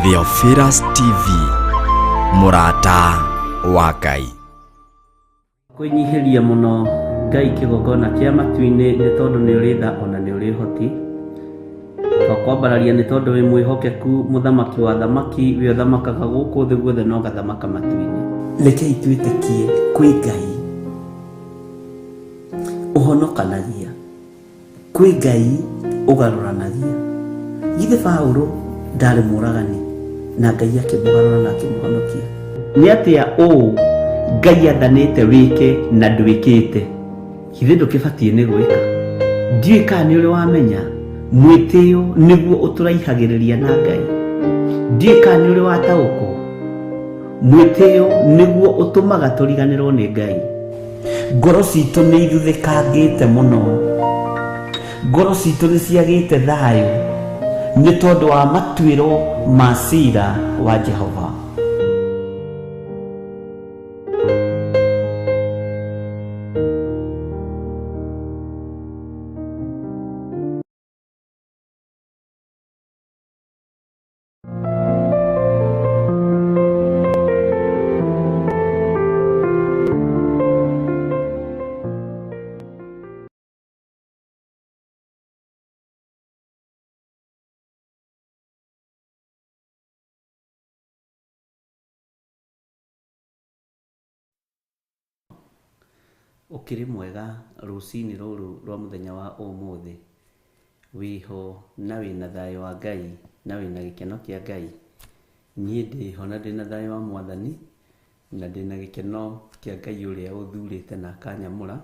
Theophilus TV, mũrata wa Ngai. Kwĩnyihĩria mũno Ngai kĩgongona kĩa matu-inĩ nĩ tondũ nĩ ũrĩ tha ona nĩ ũrĩ ũhoti. Twakwambararia nĩ tondũ wĩ mwĩhokeku, mũthamaki wa athamaki, we ũthamakaga gũkũ thĩ guothe na ũgathamaka matu-inĩ. Rekei twĩtĩkie kwĩ Ngai ũhonokanagia, kwĩ Ngai ũgarũranagia. Githĩ Paũlũ ndarĩ mũragani na Ngai akĩmũgarũra na akĩmũhonokia? Nĩ atĩa ũũ Ngai athanĩte wĩke na ndwĩkĩte? Githĩ ndũkĩbatiĩ nĩ gwĩka? Ndiũĩ kana nĩ ũrĩ wamenya mwĩtĩo nĩguo ũtũraihagĩrĩria na Ngai. Ndiũĩ kana nĩ ũrĩ wataũkwo mwĩtĩo nĩguo ũtũmaga tũriganĩrwo nĩ Ngai. Ngoro citũ nĩ ithuthĩkangĩte mũno, ngoro citũ nĩ ciagĩte thayũ nĩ tondũ wa matuĩro ma cira wa Jehova. Ũkĩrĩ mwega rũcinĩ rũrũ rwa mũthenya wa ũmũthĩ? Wĩho na wĩna thayũ wa Ngai na wĩna gĩkeno kĩa Ngai? Niĩ ndĩho na ndĩna thayũ wa Mwathani na ndĩna gĩkeno kĩa Ngai ũrĩa ũthurĩte na akanyamũra,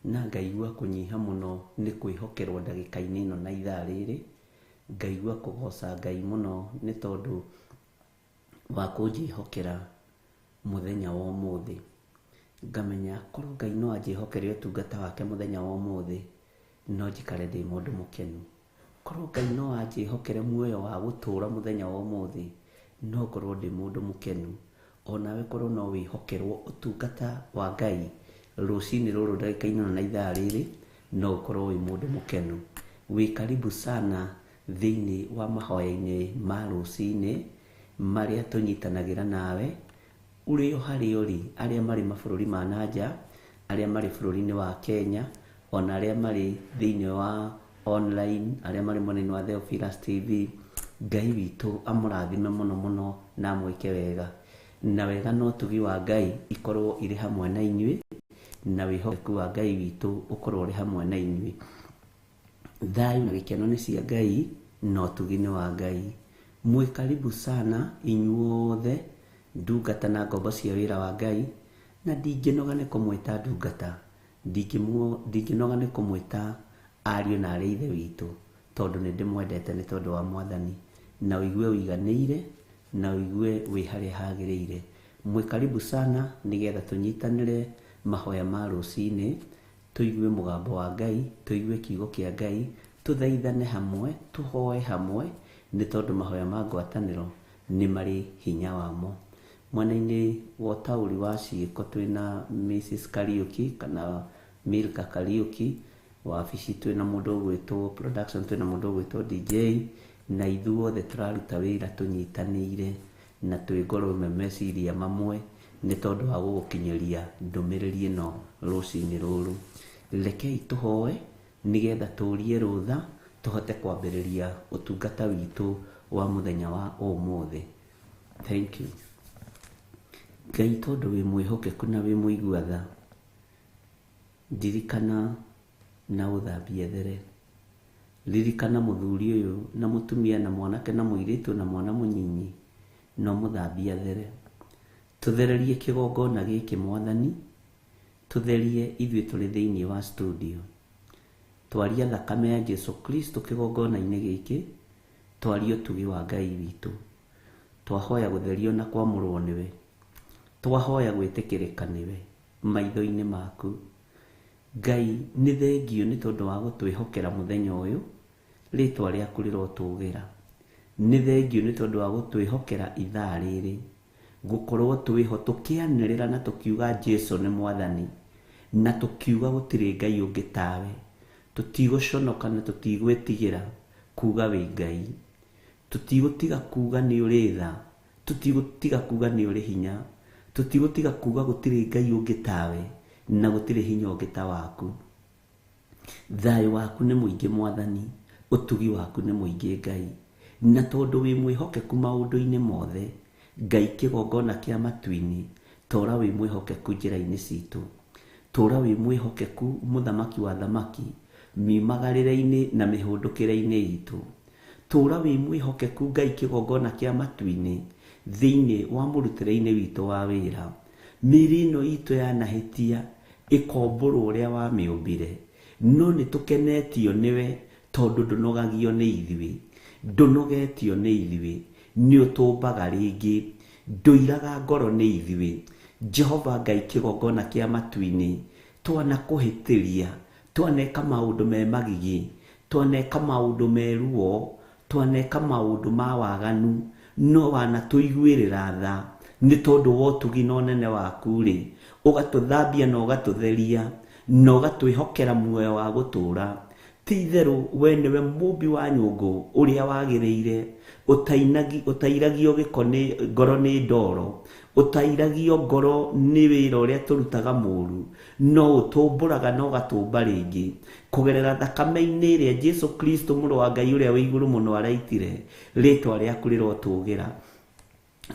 na ngaigua kũnyiha mũno nĩ kwĩhokerwo ndagĩka-inĩ ĩno na ithaa rĩrĩ, ngaigua kũgoca Ngai mũno nĩ tondũ wa kũnjĩhokera mũthenya wa ũmũthĩ. Ngamenya korwo Ngai no anjĩhokere ũtungata wake mũthenya wa ũmũthĩ, no njikare ndĩ mũndũ mũkenu. Korwo Ngai no anjĩhokere muoyo wa gũtũra mũthenya wa ũmũthĩ, no ngorwo ndĩ mũndũ mũkenu. Onawe korwo no wĩhokerwo ũtungata wa Ngai rũcinĩ rũrũ ndagĩka-inĩ ĩno na ithaa rĩrĩ, no ũkorwo wĩ mũndũ mũkenu. Wĩ karibu sana thĩinĩ wa mahoya-inĩ ma rũcinĩ marĩa tũnyitanagĩra nawe ũrĩ o harĩa ũrĩ, arĩa marĩ mabũrũri ma na nja, arĩa marĩ bũrũri-inĩ wa Kenya, ona arĩa marĩ thĩinĩ wa online, arĩa marĩ mwena-inĩ wa Theophilus TV. Ngai witũ amũrathime mũno mũno na amwĩke wega. Na wega na ũtugi wa Ngai ikorwo irĩ hamwe na inyuĩ, na wĩhokeku wa Ngai witũ ũkorwo ũrĩ hamwe na inyuĩ. Thayũ na gĩkeno nĩ cia Ngai na ũtugi nĩ wa Ngai. Mwĩ karibu sana inyuothe ndungata na ngombo cia wĩra wa Ngai, na ndingĩnoga nĩ kũmwĩta ndungata, ndingĩnoga nĩ kũmwĩta ariũ na arĩ a Ithe witũ, tondũ nĩ ndĩmwendete nĩ tondũ wa Mwathani. Na ũigue ũiganĩire, na ũigue wĩ harĩa hagĩrĩire. Mwĩ karibu sana nĩgetha tũnyitanĩre mahoya ma rũcinĩ, tũigue mũgambo wa Ngai, tũigue kiugo kĩa Ngai, tũthaithane hamwe, tũhoe hamwe, nĩ tondũ mahoya ma ngwatanĩro nĩ marĩ hinya wamo. Mwena-inĩ wa ũtaũri wa ciĩko twĩna Mrs Kariũki kana Milka Kariũki, wabici twĩna mũndũ ũgwĩtwo production, twĩna mũndũ ũgwĩtwo DJ, na ithuothe tũraruta wĩra tũnyitanĩire na twĩ ngoro ĩmwe meciria mamwe nĩ tondũ wa gũgũkinyĩria ndũmĩrĩri ĩno rũcinĩ rũrũ. Rekei tũhoe nĩgetha tũrie rũtha tũhote kwambĩrĩria ũtungata witũ wa mũthenya wa ũmũthĩ. Thank you. Ngai tondũ wĩ mwĩhokeku na wĩ mũigua tha, ndirikana na ũthambie there. Ririkana mũthuri ũyũ na mũtumia na mwanake na mũirĩtu na mwana mũnyinyi, na ũmũthambie athere. Tũthererie kĩgongona gĩkĩ Mwathani, tũtherie ithuĩ tũrĩ thĩinĩ wa studio. Twaria thakame ya Jesu Kristo kĩgongona-inĩ gĩkĩ, twaria ũtugi wa Ngai witũ. Twahoya gũtherio na kwamũrwo nĩwe. Twahoya gwĩtĩkĩrĩka nĩwe maitho-inĩ maku. Ngai nĩ thengiũ nĩ tondũ wa gũtwĩhokera mũthenya ũyũ, rĩtwa rĩaku rĩrotũgĩra. Nĩ thengiũ nĩ tondũ wa gũtwĩhokera ithaa rĩrĩ, gũkorwo twĩho tũkĩanĩrĩra na tũkiuga Jesu nĩ Mwathani, na tũkiuga gũtirĩ Ngai ũngĩ tawe. Tũtigũconoka na tũtigwĩtigĩra kuga wĩ Ngai. Tũtigũtiga kuga nĩ ũrĩ tha, tũtigũtiga kuga nĩ ũrĩ hinya, tũtigũtiga kuga gũtirĩ Ngai ũngĩ tawe na gũtirĩ hinya ũngĩ ta waku. Thayũ waku nĩ mũingĩ Mwathani, ũtugi waku nĩ mũingĩ Ngai. Na tondũ wĩ mwĩhokeku maũndũ-inĩ mothe, Ngai kĩgongona kĩa matu-inĩ, tũũra wĩ mwĩhokeku njĩra-inĩ citũ. Tũũra wĩ mwĩhokeku Mũthamaki wa athamaki, miumagarĩre-inĩ na mĩhũndũkĩre-inĩ itũ. Tũũra wĩ mwĩhokeku Ngai kĩgongona kĩa matu-inĩ, thĩinĩ wa mũrutĩre-inĩ witũ wa wĩra. Mĩĩrĩ ĩno itũ yanahĩtia, ĩkombũrwo ũrĩa wamĩũmbire. No nĩ tũkenetio nĩwe tondũ ndũnogagio nĩ ithuĩ. Ndũnogetio nĩ ithuĩ. Nĩ ũtũmbaga rĩngĩ. Ndũiraga ngoro nĩ ithuĩ. Jehova Ngai kĩgongona kĩa matu-inĩ, twanakũhĩtĩria, twaneka maũndũ me magigi, twaneka maũndũ me ruo, twaneka maũndũ ma waganu, no wanatũiguĩrĩra tha, nĩ tondũ wa ũtugi na ũnene waku-rĩ, ũgatũthambia na ũgatũtheria, na ũgatwĩhokera muoyo wa gũtũũra. Ti-itherũ we nĩwe mũũmbi wa nyũngũ ũrĩa wagĩrĩire, ũtairagio gĩko nĩ ngoro nĩ ndoro, ũtairagio ngoro nĩ wĩra ũrĩa tũrutaga mũũru, no ũtũmbũraga na ũgatũmba rĩngĩ, kũgerera thakame-inĩ ĩrĩa Jesu Kristo Mũrũ wa Ngai ũrĩa wĩ igũrũ mũno araitire, rĩĩtwa rĩaku rĩrotũgĩra.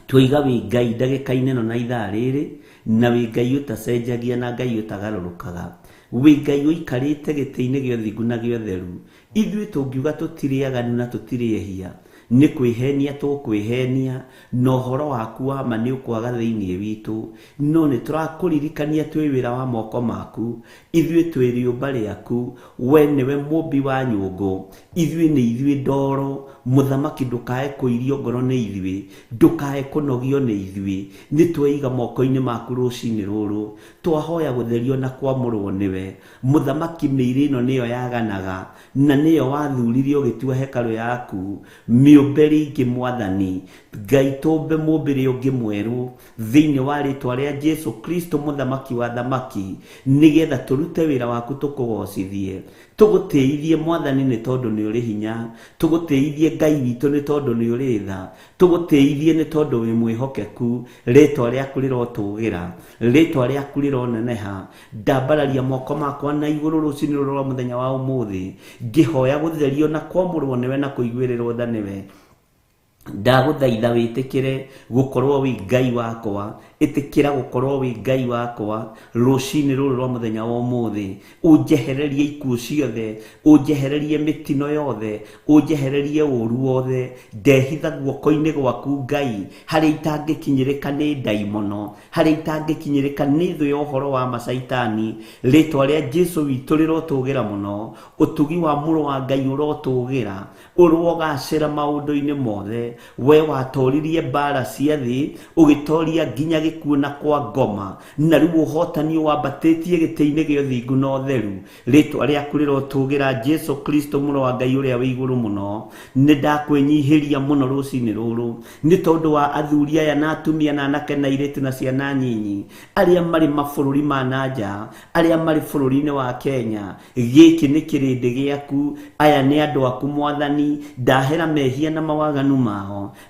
Twoiga wĩ Ngai ndagĩka-inĩ ĩno na ithaa rĩrĩ, na wĩ Ngai ũtacenjagia na Ngai ũtagarũrũkaga. Wĩ Ngai ũikarĩte gĩtĩ-inĩ gĩa ũthingu na gĩa ũtheru. Ithuĩ tũngiuga tũtirĩ aganu na tũtirĩ ehia, nĩ kwĩhenia tũkwĩhenia, na ũhoro waku wa ma nĩ ũkwaga thĩinĩ witũ. No nĩ tũrakũririkania twĩ wĩra wa moko maku, ithuĩ twĩ rĩũmba rĩaku, we nĩwe mũmbi wa nyũngũ, ithuĩ nĩ ithuĩ ndoro. Mũthamaki ndũkae kũirio ngoro nĩ ithuĩ, ndũkae kũnogio nĩ ithuĩ. Nĩ tweiga moko-inĩ maku rũcinĩ rũrũ, twahoya gũtherio na kwamũrwo nĩwe. Mũthamaki mĩĩrĩ ĩno nĩyo yaganaga, na nĩyo wathurire ũgĩtua hekarũ yaku. Mĩũmbe rĩngĩ Mwathani. Ngai tũmbe mũmbĩre ũngĩ mwerũ, thĩinĩ wa rĩtwa rĩa Jesu Kristo Mũthamaki wa athamaki, nĩgetha tũrute wĩra waku tũkũgocithie. Tũgũtĩithie Mwathani nĩ tondũ nĩ ũrĩ hinya, tũgũtĩithie Ngai witũ nĩ tondũ nĩ ũrĩ tha, tũgũtĩithie nĩ tondũ wĩ mwĩhokeku. Rĩtwa rĩaku rĩrotũgĩra, rĩtwa rĩaku rĩroneneha. Ndambararia moko makwa na igũrũ rũcinĩ rũrũ rwa mũthenya wa ũmũthĩ, ngĩhoya gũtherio na kwamũrwo nĩwe na kũiguĩrĩrwo tha nĩwe. Ndagũthaitha wĩtĩkĩre gũkorwo wĩ Ngai wakwa, ĩtĩkĩra gũkorwo wĩ Ngai wakwa rũcinĩ rũrũ rwa mũthenya wa ũmũthĩ. Ũnjehererie ikuũ ciothe, ũnjehererie mĩtino yothe, ũnjehererie ũru wothe. Ndehitha guoko-inĩ gwaku Ngai, harĩa itangĩkinyĩrĩka nĩ ndaimono, harĩa itangĩkinyĩrĩka nĩ thũ ya ũhoro wa ma Caitani. Rĩtwa rĩa Jesu witũ rĩrotũgĩra mũno, ũtugi wa mũrũ wa Ngai ũrotũgĩra, ũrogacĩra maũndũ-inĩ mothe. We watoririe mbara cia thĩ, ũgĩtoria nginya gĩkuũ na kwa ngoma, na rĩu ũhotani ũwambatĩtie gĩtĩ-inĩ gĩa ũthingu na ũtheru. Rĩtwa rĩaku rĩrotũgĩra Jesu Kristo mũrũ wa Ngai ũrĩa wĩ igũrũ mũno. Nĩ ndakwĩnyihĩria mũno rũcinĩ rũrũ, nĩ tondũ wa athuri aya na atumia na anake na airĩtu na ciana nyinyi, arĩa marĩ mabũrũri ma na nja, arĩa marĩ bũrũri-inĩ wa Kenya. Gĩkĩ nĩ kĩrĩndĩ gĩaku, aya nĩ andũ aku Mwathani. Ndahera mehia na mawaganu mao.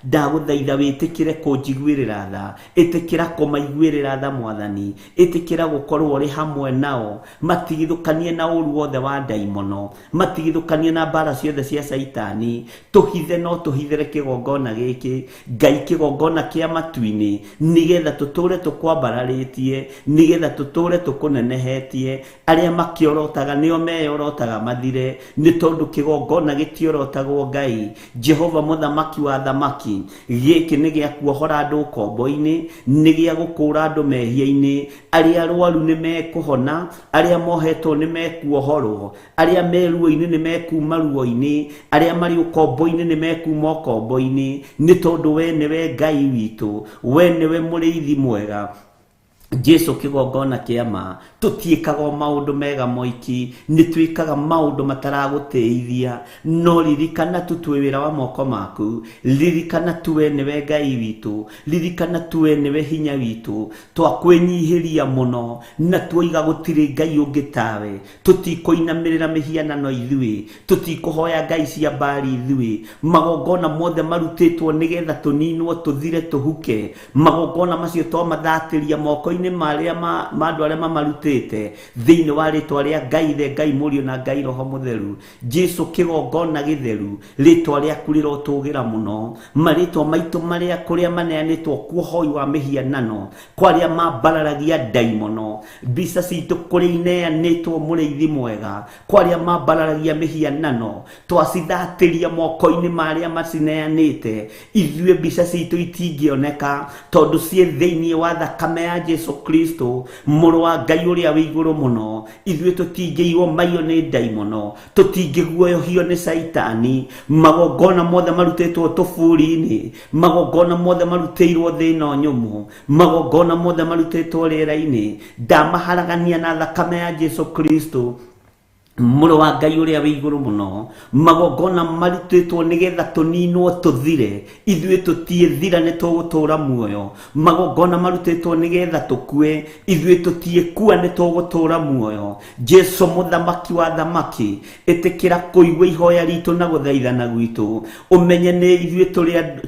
Ndagũthaitha wĩtĩkĩre kũnjiguĩrĩra tha, ĩtĩkĩra kũmaiguĩrĩra tha Mwathani, ĩtĩkĩra gũkorwo ũrĩ hamwe nao, matigithũkanie na ũru wothe wa ndaimono, matigithũkanie na mbara ciothe cia Caitani. Tũhithe no tũhithere kĩgongona gĩkĩ, Ngai kĩgongona kĩa matu-inĩ, nĩgetha tũtũre tũkwambararĩtie, nĩgetha tũtũre tũkũnenehetie. Arĩa makĩorotaga nĩo meyorotaga mathire, nĩ tondũ kĩgongona gĩtiorotagwo Ngai. Jehova Mũthamaki wa athamaki, gĩkĩ nĩ gĩa kuohora andũ ũkombo-inĩ, nĩ gĩa gũkũũra andũ mehia-inĩ. Arĩa arwaru nĩ mekũhona, arĩa mohetwo nĩ mekuohorwo, arĩa me ruo-inĩ nĩ mekuma ruo-inĩ, arĩa marĩ ũkombo-inĩ nĩ mekuma ũkombo-inĩ, nĩ tondũ we nĩwe Ngai witũ, we nĩwe mũrĩithi mwega. Jesu kĩgongona kĩa ma, tũtiĩkaga o maũndũ mega moiki, nĩ twĩkaga maũndũ mataragũtĩithia, no ririkana tu twĩ wĩra wa moko maku, ririkana tu we nĩwe Ngai witũ, ririkana tu we nĩwe hinya witũ, twakwĩnyihĩria mũno na tuoiga gũtirĩ Ngai ũngĩ tawe, tũtikũinamĩrĩra mĩhianano ithuĩ, tũtikũhoya ngai cia Baali ithuĩ, magongona mothe marutĩtwo nĩgetha tũninwo tũthire tũhuke, magongona macio twamathatĩria moko-inĩ marĩa ma andũ arĩa mamarutĩte, thĩinĩ wa rĩtwa rĩa Ngai Ithe, Ngai Mũriũ na Ngai Roho Mũtheru. Jesu kĩgongona gĩtheru, rĩtwa rĩaku rĩrotũgĩra mũno, marĩtwa maitũ marĩa kũrĩa maneanĩtwo kuohoi wa mĩhianano, kwa arĩa mambararagia ndaimono, mbica citũ kũrĩa ineanĩtwo mũrĩithi mwega, kwa arĩa mambararagia mĩhianano, twacithatĩria moko-inĩ ma arĩa macineanĩte, ithuĩ mbica citũ itingĩoneka tondũ ciĩ thĩinĩ wa thakame ya Jesu Kristo, mũrũ wa Ngai ũrĩa wĩ igũrũ mũno. Ithuĩ tũtingĩiywo maiyo nĩ ndaimono, tũtingĩguoyohio nĩ Caitani, magongona mothe marutĩtwo tũburi-inĩ, magongona mothe marutĩirwo thĩ ĩno nyũmũ, magongona mothe marutĩtwo rĩera-inĩ, ndamaharagania na thakame ya Jesu Kristo, mũrũ wa Ngai ũrĩa wĩ igũrũ mũno. Magongona marutĩtwo nĩgetha tũninwo tũthire, ithuĩ tũtiĩthira nĩ tũgũtũra muoyo. Magongona marutĩtwo nĩgetha tũkue, ithuĩ tũtiĩkua nĩ tũgũtũra muoyo. Jesu mũthamaki wa thamaki, ĩtĩkĩra kũigua ihoya ritũ na gũthaithana gwitũ, ũmenye nĩ ithuĩ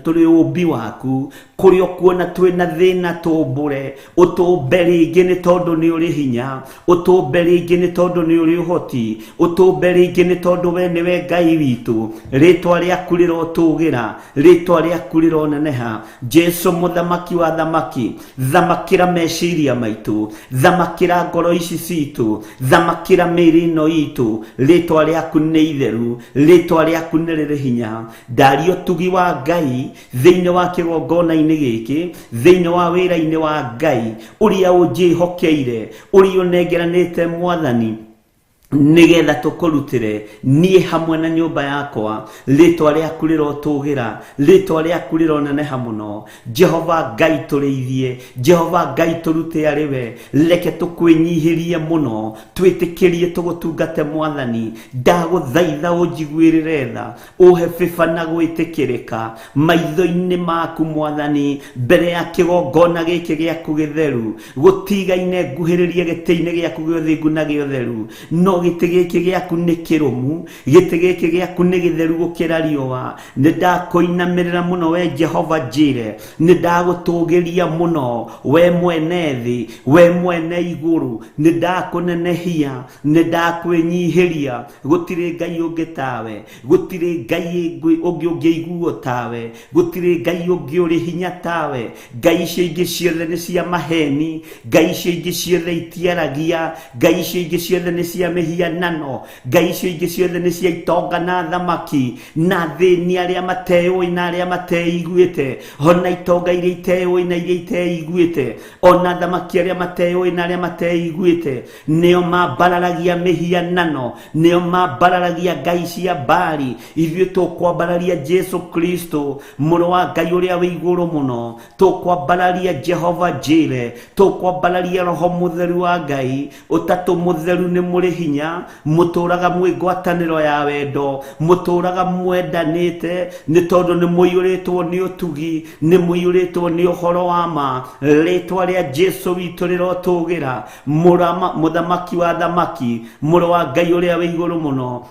tũrĩ ũmbi waku, kũrĩa ũkuona twĩna thĩna tũmbũre, ũtũmbe rĩngĩ nĩ tondũ nĩ ũrĩ hinya, ũtũmbe rĩngĩ nĩ tondũ nĩ ũrĩ ũhoti, ũtũmbe rĩngĩ nĩ tondũ we nĩwe Ngai witũ. Rĩtwa rĩaku rĩrotũgĩra, rĩtwa rĩaku rĩroneneha. Jesu mũthamaki wa thamaki, thamakĩra meciria maitũ, thamakĩra ngoro ici citũ, thamakĩra mĩĩrĩ ĩno itũ. Rĩtwa rĩaku nĩ itheru, rĩtwa rĩaku nĩ rĩrĩ hinya. Ndaria ũtugi wa Ngai thĩinĩ wa kĩgongona-inĩ gĩkĩ, thĩinĩ wa wĩra-inĩ wa Ngai ũrĩa ũnjĩhokeire, ũrĩa ũnengeranĩte Mwathani, nĩgetha tũkũrutĩre niĩ hamwe na nyũmba yakwa. Rĩtwa rĩaku rĩrotũgĩra, rĩtwa rĩaku rĩroneneha mũno. Jehova Ngai tũrĩithie, Jehova Ngai tũrute arĩ we, reke tũkwĩnyihĩrie mũno, twĩtĩkĩrie tũgũtungate Mwathani. Ndagũthaitha ũnjiguĩrĩre tha, ũhe bĩba na gwĩtĩkĩrĩka maitho-inĩ maku Mwathani, mbere ya kĩgongona gĩkĩ gĩaku gĩtheru. Gũtigaine nguhĩrĩrie gĩtĩ-inĩ gĩaku gĩa ũthingu na gĩa ũtheru, no gĩtĩ gĩkĩ gĩaku nĩ kĩrũmu, gĩtĩ gĩkĩ gĩaku nĩ gĩtheru gũkĩra riũa. Nĩ ndakũinamĩrĩra mũno we Jehova Njire, nĩ ndagũtũgĩria mũno we mwene thĩ, we mwene igũrũ, nĩ ndakũnenehia, nĩ ndakwĩnyihĩria. Gũtirĩ Ngai ũngĩ tawe, gũtirĩ Ngai ũngĩ ũngĩiguo tawe, gũtirĩ Ngai ũngĩ ũrĩ hinya tawe. Ngai icio ingĩ ciothe nĩ cia maheni, Ngai icio ingĩ ciothe itiaragia, Ngai icio ingĩ ciothe nĩ cia mĩhianano, Ngai icio ingĩ ciothe nĩ cia itonga na thamaki na athĩni arĩa mateũĩ na arĩa mateiguĩte, ona itonga iria iteũĩ na iria iteiguĩte, ona thamaki arĩa mateũĩ na arĩa mateiguĩte, nĩo mambararagia mĩhianano, nĩo mambararagia ngai cia Baali. Ithuĩ tũkwambararia Jesu Kristo, mũrũ wa Ngai ũrĩa wĩ igũrũ mũno, tũkwambararia Jehova Njire, tũkwambararia Roho Mũtheru wa Ngai. Ũtatũ Mũtheru nĩ mũrĩ hinya, mũtũraga mwĩ ngwatanĩro ya wendo, mũtũraga mwendanĩte, nĩ tondũ nĩ mũiyũrĩtwo nĩ ũtugi, nĩ mũiyũrĩtwo nĩ ũhoro wa ma. Rĩtwa rĩa Jesu witũ rĩrotũgĩra, mũthamaki wa thamaki, mũrũ wa Ngai ũrĩa wĩ igũrũ mũno.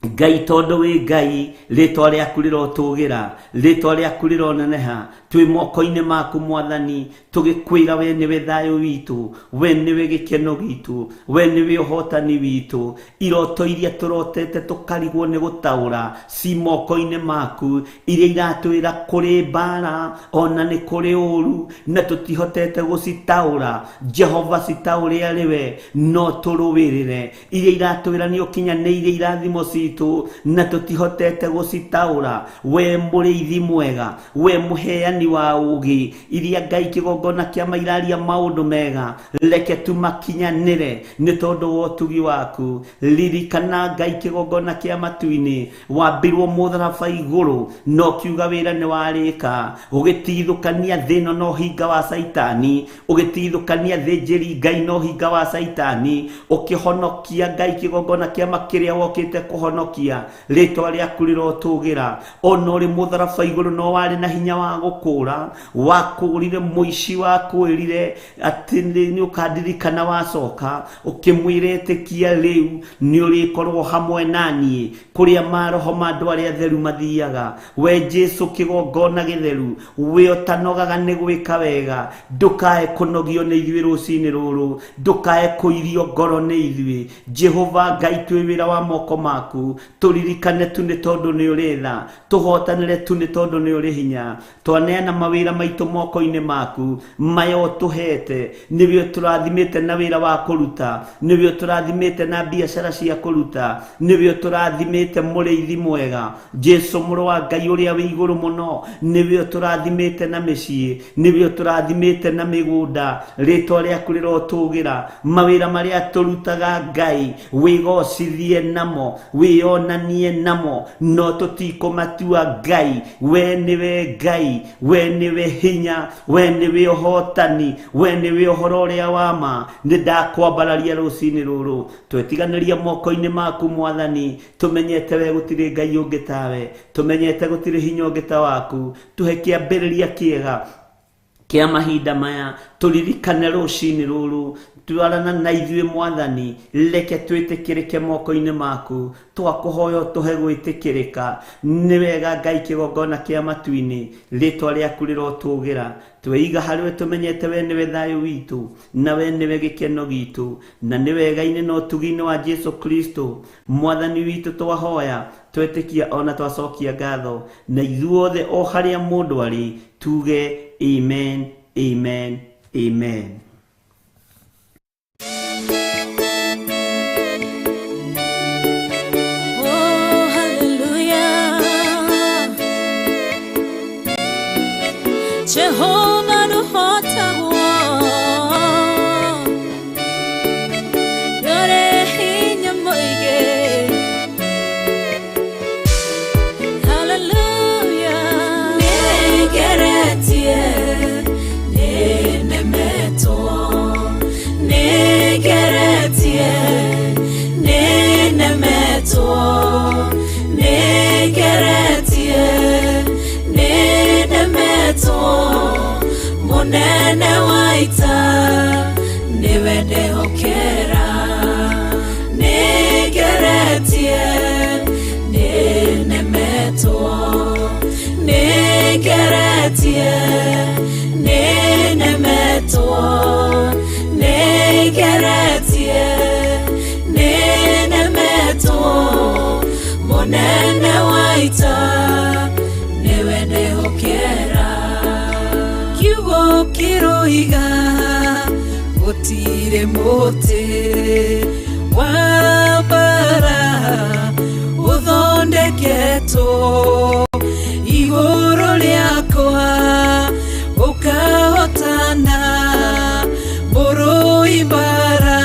Ngai tondũ wĩ Ngai, rĩtwa rĩaku rĩrotũgĩra, rĩtwa rĩaku rĩroneneha. Twĩ moko-inĩ maku Mwathani, tũgĩkwĩra we nĩwe thayũ witũ, we nĩwe gĩkeno gitũ, we nĩwe ũhotani witũ. Iroto iria tũrotete tũkarigwo nĩ gũtaũra ci moko-inĩ maku, iria iratwĩra kũrĩ mbara ona nĩ kũrĩ ũru na tũtihotete gũcitaũra. Jehova citaũre arĩ we, no tũrũĩrĩre. Iria iratwĩra nĩ ũkinyanĩirie irathimo citũ, citũ na tũtihotete gũcitaũra. We mũrĩithi mwega, we mũheani wa ũgĩ, iria Ngai kĩgongona kĩa mairaria maũndũ mega, reke tumakinyanĩre nĩ tondũ wa ũtugi waku. Ririkana Ngai kĩgongona kĩa matu-inĩ, wambirwo mũtharaba igũrũ no kiuga wĩra nĩ warĩka, ũgĩtigithũkania thĩ ĩno na ũhinga wa Caitani, ũgĩtigithũkania thĩnjĩri Ngai na ũhinga wa Caitani, ũkĩhonokia Ngai kĩgongona kĩama kĩrĩa wokĩte kũhonokia. Rĩtwa rĩaku rĩrotũgĩra. Ona ũrĩ mũtharaba igũrũ no warĩ na hinya wa gũkũra, wakũrire mũici wakwĩrire atĩ nĩ ũkandirikana wacoka, ũkĩmwĩra ĩtĩkia rĩu nĩ ũrĩkorwo hamwe na niĩ kũrĩa maroho ma andũ arĩa atheru mathiaga. We Jesu kĩgongona gĩtheru, we ũtanogaga nĩ gwĩka wega, ndũkae kũnogio nĩ ithuĩ rũcinĩ rũrũ, ndũkae kũirio ngoro nĩ ithuĩ. Jehova Ngai, twĩ wĩra wa moko maku, tũririkane tu nĩ tondũ nĩ ũrĩ tha, tũhotanĩre tu nĩ tondũ nĩ ũrĩ hinya. Twaneana mawĩra maitũ moko-inĩ maku, maya ũtũhete, nĩwe ũtũrathimĩte na wĩra wa kũruta, nĩwe ũtũrathimĩte na biacara cia kũruta, nĩwe ũtũrathimĩte mũrĩithi mwega, Jesu mũrũ wa Ngai ũrĩa wĩ igũrũ mũno, nĩwe ũtũrathimĩte na mĩciĩ, nĩwe ũtũrathimĩte na mĩgũnda. Rĩtwa rĩaku rĩrotũgĩra. Mawĩra marĩa tũrutaga Ngai, wĩgocithie namo, wĩonanie namo, no tũtikũmatua Ngai. We nĩwe Ngai, we nĩwe hinya, we nĩwe ũhotani, we nĩwe ũhoro ũrĩa wa ma. Nĩ ndakwambararia rũcinĩ rũrũ, twetiganĩria moko-inĩ maku Mwathani, tũmenyete we gũtirĩ Ngai ũngĩ tawe, tũmenyete gũtirĩ hinya ũngĩ ta waku. Tũhe kĩambĩrĩria kĩega kĩa mahinda maya, tũririkane rũcinĩ rũrũ, twarana na ithuĩ Mwathani, reke twĩtĩkĩrĩke moko-inĩ maku. Twakũhoya ũtũhe gwĩtĩkĩrĩka. Nĩ wega Ngai kĩgongona kĩa matu-inĩ, rĩtwa rĩaku rĩrotũgĩra. Tweiga harĩwe tũmenyete we nĩwe thayũ witũ, na we nĩwe gĩkeno gitũ, na nĩ wega-inĩ na ũtugi-inĩ wa Jesu Kristo Mwathani witũ twahoya, twetĩkia ona twacokia ngatho, na ithuothe o harĩa mũndũ arĩ tuge amen, amen, amen. Oh, hallelujah. Jehovah nũhotagwo, ndũrĩ hinya mũingĩ. Hallelujah. Nĩngeretie, nĩnemetwo, nĩngeretie, nĩnemetwo, nĩngeretie, nĩnemetwo, mũnene wa ita nĩwe ndehokera. Nĩngeretie, nĩnemetwo, nĩngeretie, nĩnemetwo, nĩngeretie, nĩnemetwo, mũnene wa ita nĩwe ndehokera. Kiugo kĩroiga gũtirĩ mũtĩ wa mbara ũthondeketwo igũrũ rĩakwa ũkahotana, mũrũi mbara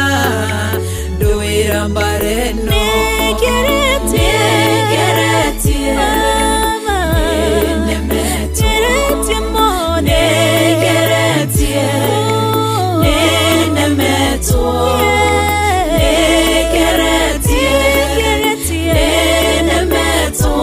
ndũĩra mbara ĩno. Nĩngeretie, nĩnemetwo, nĩngeretie, nĩnemetwo, nĩngeretie, nĩnemetwo,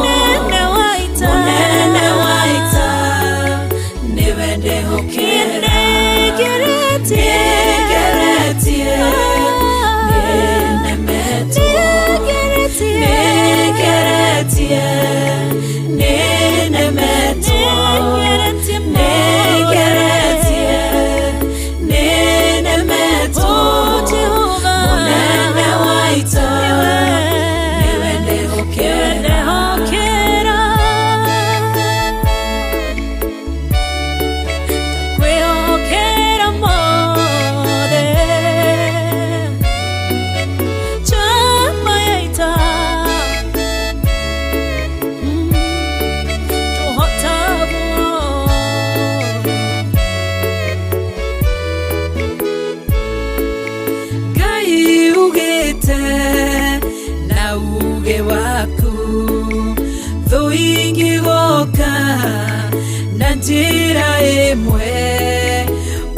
Na njĩra ĩmwe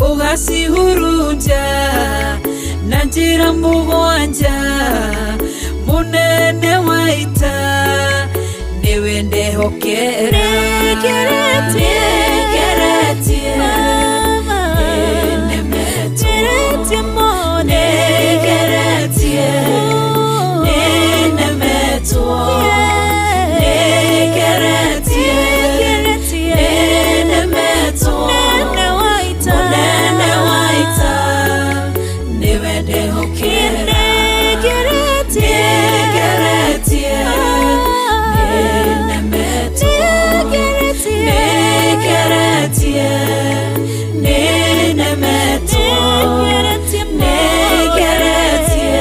ũgacihurunja na njĩra mũgwanja mũnene wa ita nĩwe ndehokera nĩngeretie nĩnemetwo nĩngeretie nĩnemetwo nĩngeretie nĩnemetwo mũnene wa ita nĩwe ndehokera nĩngeretie nĩnemetwo nĩngeretie nĩnemetwo nĩngeretie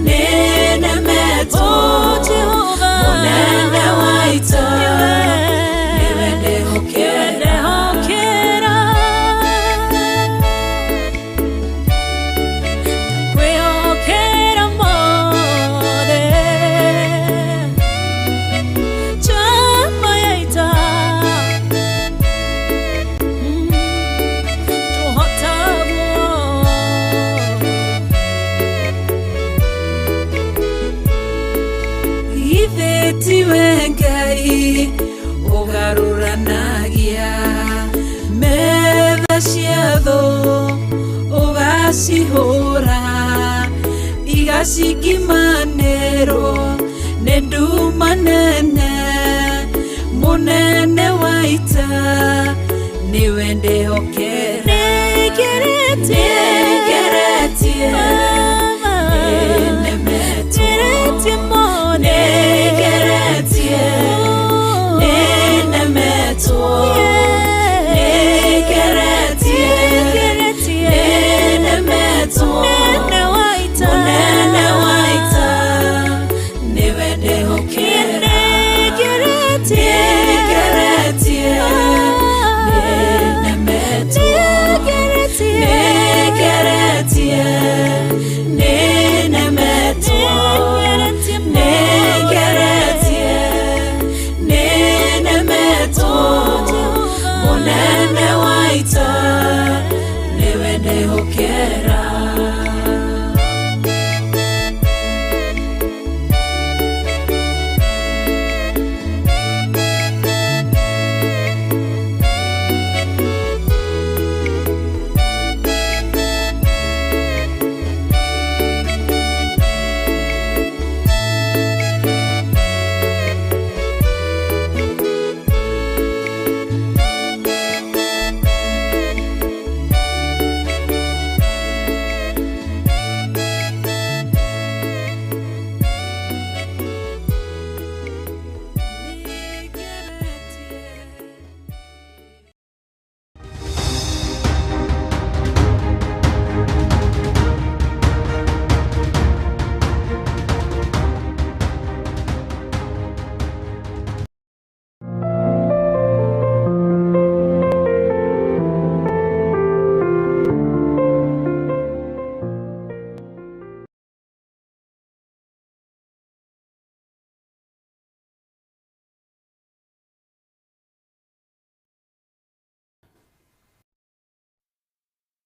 nĩnemetwo mũnene wa ita nĩwe ndehokera. Tiwe Ngai ũgarũranagia metha cia thũ ũgacihũra igacingimanĩrwo nĩ nduma nene mũnene wa ita nĩwe ndehokera nĩngeretie nĩnemetwo nĩngeretie nĩnemetwo nĩngeretie nĩnemetwo mũnene wa ita nĩwe ndehokera nĩngeretie nĩnemetwo nĩngeretie nĩnemetwo nĩngeretie nĩnemetwo mũnene wa ita nĩwe ndehokera.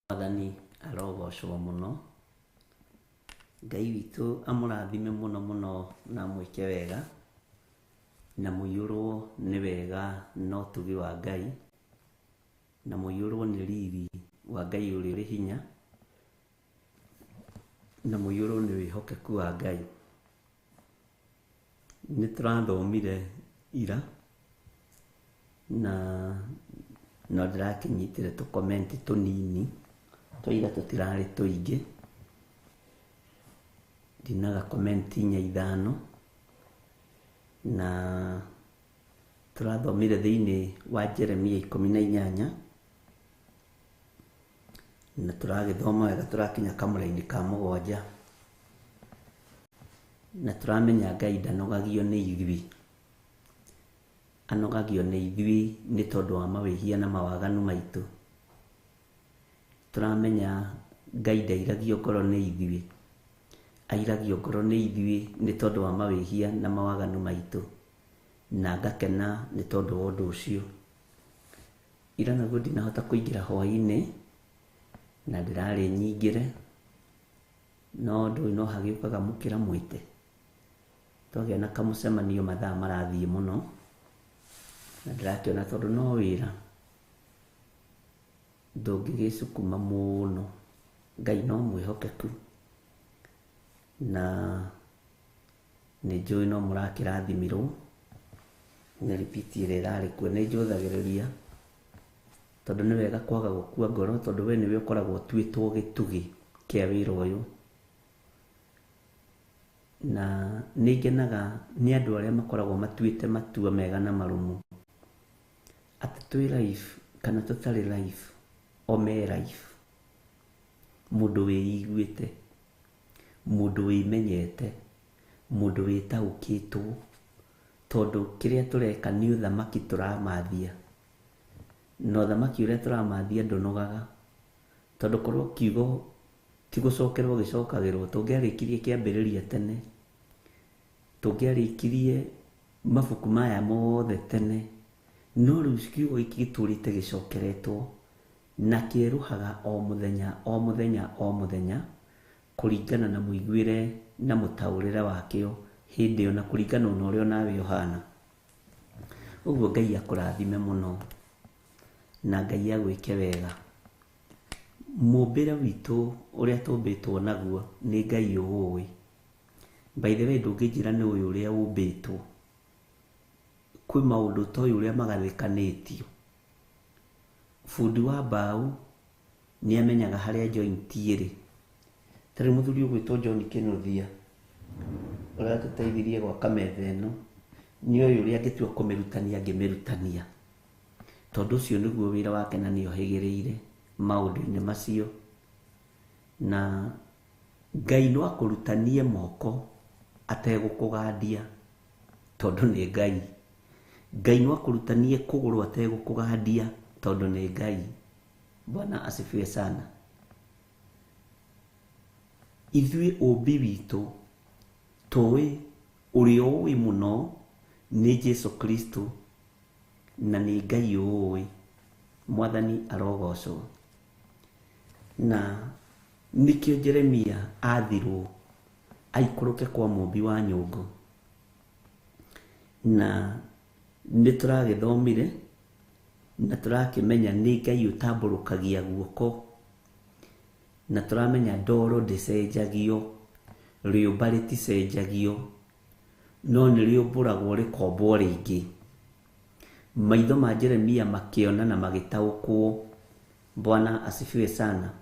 Mwathani arogocwo mũno. Ngai witũ amũrathime mũno mũno na amwĩke wega na mũiyũrwo nĩ wega na ũtugi wa Ngai na mũiyũrwo nĩ riri wa Ngai ũrĩa ũrĩ hinya na mũiyũrwo nĩ wĩhokeku wa Ngai. Nĩ tũrathomire ira na no ndĩrakĩnyitire tũkomenti tũnini twa ira tũtirarĩ tũingĩ, ndinaga komenti inya ithano, na tũrathomire thĩinĩ wa Jeremia 18 na tũragĩthoma wega tũrakinya kamũraini ka 7 na tũramenya Ngai ndanogagio nĩ ithuĩ, anogagio nĩ ithuĩ nĩ tondũ wa mawĩhia na mawaganu maitũ. Tũramenya Ngai ndairagio ngoro nĩ ithuĩ, airagio ngoro nĩ ithuĩ nĩ tondũ wa mawĩhia na mawaganu maitũ. Na ngakena nĩ tondũ wa ũndũ ũcio. Ira naguo ndinahota kũingĩra hwaĩ-inĩ, na ndĩrarĩ nyingĩre, no ndũĩ no hagĩũkaga mũkĩra mwĩte. Twagĩa na kamũcemanio mathaa marathiĩ mũno, na ndĩrakĩona tondũ no wĩra, ndũngĩgĩcukuma mũno. Ngai no mwĩhokeku, na nĩ njũĩ no mũrakĩrathimirwo nĩ repeat ĩrĩa ĩrarĩ kuo. Nĩ njũthagĩrĩria tondũ nĩ wega kwaga gũkua ngoro, tondũ we nĩwe ũkoragwo ũtuĩtwo gĩtugĩ kĩa wĩra ũyũ. Na nĩ ngenaga nĩ andũ arĩa makoragwo matuĩte matua mega na marũmu, atĩ twĩ live kana tũtarĩ live, o me live. Mũndũ wĩiguĩte, mũndũ wĩmenyete, mũndũ wĩtaũkĩtwo, tondũ kĩrĩa tũreka nĩ ũthamaki tũramathia. Na ũthamaki ũrĩa tũramathia ndũnogaga, tondũ korwo kiugo ti gũcokerwo gĩcokagĩrwo, tũngĩarĩkirie kĩambĩrĩria tene, tũngĩarĩkirie mabuku maya mothe tene, no rĩu kiugo gĩkĩ gĩtũrĩte gĩcokeretwo na kĩerũhaga o mũthenya o mũthenya o mũthenya, kũringana na mũiguĩre na mũtaũrĩre wakĩo hĩndĩ ĩyo, na kũringana na ũrĩa nawe ũhana. Ũguo Ngai akũrathime mũno, na Ngai agwĩke wega. Mũmbĩre witũ ũrĩa tũmbĩtwo naguo nĩ Ngai ũũĩ. By the way, ndũngĩnjĩra nĩ ũĩ ũrĩa ũmbĩtwo. Kwĩ maũndũ ũtoĩ ũrĩa magathĩkanĩtio. Bundi wa mbaũ nĩ amenyaga harĩa joint ĩrĩ. Ta rĩu mũthuri ũgwĩtwo John Kĩnuthia, ũrĩa watũteithirie gwaka metha ĩno, nĩ oĩ ũrĩa angĩtua kũmĩrutania angĩmĩrutania. Tondũ ũcio nĩguo wĩra wake na nĩ ohĩgĩrĩire maũndũ-inĩ macio. Na Ngai no akũrutanie moko ategũkũgandia, tondũ nĩ Ngai. Ngai no akũrutanie kũgũrũ ategũkũgandia, tondũ nĩ Ngai. Bwana asifiwe sana. Ithuĩ ũmbi witũ tũĩ ũrĩa ũĩ mũno nĩ Jesu Kristo, na nĩ Ngai ũĩ. Mwathani arogocwo. Na nĩkĩo Jeremia athirwo aikũrũke kwa mũmbi wa nyũngũ. Na nĩ tũragĩthomire na tũrakĩmenya nĩ Ngai ũtambũrũkagia guoko, na tũramenya ndoro ndĩcenjagio, rĩũmba rĩticenjagio, no nĩ rĩũmbũragwo rĩkombwo rĩngĩ. Maitho ma Jeremia makĩona na magĩtaũkwo. Bwana asifiwe sana.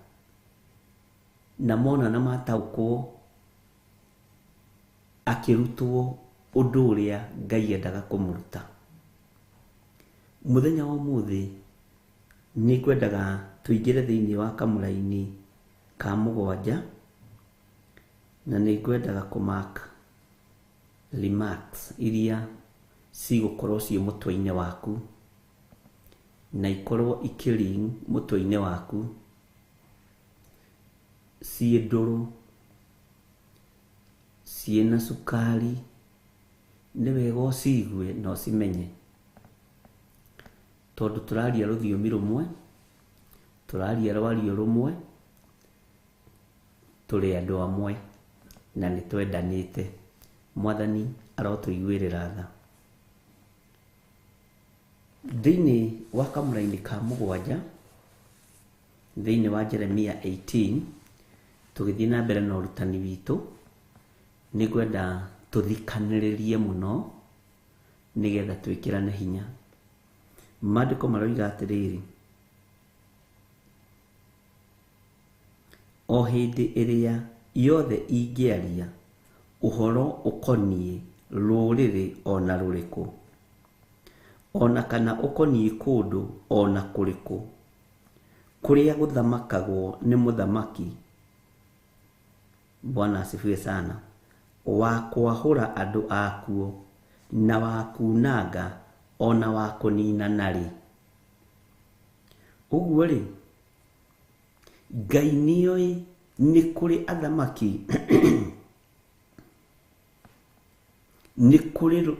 Na mona na mataũkwo, akĩrutwo ũndũ ũrĩa Ngai endaga kũmũruta. Mũthenya wa ũmũthĩ nĩ ngwendaga tũingĩre thĩinĩ wa kamũraini ka mũgwanja, na nĩ ngwendaga kũmark remarks iria cigũkorwo ciĩ mũtwe-inĩ waku, na ikorwo ikĩring mũtwe-inĩ waku, ciĩ ndũrũ, ciĩna cukari, nĩ wega ũciigue na ũcimenye, tondũ tũraria rũthiomi rũmwe, tũraria rwario rũmwe, tũrĩ andũ amwe na nĩ twendanĩte. Mwathani arotũiguĩrĩra tha. Thĩinĩ wa kamũraini ka mũgwanja, thĩinĩ wa Jeremia 18, tũgĩthiĩ na mbere na ũrutani witũ, nĩ ngwenda tũthikanĩrĩrie mũno nĩgetha twĩkĩrane hinya. Maandĩko maroiga atĩrĩrĩ, o hĩndĩ ĩrĩa yothe ingĩaria ũhoro ũkoniĩ rũrĩrĩ ona rũrĩkũ, ona kana ũkoniĩ kũndũ ona kũrĩkũ, kũrĩa gũthamakagwo nĩ mũthamaki, Bwana asifiwe sana, wa kwahũra andũ akuo, na wa kunanga, ona wa kũninana-rĩ. Ũguo-rĩ, Ngai nĩoĩ nĩ kũrĩ athamaki, nĩ kũrĩ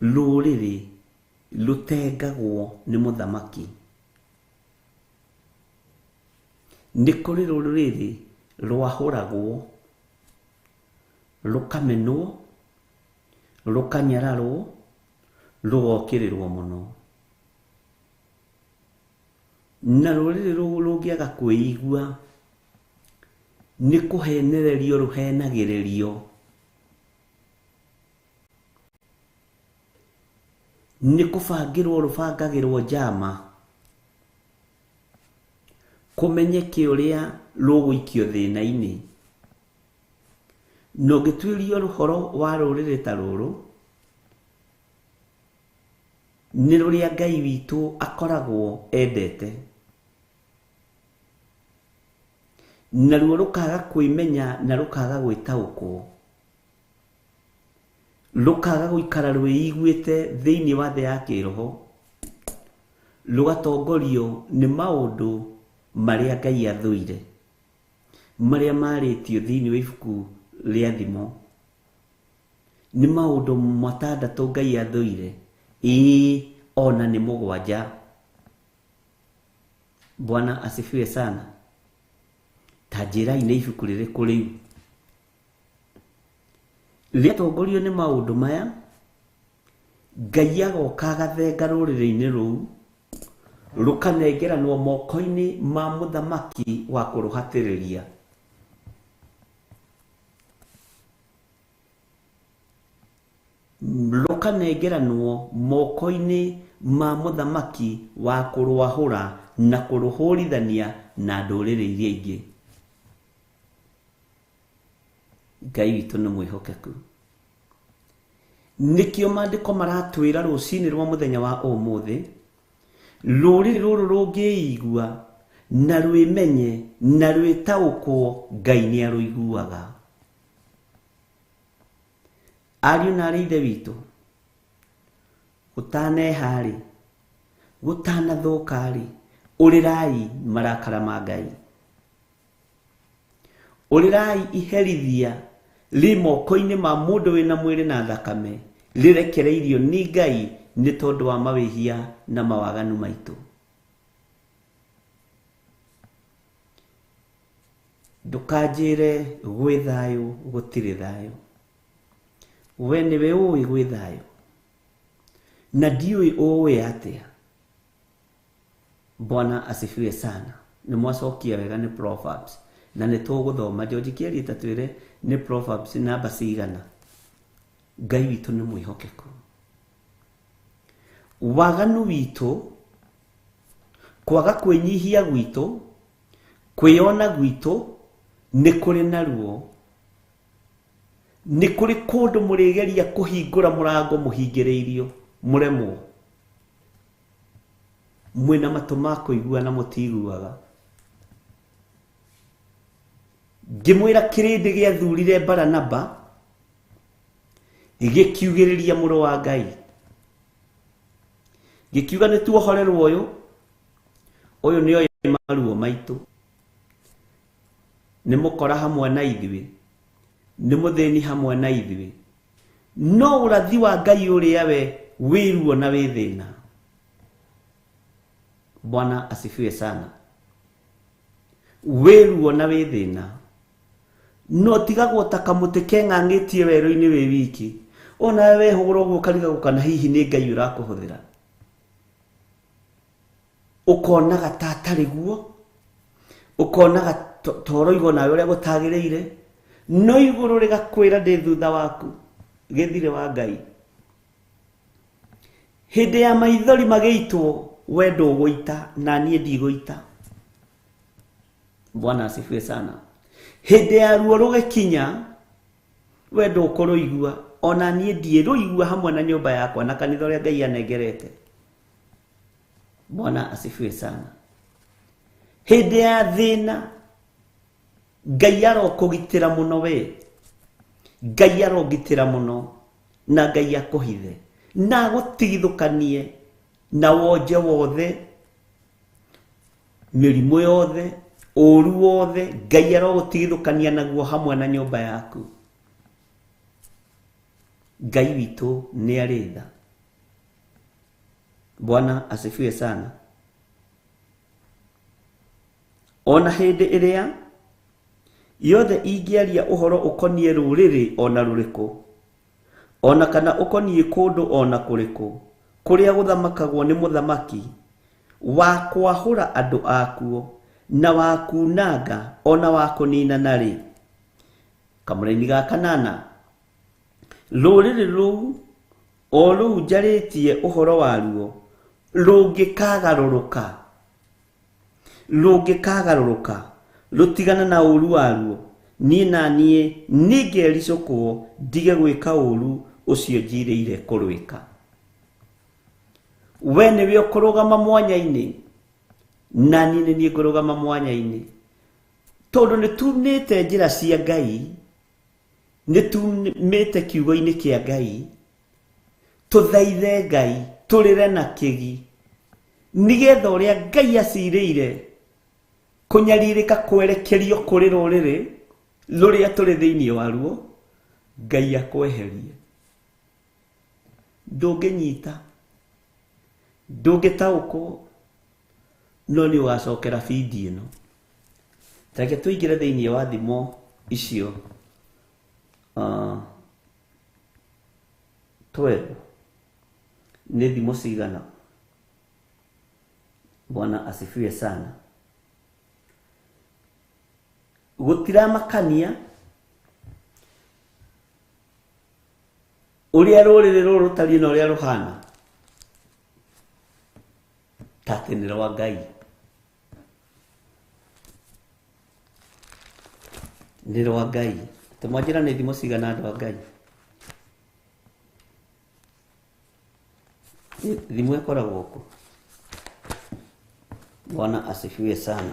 Rũrĩrĩ rũtengagwo nĩ mũthamaki. Nĩ kũrĩ rũrĩrĩ rwahũragwo, rũkamenwo, rũkanyararwo, rũgokĩrĩrwo mũno. Na rũrĩrĩ rũu rũngĩaga kwĩigua nĩ kũhenererio rũhenagĩrĩrio. Nĩ kũbangĩrwo rũbangagĩrwo njama kũmenyeke ũrĩa rũgũikio thĩna-inĩ. Na ũngĩtuĩria ũhoro wa rũrĩrĩ ta rũrũ, nĩ rũrĩa Ngai witũ akoragwo endete. Naruo rũkaga kwĩmenya na rũkaga gwĩtaũkwo, rũkaga gũikara rwĩiguĩte thĩinĩ wa thĩ ya kĩroho, rũgatongorio nĩ maũndũ marĩa Ngai athũire, marĩa marĩtio thĩinĩ wa ibuku rĩa Thimo. Nĩ maũndũ matandatũ Ngai athũire, ĩĩ ona nĩ mũgwanja. Bwana asifiwe sana. Ta njĩrai nĩ ibuku rĩrĩkũ rĩu rĩatongorio nĩ maũndũ maya? Ngai agoka agathenga rũrĩrĩ-inĩ rũu, rũkanengeranwo moko-inĩ ma mũthamaki wa kũrũhatĩrĩria. Rũkanengeranwo moko-inĩ ma mũthamaki wa kũrwahũra na kũrũhũrithania na ndũrĩrĩ iria ingĩ. Ngai witũ nĩ mwĩhokeku. Nĩkĩo maandĩko maratwĩra rũcinĩ rwa mũthenya wa ũmũthĩ, rũrĩrĩ rũrũ rũngĩigua na rwĩmenye na rwĩtaũkwo, Ngai nĩ arũiguaga. Ariũ na arĩ ithe witũ, gũtaneha-rĩ, gũtanathũka-rĩ, ũrĩrai marakara ma Ngai. Ũrĩrai iherithia rĩ moko-inĩ ma mũndũ wĩna mwĩrĩ na thakame, rĩrekereirio nĩ Ngai nĩ tondũ wa mawĩhia na mawaganu maitũ. Ndũkanjĩre gwĩ thayũ, gũtirĩ thayũ. We nĩwe ũĩ gwĩ thayũ, na ndiũĩ ũĩ atĩa. Bwana asifiwe sana. Nĩ mwacokia wega, nĩ Proverbs. Na nĩ tũgũthoma. George Kĩarie ta twĩre nĩ Proverbs namba cigana. Ngai witũ nĩ mwĩhokeku. Waganu witũ, kwaga kwĩnyihia gwitũ, kwĩyona gwitũ nĩ kũrĩ na ruo. Nĩ kũrĩ kũndũ mũrĩgeria kũhingũra mũrango mũhingĩrĩirio, mũremwo. Mwĩna matũ ma kũigua na mũtiguaga. Ngĩmwĩra kĩrĩndĩ gĩathurire Baranaba, gĩkiugĩrĩria mũrũ wa Ngai. Gĩkiuga nĩ tuohorerwo ũyũ, ũyũ nĩ oĩ maruo maitũ, nĩ mũkora hamwe na ithuĩ, nĩ mũthĩni hamwe na ithuĩ. No ũrathi wa Ngai ũrĩa we wĩ ruo na wĩ thĩna. Bwana asifiwe sana. Wĩ ruo na wĩ thĩna, no tigagwo ta kamũtĩ keng'ang'ĩtie werũ-inĩ wĩ wiki. Ona we wehũgũra ũguo ũkarigagwo kana hihi nĩ Ngai ũrakũhũthĩra. Ũkonaga ta atarĩ guo, ũkonaga ta ũroigwo nawe ũrĩa gũtagĩrĩire, no igũrũ rĩgakwĩra ndĩ thutha waku, gĩthirĩ wa Ngai. Hĩndĩ ya maithori magĩitwo, we ndũgũita na niĩ ndigũita. Bwana asifiwe sana. Hĩndĩ ya ruo rũgĩkinya, we ndũkũrũigua, ona niĩ ndiĩrũigua hamwe na nyũmba yakwa na kanitha ũrĩa Ngai anengerete. Bwana asifiwe sana. Hĩndĩ ya thĩna, Ngai arokũgitĩra mũno we. Ngai arongitĩra mũno na Ngai akũhithe na agũtigithũkanie na wonje wothe, mĩrimũ yothe, ũru wothe, Ngai arogũtigithũkania naguo hamwe na nyũmba yaku. Ngai witũ nĩ arĩ tha. Bwana asifiwe sana. Ona hĩndĩ ĩrĩa yothe ingĩaria ũhoro ũkoniĩ rũrĩrĩ ona rũrĩkũ, ona kana ũkoniĩ kũndũ ona kũrĩkũ kũrĩa gũthamakagwo nĩ mũthamaki wa kwahũra andũ akuo na wa kunanga ona wa kũninana-rĩ, kamũraini ga kanana, rũrĩrĩ rũu o rũu njarĩtie ũhoro waruo rũngĩkagarũrũka, rũngĩkagarũrũka rũtigana na ũru waruo, niĩ na niĩ nĩngericũkwo ndige gwĩka ũru ũcio njirĩire kũrwĩka. We nĩwe ũkũrũgama mwanya-inĩ, na niĩ nĩ niĩ ngũrũgama mwanya-inĩ, tondũ nĩtumĩte njĩra cia Ngai, nĩtumĩte kiugo-inĩ kĩa Ngai, tũthaithe Ngai, tũrĩre na kĩgi, nĩgetha ũrĩa Ngai acirĩire kũnyarirĩka kwerekerio kũrĩ rũrĩrĩ rũrĩa tũrĩ thĩinĩ waruo, Ngai akweherie. Ndũngĩnyita, ndũngĩtaũkwo, no nĩ ũgacokera bindi ĩno. Reke tũingĩre thĩinĩ wa thimo icio 12. Nĩ thimo cigana? Bwana asifiwe sana. Gũtiramakania ũrĩa rũrĩrĩ rũrũ rũtariĩ na ũrĩa rũhana, ta atĩ nĩ rwa Ngai, nĩ rwa Ngai. Tũmwanjĩra nĩ thimo cigana andũ a Ngai? Thimo ĩkoragwo kũ? Bwana asifiwe sana.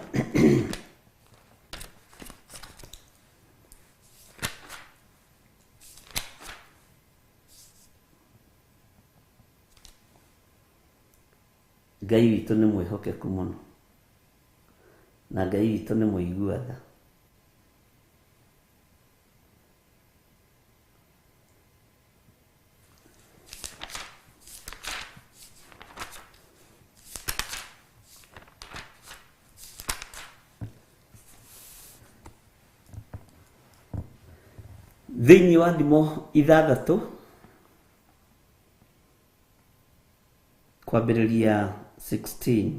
Ngai witũ nĩ mwĩhokeku mũno, na Ngai witũ nĩ mũigua tha. Thĩinĩ wa thimo 6 kwambĩrĩria 16,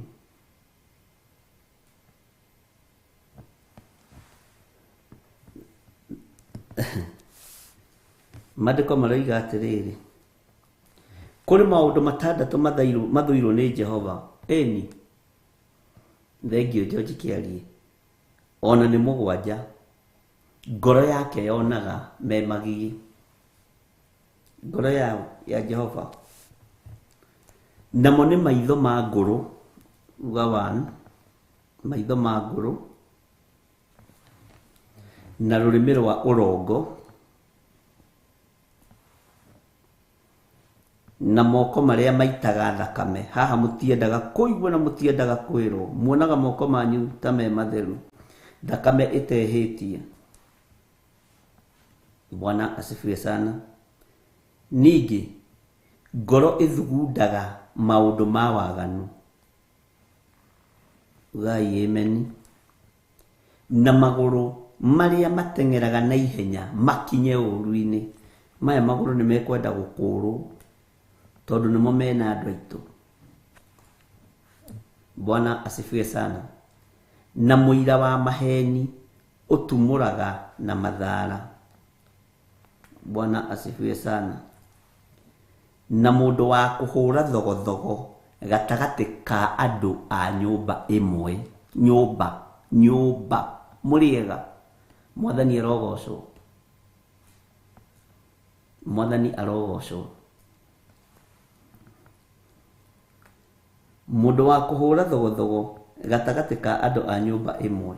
maandĩko maroiga atĩrĩrĩ, kũrĩ maũndũ 6 mathũirwo nĩ Jehova, ĩni thengio George Kĩarie, ona nĩ 7 ngoro yake yonaga me magigi. Ngoro ya Jehova namo nĩ maitho ma ngũrũ, uga 1, maitho ma ngũrũ, na rũrĩmĩ rwa ũrongo, na moko marĩa maitaga thakame. Haha mũtiendaga kũigua na mũtiendaga kwĩrwo, muonaga moko manyu ta me matheru, thakame ĩtehĩtie. Bwana asifiwe sana. Ningĩ ngoro ĩthugundaga maũndũ ma waganu, ugai ameni, na magũrũ marĩa mateng'eraga na ihenya makinye ũũru-inĩ. Maya magũrũ nĩ mekwenda gũkũrwo tondũ nĩmo mena andũ aitũ. Bwana asifiwe sana. Na mũira wa maheni ũtumũraga na mathara. Bwana asifiwe sana. Na mũndũ wa kũhũra thogothogo gatagatĩ ka andũ a nyũmba ĩmwe, nyũmba mũrĩega. Mwathani arogocwo, Mwathani arogocwo. Mũndũ wa kũhũra thogothogo gatagatĩ ka andũ a nyũmba ĩmwe.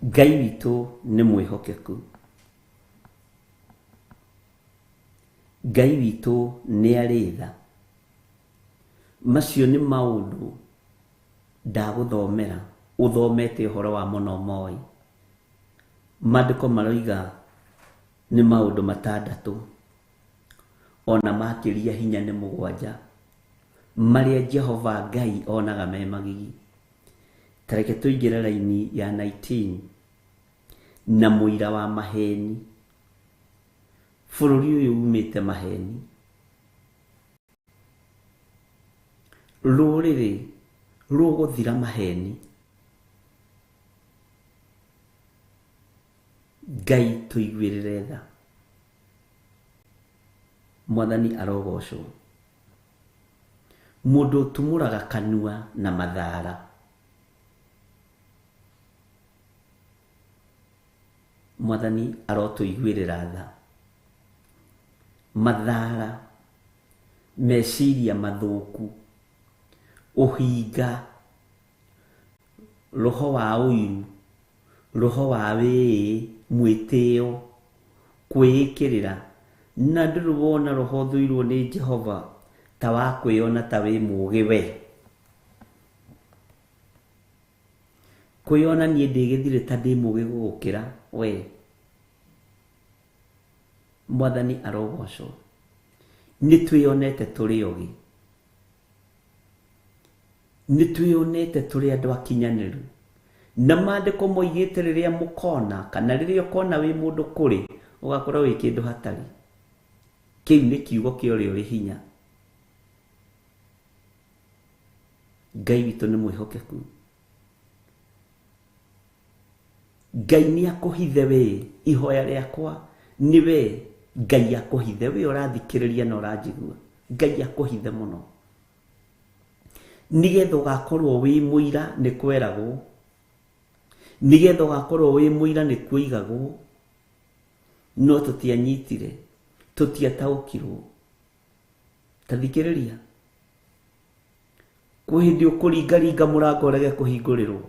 Ngai witũ nĩ mwĩhokeku, Ngai witũ nĩ arĩ tha. Macio nĩ maũndũ ndagũthomera, ũthomete ũhoro wa mũno moĩ. Maandĩko maroiga nĩ maũndũ 6. Ona makĩria hinya nĩ 7 marĩa Jehova Ngai onaga me magigi. Tareke tũingĩre raini ya 19 na mũira wa maheni. Bũrũri ũyũ umĩte maheni. Rũrĩrĩ rũgũthira maheni. Ngai tũiguĩrĩre tha. Mwathani arogocwo. Mũndũ ũtumũraga kanua na mathara. Mwathani arotũiguĩrĩra tha. Mathara, meciria mathũku, ũhinga, roho wa ũiru, roho wa wĩĩ, mwĩtĩo, kwĩĩkĩrĩra. Na ndũrĩ wona roho ũthũirwo nĩ Jehova ta wa kwĩona ta wĩ mũũgĩ we. Kwĩona niĩ ndĩ gĩthirĩ ta ndĩ mũũgĩ gũgũkĩra we. Mwathani arogocwo. Nĩ twĩonete tũrĩ ogĩ. Nĩ twĩonete tũrĩ andũ akinyanĩru. Na maandĩko moigĩte rĩrĩa mũkona kana rĩrĩa ũkona wĩ mũndũ kũrĩ, ũgakorwo wĩ kĩndũ hatarĩ. Kĩu nĩ kiugo kĩa ũrĩa ũrĩ hinya. Ngai witũ nĩ mwĩhokeku. Ngai nĩ akũhithe we, ihoya rĩakwa nĩ we Ngai akũhithe we ũrathikĩrĩria na ũranjigua. Ngai akũhithe mũno. Nĩgetha ũgakorwo wĩ mũira nĩ kweragwo. Nĩgetha ũgakorwo wĩ mũira nĩ kuoigagwo. No tũtianyitire, tũtiataũkirwo. Ta thikĩrĩria. Kwĩ hĩndĩ ũkũringaringa mũrango ũrege kũhingũrĩrwo.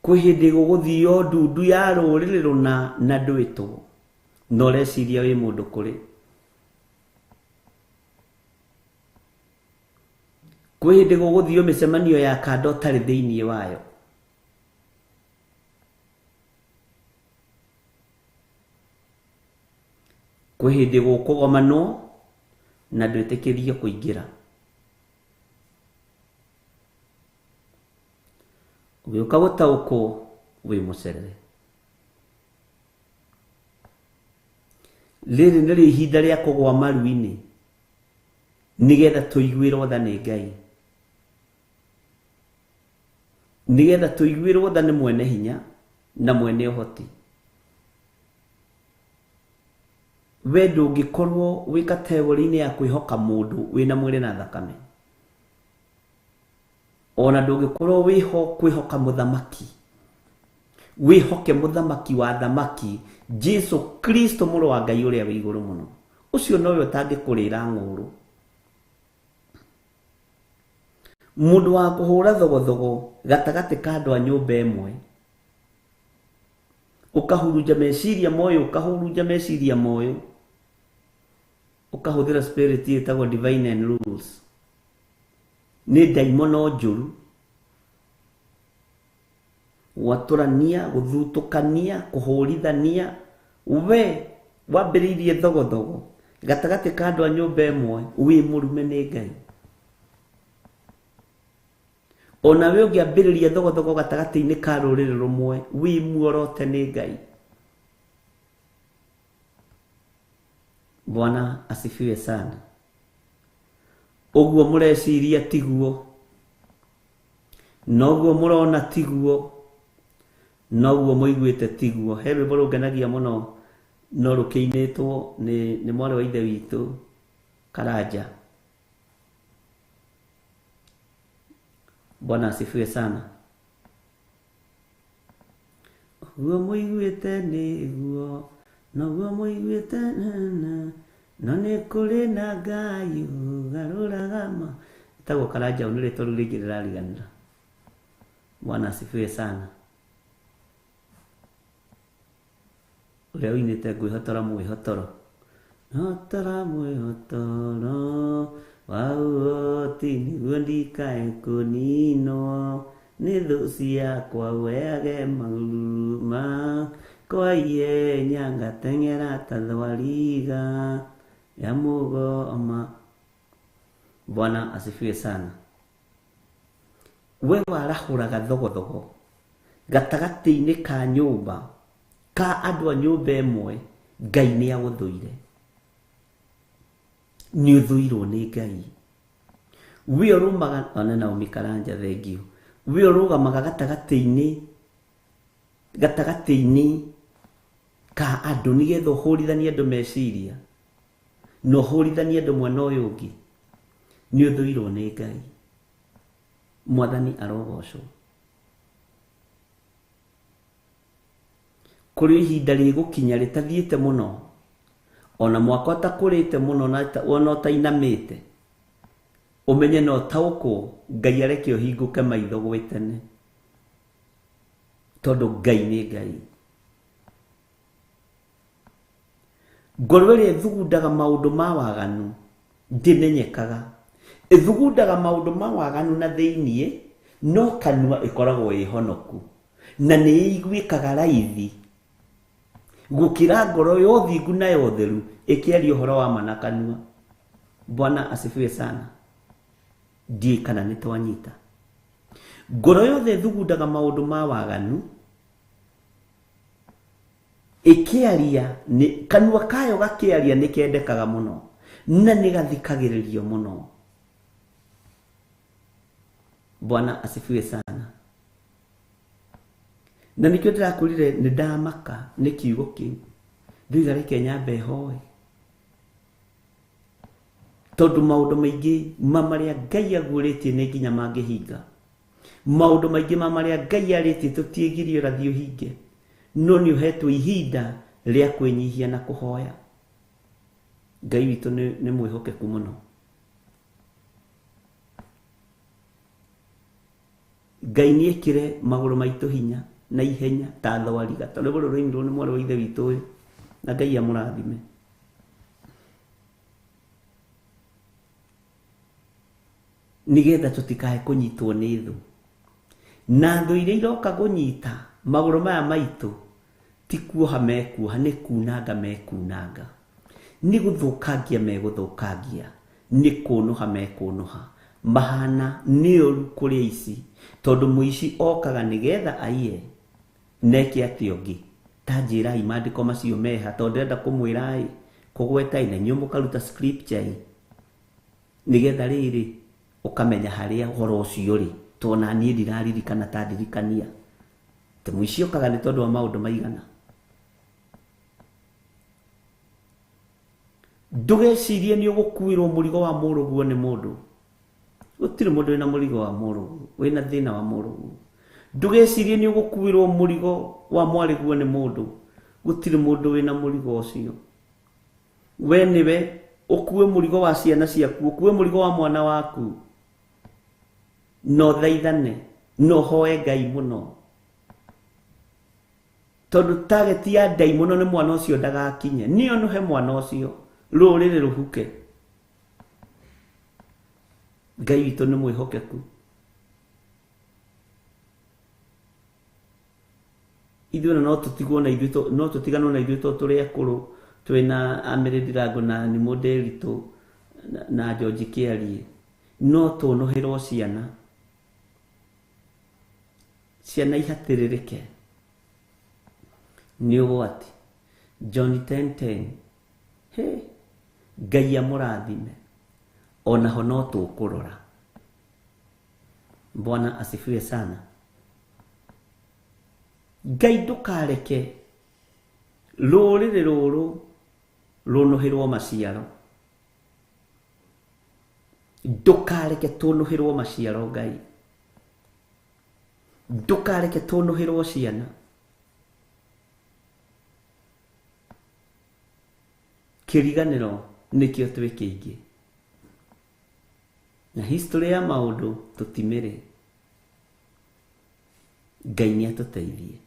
Kwĩ hĩndĩ gũgũthio ndundu ya rũrĩrĩ rũna na ndwĩtwo. Na ũreciria wĩ mũndũ kũrĩ. Kwĩ hĩndĩ gũgũthio mĩcemanio ya kanda ũtarĩ thĩinĩ wayo. Kwĩ hĩndĩ gũkũgomanwo na ndwĩtĩkĩrio kũingĩra. Ũgĩũka gũtaũkwo wĩ mũcerere. Rĩrĩ nĩrĩo ihinda rĩa kũgũa maru-inĩ nĩgetha tũiguĩrwo tha nĩ Ngai. Nĩgetha tũiguĩrwo tha nĩ mwene hinya na mwene ũhoti. We ndũngĩkorwo wĩ kategori-inĩ ya kwĩhoka mũndũ wĩna mwĩrĩ na thakame. Ona ndũngĩkorwo wĩho kwĩhoka mũthamaki. Wĩhoke mũthamaki wa thamaki, Jesu Kristo mũrũ wa Ngai ũrĩa wĩ igũrũ mũno. Ũcio nowe ũtangĩkũrĩra ng'ũrũ. Mũndũ wa kũhũra thogothogo gatagatĩ ka andũ a nyũmba ĩmwe. Ũkahurunja meciria moyo, ũkahurunja meciria moyo. Ũkahũthĩra spirit ĩtagwo divine and rules. Nĩ ndaimono njũru. Gwatũrania, gũthutũkania, kũhũrithania. We wambĩrĩirie thogothogo gatagatĩ ka andũ a nyũmba ĩmwe wĩ mũrume nĩ Ngai. Ona we ũngĩambĩrĩria thogothogo gatagatĩ-inĩ ka rũrĩrĩ rũmwe wĩ muorote nĩ Ngai. Bwana asifiwe sana. Ũguo mũreciria tiguo, noguo mũrona tiguo, noguo mũiguĩte tiguo. He rwĩmbo rũngenagia mũno no rũkĩinĩtwo nĩ mwarĩ wa ithe witũ Karanja. Bwana asifiwe sana. Ũguo mũiguĩte nĩguo, noguo mũiguĩte na, no nĩ kũrĩ na Ngai ũgarũraga ma. Ĩtagwo Karanja, nĩ rĩtwa rĩu rĩngĩ rĩrariganĩra. Bwana asifiwe sana. Ũrĩa ũinĩte ngwĩhotora mwĩhotoro. Hotora mwĩhotoro wa ũhoti nĩguo ndikae kũninwo nĩ thũ ciakwa weage maruruma Kwa ihenya ngateng'era ta thwariga ya mũgoma. Bwana asifiwe sana. We warahũraga thogothogo gatagatĩ-inĩ ka nyũmba ka andũ a nyũmba ĩmwe, Ngai nĩ agũthũire. Nĩ ũthũirwo nĩ Ngai. We ũrũmaga ona Naomi Karanja, thengio. We ũrũgamaga gatagatĩ-inĩ ka andũ nĩgetha ũhũrithanie andũ meciria na ũhũrithanie andũ mwena ũyũ ũngĩ, nĩ ũthũirwo nĩ Ngai. Mwathani arogocwo. Kũrĩ ihinda rĩgũkinya rĩtathiĩte mũno, ona mwaka ũtakũrĩte mũno na ona ũtainamĩte, ũmenye na ũtaũkwo, Ngai areke ũhingũke maitho gwĩ tene, tondũ Ngai nĩ Ngai. Ngoro ĩrĩa ĩthugundaga maũndũ ma waganu ndĩmenyekaga. Ĩthugundaga maũndũ ma waganu na thĩiniĩ, no kanua ĩkoragwo ĩ honoku na nĩ ĩiguĩkaga raithi gũkĩra ngoro ya ũthingu na ya ũtheru ĩkĩaria ũhoro wa ma na kanua. Bwana asifiwe sana. Ndiũĩ kana nĩ twanyita. Ngoro yothe ĩthugundaga maũndũ ma waganu ĩkĩaria, kanua kayo gakĩaria nĩ kendekaga mũno na nĩ gathikagĩrĩrio mũno. Bwana asifiwe sana. Na nĩkĩo ndĩrakwĩrire nĩ ndamaka nĩ kiugo kĩu, ndoiga reke nyambe hoe, tondũ maũndũ maingĩ ma marĩa Ngai aguũrĩtie nĩ nginya mangĩhinga. Maũndũ maingĩ ma marĩa Ngai arĩtie tũtiĩgirie ũrathiĩ ũhinge, no nĩ ũhetwo ihinda rĩa kwĩnyihia na kũhoya. Ngai witũ nĩ mwĩhokeku mũno. Ngai nĩ ekĩre magũrũ maitũ hinya na ihenya ta thwariga, ta rwĩmbo rũrũ rũinirwo nĩ mwarĩ wa ithe witũ ũyũ, na Ngai amũrathime. Nĩgetha tũtikae kũnyitwo nĩ thũ. Na thũ iria iroka kũnyita magũrũ maya maitũ ti kuoha mekuoha, nĩ kunanga mekunanga, nĩ gũthũkangia megũthũkangia, nĩ kũnũha mekũnũha. Mahana nĩ ũru kũrĩ aici, tondũ mũici okaga nĩgetha aiye neke atĩa ũngĩ. Ta njĩrai maandĩko macio meha, tondũ ndĩrenda kũmwĩra-ĩ, kũgweta-ĩ, na inyuĩ mũkaruta scripture-ĩ, nĩgetha rĩrĩ ũkamenya harĩa ũhoro ũcio ũrĩ, tondũ ona niĩ ndiraririkana ta ndirikania. Atĩ mũici okaga nĩ tondũ wa maũndũ maigana. Ndũgecirie nĩ ũgũkuĩrwo mũrigo wa mũrũguo nĩ mũndũ. Gũtirĩ mũndũ wĩna mũrigo wa mũrũguo, wĩna thĩna wa mũrũguo. Ndũgecirie nĩ ũgũkuĩrwo mũrigo wa mwarĩguo nĩ mũndũ. Gũtirĩ mũndũ wĩna mũrigo ũcio. We nĩwe ũkue mũrigo wa ciana ciaku, ũkue mũrigo wa mwana waku. No thaithane, no hoe Ngai mũno, tondũ target ya ndaimono nĩ mwana ũcio ndagakinye. Nĩ ũnũhe mwana ũcio, rũrĩrĩ rũhuke. Ngai witũ nĩ mwĩhokeku. Ithuĩ no tũtigwo na ithuĩ, no tũtiganwo na ithuĩ tondũ tũrĩ akũrũ, twĩna Amĩrĩ Ndirango na Nimũ Ndĩritũ na George Kĩarie. No tũnũhĩrwo ciana, ciana ihatĩrĩrĩke nĩ ũgwati. John 10:10, he Ngai amũrathime, onaho no tũkũrora. Bwana asifiwe sana. Ngai ndũkareke rũrĩrĩ rũrũ rũnũhĩrwo maciaro. Ndũkareke tũnũhĩrwo maciaro Ngai. Ndũkareke tũnũhĩrwo ciana. Kĩriganĩro nĩkĩo twĩ kĩingĩ, na history ya maũndũ tũtimĩrĩ. Ngai nĩ atũteithie.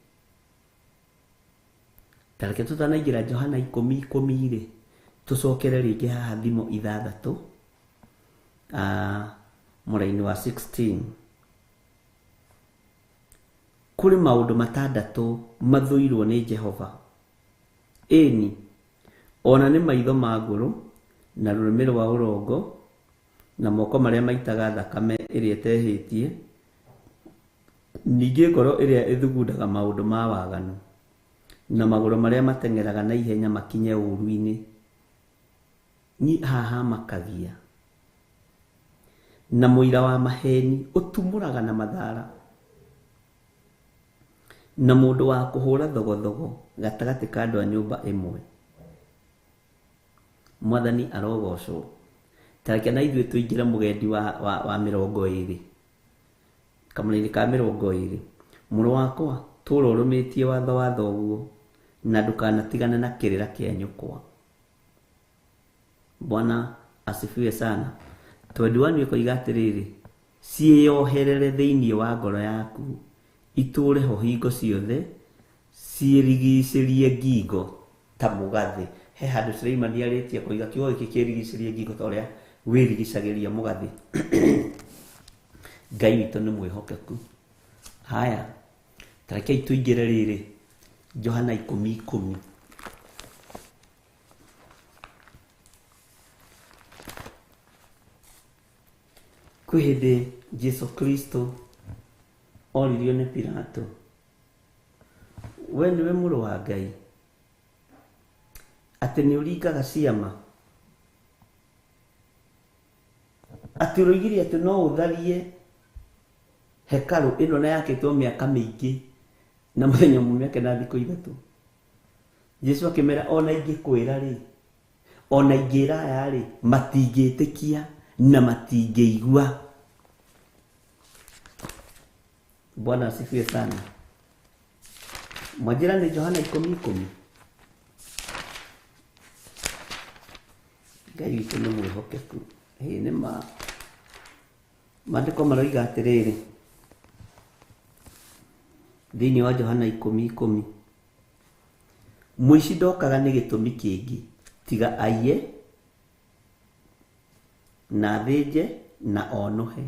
Ta reke tũtanaingĩra Johana 10:10 rĩ, tũcokere rĩngĩ haha thimo 6, mũraini wa 16. Kũrĩ maũndũ matandatũ mathũirwo nĩ Jehova, ĩni, ona nĩ maitho ma ngũrũ, na rũrĩmĩ rwa ũrongo, na moko marĩa maitaga thakame ĩrĩa ĩtehĩtie, ningĩ ngoro ĩrĩa ĩthugundaga maũndũ ma waganu, na magũrũ marĩa mateng'eraga na ihenya makinye ũũru-inĩ. Niĩ haha makagia. Na mũira wa maheni ũtumũraga na mathara, na mũndũ wa kũhũra thogothogo gatagatĩ ka andũ a nyũmba ĩmwe. Mwathani arogocwo. Ta reke na ithuĩ tũingĩre mũgendi wa 20, kamũra-inĩ ka 20. Mũrũ wakwa, tũra ũrũmĩtie watho wa thoguo, na ndũkanatigane na kĩrĩra kĩa nyũkwa. Bwana asifiwe sana. 21 ĩkoiga atĩrĩrĩ, ciĩyoherere thĩinĩ wa ngoro yaku, itũũre ho hingo ciothe, ciĩrigicĩrie ngingo ta mũgathĩ. He handũ Suleimani arĩtie koiga kiugo gĩkĩ kĩrigicĩrie ngingo ta ũrĩa wĩrigicagĩria mũgathĩ. Ngai witũ nĩ mwĩhokeku. Haya, ta rekei tũingĩre rĩrĩ Johana 10:10. Kwĩ hĩndĩ Jesu Kristo oririo nĩ Pilato, we nĩwe mũrũ wa Ngai, atĩ nĩ ũringaga ciama, atĩ ũroigire atĩ no ũtharie hekarũ ĩno na yakĩtwo mĩaka mĩingĩ na mũthenya ũmwe mĩaka na thikũ 3. Jesu akĩmera, ona ingĩkwĩra rĩ, ona ingĩra aya rĩ, matingĩtĩkia na matingĩigua. Bwana asifiwe sana. Mwanjĩra nĩ Johana 10:10. Ngai witũ nĩ mwĩhokeku. Ĩĩ nĩ ma. Maandĩko maroiga atĩrĩrĩ, thĩinĩ wa Johana 10:10, mũici ndokaga nĩ gĩtũmi kĩngĩ tiga aiye na athĩnje na onuhe.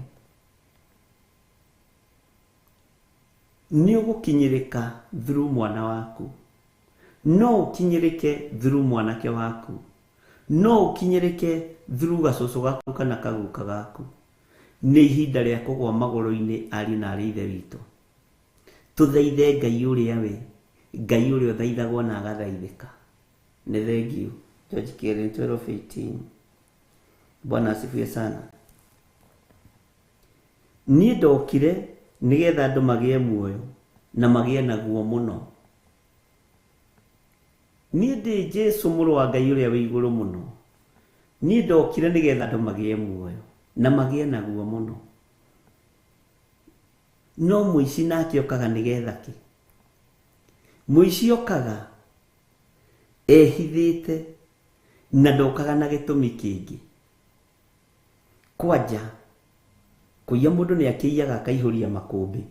Nĩ ũgũkinyĩrĩka through mwana waku, no ũkinyĩrĩke through mwanake waku, no ũkinyĩrĩke through gacũcũ gaku kana kaguka gaku. Nĩ ihinda rĩa kũgũa magũrũ-inĩ ariũ na arĩ ithe witũ. Tũthaithe Ngai ũrĩa we, Ngai ũrĩa ũthaithagwo na agathaithĩka. Nĩ thengiũ. George Keren 12:18. Bwana asifiwe sana. Niĩ ndokire nĩgetha andũ magĩe muoyo na magĩe naguo mũno. Niĩ ndĩ Jesu mũrũ wa Ngai ũrĩa wĩ igũrũ mũno. Niĩ ndokire nĩgetha andũ magĩe muoyo na magĩe naguo mũno. No mũici nake okaga nĩgetha kĩ? Mũici okaga ehithĩte na ndokaga na gĩtũmi kĩngĩ. Kwanja kũiya mũndũ nĩ akĩiyaga akaihũria makũmbĩ,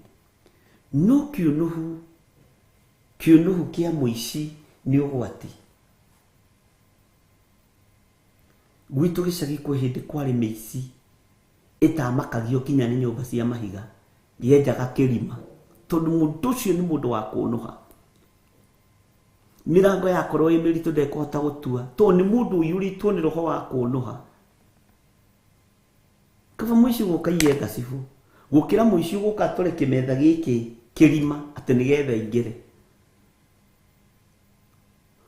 no kĩũnũhu kĩa mũici nĩ ũgwati. Gwitũ gĩcagi kwĩ hĩndĩ kwarĩ mĩici ĩtamakagio nginya nĩ nyũmba cia mahiga, yenjaga kĩrima, tondũ mũndũ ũcio nĩ mũndũ wa kũũnũha. Mĩrango yakorwo ĩ mĩritũ ndekũhota gũtua, tondũ nĩ mũndũ ũiyũrĩtwo nĩ roho wa kũũnũha. Kaba mũici gũka iye ngacibũ, gũkĩra mũici gũka atũre kĩmetha gĩkĩ kĩrima atĩ nĩgetha aingĩre.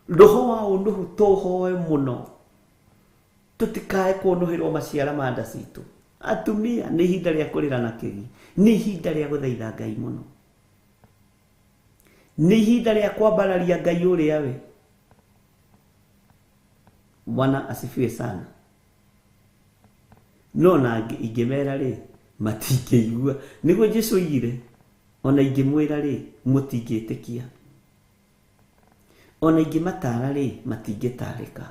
Roho wa ũnũhu tũhoe mũno, tũtikae kũũnũhĩrwo maciara ma nda citũ. Atumia, nĩ ihinda rĩa kũrĩra na kĩgi, nĩ ihinda rĩa gũthaitha Ngai mũno, nĩ ihinda rĩa kwambararia Ngai ũrĩa we. Bwana asifiwe sana. No na ingĩmera rĩ, matingĩigua. Nĩguo Jesu oigire, ona ingĩmwĩra rĩ, mũtingĩtĩkia, ona ingĩmatara rĩ, matingĩtarĩka.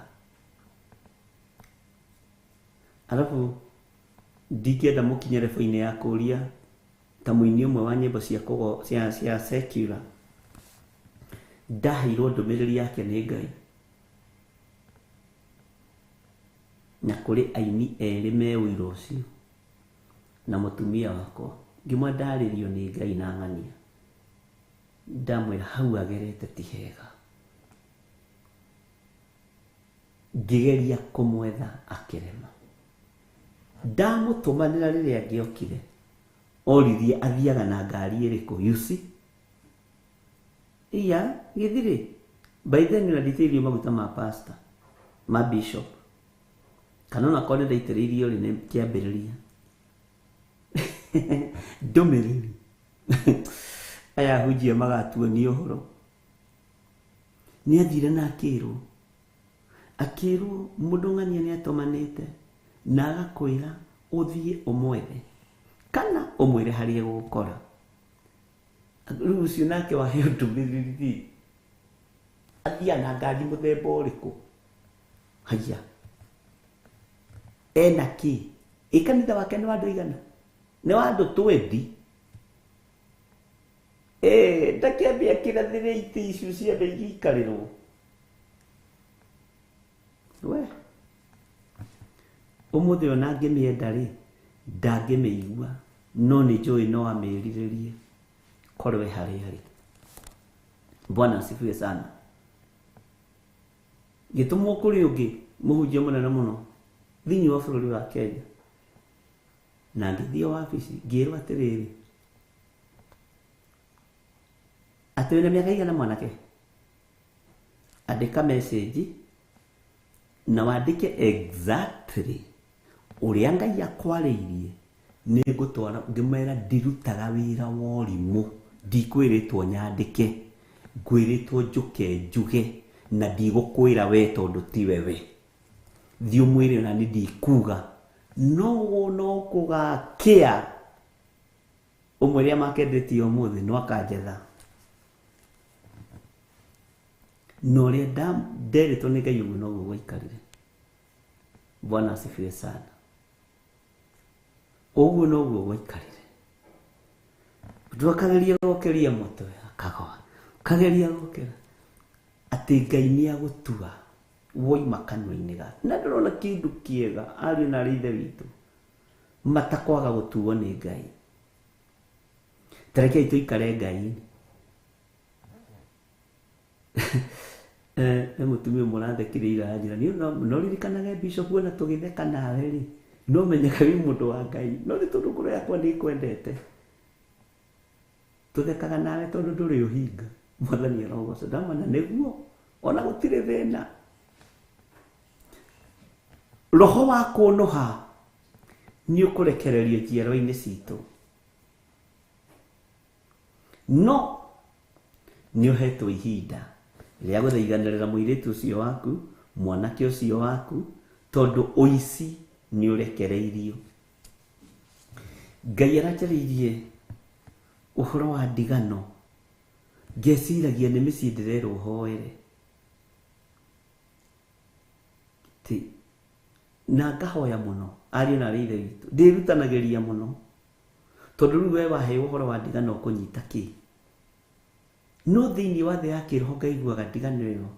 Arabu ndingĩenda mũkinye rebo-inĩ ya kũũria ta mũini ũmwe wa nyĩmbo cia secular, ndaheirwo ndũmĩrĩri yake nĩ Ngai, na kũrĩ aini erĩ me ũira ũcio na mũtumia wakwa, ngĩmwa ndarĩrio nĩ Ngai na ng'ania. Ndamwĩra hau agerete ti hega. Ngĩgeria kũmwetha akĩrema. Ndamũtũmanĩra rĩrĩa angĩokire, oririe athiaga na ngari ĩrĩkũ, you see? Iya, gĩthirĩ. By then ona nditĩrĩirio maguta ma pastor, ma bishop. Kana ona korwo nĩndaitĩrĩirio rĩ, nĩ kĩambĩrĩria. Ndũmĩrĩri. Aya ahunjia magatuonia ũhoro. Nĩ athire na akĩrwo. Akĩrwo mũndũ ng'ania nĩ atũmanĩte na agakwĩra ũthiĩ ũmwethe kana ũmwĩre harĩa egũgũkora. Rĩu ũcio nake waheo ndũmĩrĩri athiaga na ngari mũthemba ũrĩkũ? Haiya. Ena kĩ? Ĩ kanitha wake nĩ wa andũ aigana? Nĩ wa andũ 20. Ndakĩambia kĩrathĩre itĩ icio ciothe igĩikarĩrwo. We. Ũmũthĩ ona ngĩmĩenda rĩ, ndangĩmĩigua, no nĩ njũĩ no amĩrirĩrie korwo e harĩa arĩ. Bwana asifiwe sana. Gĩtũmwo kũrĩ ũngĩ mũhunjia mũnene mũno thĩinĩ wa bũrũri wa Kenya. Na ngĩthiĩ wabici ngĩrwo atĩrĩrĩ, atĩ wĩna mĩaka igana mwanake? Andĩka message na wandĩke exactly ũrĩa Ngai akwarĩirie, nĩngũtwara. Ngĩmwĩra ndirutaga wĩra wa ũrimũ, ndikwĩrĩtwo nyandĩke, ngwĩrĩtwo njũke njuge, na ndigũkwĩra we tondũ tiwe we. Thiĩ ũmwĩre ona niĩ ndikuga, no no kũgakĩa ũmwĩre amakendĩtie ũmũthĩ no akanjetha. Na ũrĩa nderĩtwo nĩ Ngai ũguo noguo gwaikarire. Bwana asifiwe sana. Ũguo noguo gwaikarire. Mũndũ akageria gũkĩria mũtwe akagwa, akageria gũkĩra atĩ Ngai nĩ agũtua woima kanua-inĩ gake. Na ndĩrona kĩndũ kĩega ariũ na arĩ ithe witũ matakwaga gũtuo nĩ Ngai. Tarekei tũikare Ngai-inĩ. He mũtumia ũmwe ũrathekire ira anjĩra, niĩ no ririkanage bishop ona tũgĩtheka nawe rĩ, no menyeka wĩ mũndũ wa Ngai, no nĩ tondũ ngoro yakwa nĩ ĩkwendete. Tũthekaga nawe tondũ ndũrĩ ũhinga. Mwathani arogocwo. Ndamwĩra nĩguo, ona gũtirĩ thĩna. Roho wa kũnũha nĩ ũkũrekererio njiarwa-inĩ citũ. No nĩ ũhetwo ihinda rĩa gũthaithanĩrĩra mũirĩtu ũcio waku, mwanake ũcio waku, tondũ ũici nĩ ũrekereirio. Ngai aranjarĩirie ũhoro wa ndigano, ngeciragia nĩ mĩciĩ ndĩrerwo hoere. Ti na ngahoya mũno ariũ na arĩ ithe witũ, ndĩrutanagĩria mũno tondũ rĩu we waheo ũhoro wa ndigano ũkũnyita kĩ? No thĩinĩ wa thĩ ya kĩroho ngaiguaga ndigano ĩyo,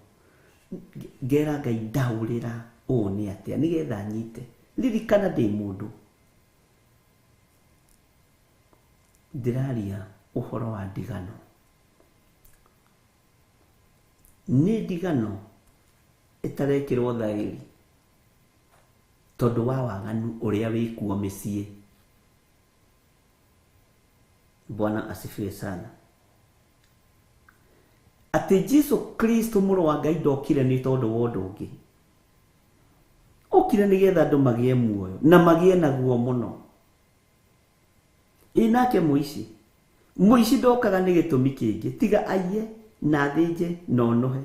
ngera Ngai ndaũrĩra ũũ nĩ atĩa nĩgetha nyite. Ririkana ndĩ mũndũ. Ndĩraria ũhoro wa ndigano. Nĩ ndigano ĩtarekĩrwo thaĩri tondũ wa waganu ũrĩa wĩkuo mĩciĩ. Bwana asifiwe sana. Atĩ Jesu Kristo mũrũ wa Ngai ndokire nĩ tondũ wa ũndũ ũngĩ. Okire nĩgetha andũ magĩe muoyo na magĩe naguo mũno. Ĩ nake mũici, mũici ndokaga nĩ gĩtũmi kĩngĩ tiga aiye na athĩnje na onohe.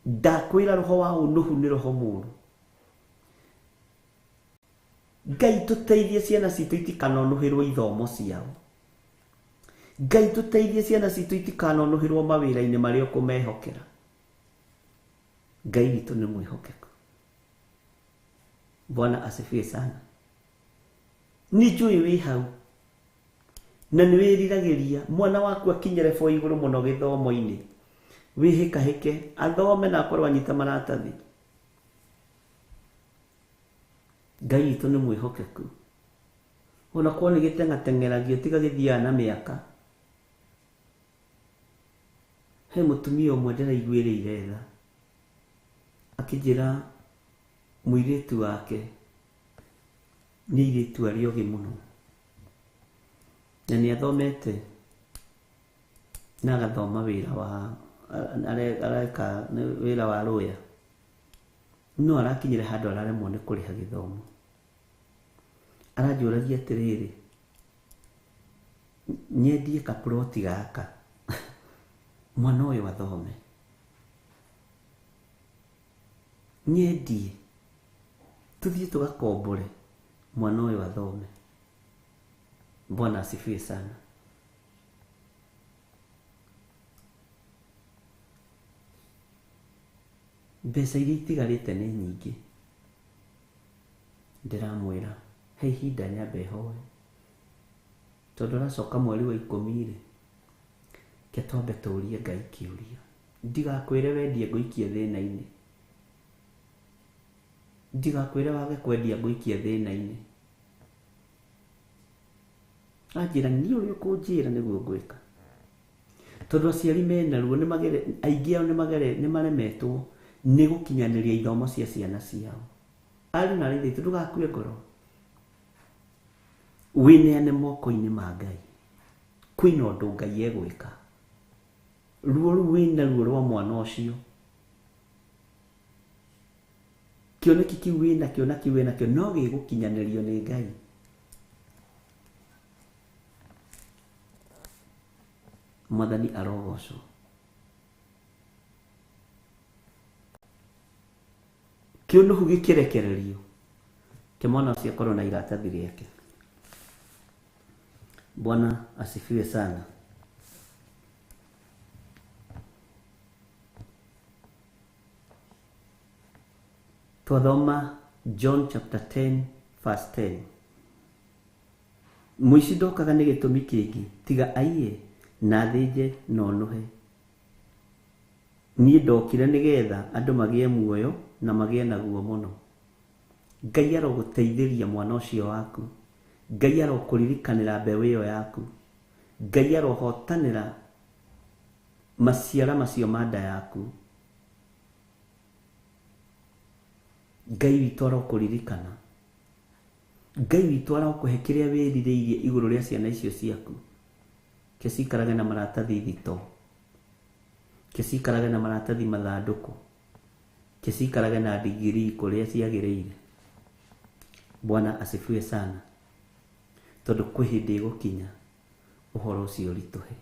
Ndakwĩra roho wa ũnũhu nĩ roho mũũru. Ngai tũteithie ciana citũ itikanonũhĩrwo ithomo ciao. Ngai tũteithie ciana citũ itikanonũhĩrwo mawĩra-inĩ marĩa ũkũmehokera. Ngai witũ nĩ mwĩhokeku. Bwana asifiwe sana. Nĩ njũĩ wĩ hau na nĩ wĩriragĩria mwana waku akinye level igũrũ mũno gĩthomo-inĩ, wĩhĩkahĩke athome na akorwo anyita maratathi. Ngai witũ nĩ mwĩhokeku. Ona korwo nĩ gĩteng'ateng'eragio tiga gĩthiaga na mĩaka. He mũtumia ũmwe ndĩraiguĩrĩire tha, akĩnjĩra mũirĩtu wake nĩ airĩtu arĩa ogĩ mũno na nĩ athomete na agathoma wĩra wa areka wĩra wa lawyer, no arakinyire handũ araremwo nĩ kũrĩha gĩthomo. Aranjũragia atĩrĩrĩ, nyendie kaploti gaka mwana ũyũ athome, nyendie tũthiĩ tũgakombore mwana ũyũ athome. Bwana asifiwe sana. Mbeca iria itigarĩte nĩ nyingĩ, ndĩramwĩra he ihinda nyambe hoe, tondũ aracoka mweri wa 10 rĩ, ke twambe tũrie Ngai kĩũria. Ndigakwĩre wendie ngũikie thĩna-inĩ, ndigakwĩre wage kwendia ngũikie thĩna-inĩ. Anjĩra niĩ ũrĩa ũkũnjĩra nĩguo ngwĩka, tondũ aciari mena ruo, aingĩ ao nĩ maremetwo nĩ gũkinyanĩria ithomo cia ciana ciao. Ariũ na aarĩ a Ithe witũ, ndũgakue ngoro, wĩneane moko-inĩ ma Ngai. Kwĩna ũndũ Ngai egwĩka. Ruo rũu wĩna ruo rwa mwana ũcio, kĩoneki kĩu wĩnakĩo na kĩu wĩnakĩo no gĩgũkinyanĩrio nĩ Ngai. Mwathani arogocwo. Kĩũnũhu gĩkĩrekererio, ke mwana ũcio akorwo na iratathi rĩake. Bwana asifiwe sana. Twathoma John chapter 10 verse 10. Mũici ndokaga nĩ gĩtũmi kĩngĩ tiga aiye na athĩnje na onũhe. Niĩ ndokire nĩgetha andũ magĩe muoyo na magĩe naguo mũno. Ngai arogũteithĩria mwana ũcio waku, Ngai arokũririkanĩra mbeũ ĩyo yaku, Ngai arohotanĩra maciara macio ma nda yaku. Ngai witũ arokũririkana, Ngai witũ arokũhe kĩrĩa wĩrirĩirie igũrũ rĩa ciana icio ciaku. Ke ciikarage na maratathi thito, ke ciikarage na maratathi mathandũkũ, ke ciikarage na digirii kũrĩa ciagĩrĩire. Bwana asifiwe sana. Tondũ kwĩ hĩndĩ ĩgũkinya ũhoro ũcio ũritũhe.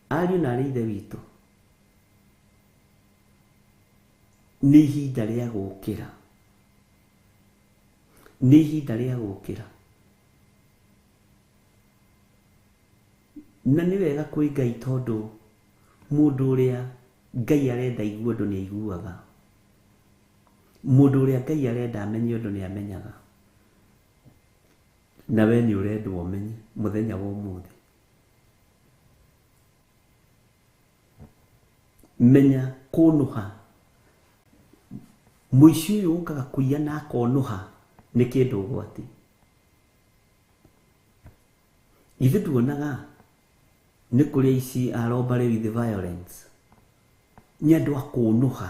Ariũ na aarĩ a Ithe witũ, nĩ ihinda rĩa gũkĩra, nĩ ihinda rĩa gũkĩra. Na nĩ wega kwĩ Ngai, tondũ mũndũ ũrĩa Ngai arenda aigue ũndũ nĩ aiguaga, mũndũ ũrĩa Ngai arenda amenye ũndũ nĩ amenyaga. Na we nĩ ũrendwo ũmenye mũthenya wa ũmũthĩ. Menya kũnũha. Mũici ũyũ ũkaga kũiya na akonũha nĩ kĩndũ ũgwati. Ithuĩ tuonaga nĩ kũrĩ aici a robbery with violence, nĩ andũ a kũnũha.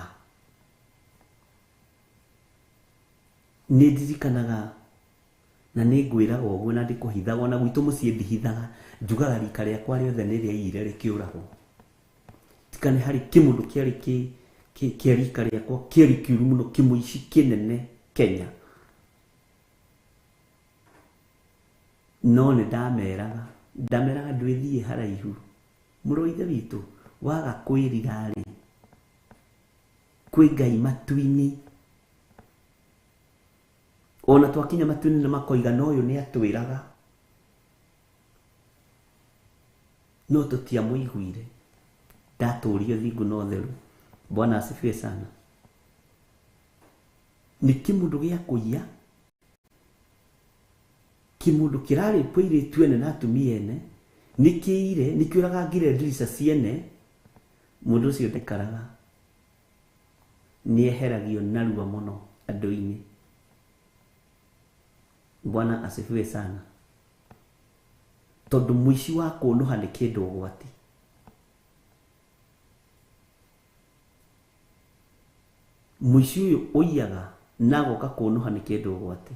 Nĩ ndirikanaga na nĩ ngwĩraga ũguo na ndikũhithaga, ona gwitũ mũciĩ ndihithaga, njugaga rika rĩakwa rĩothe nĩ rĩaiyire rĩkĩũragwo. Tika nĩ harĩ kĩmũndũ kĩarĩ kĩa rika rĩakwa kĩarĩ kĩũru mũno, kĩmũici kĩnene Kenya. No nĩ ndameraga ndwĩthiĩ haraihu. Mũrũ wa Ithe witũ, waga kwĩrira rĩ, kwĩ Ngai matu-inĩ. Ona twakinya matu-inĩ nĩ makoiga no ũyũ nĩ atwĩraga, no tũtiamũiguire. Ndatũrio thingu na ũtheru. Bwana asifiwe sana. Nĩ kĩmũndũ gĩa kũiya, kĩmũndũ kĩrarĩpwo airĩtu ene na atumia ene, nĩ kĩire, nĩ kĩũragangire ndirica ciene. Mũndũ ũcio ndaikaraga, nĩ eheragio narua mũno andũ-inĩ. Bwana asifiwe sana. Tondũ mũici wa kũnũha nĩ kĩndũ ũgwati. Mũici ũyũ ũiyaga na agoka kũnũha nĩ kĩndũ ũgwate.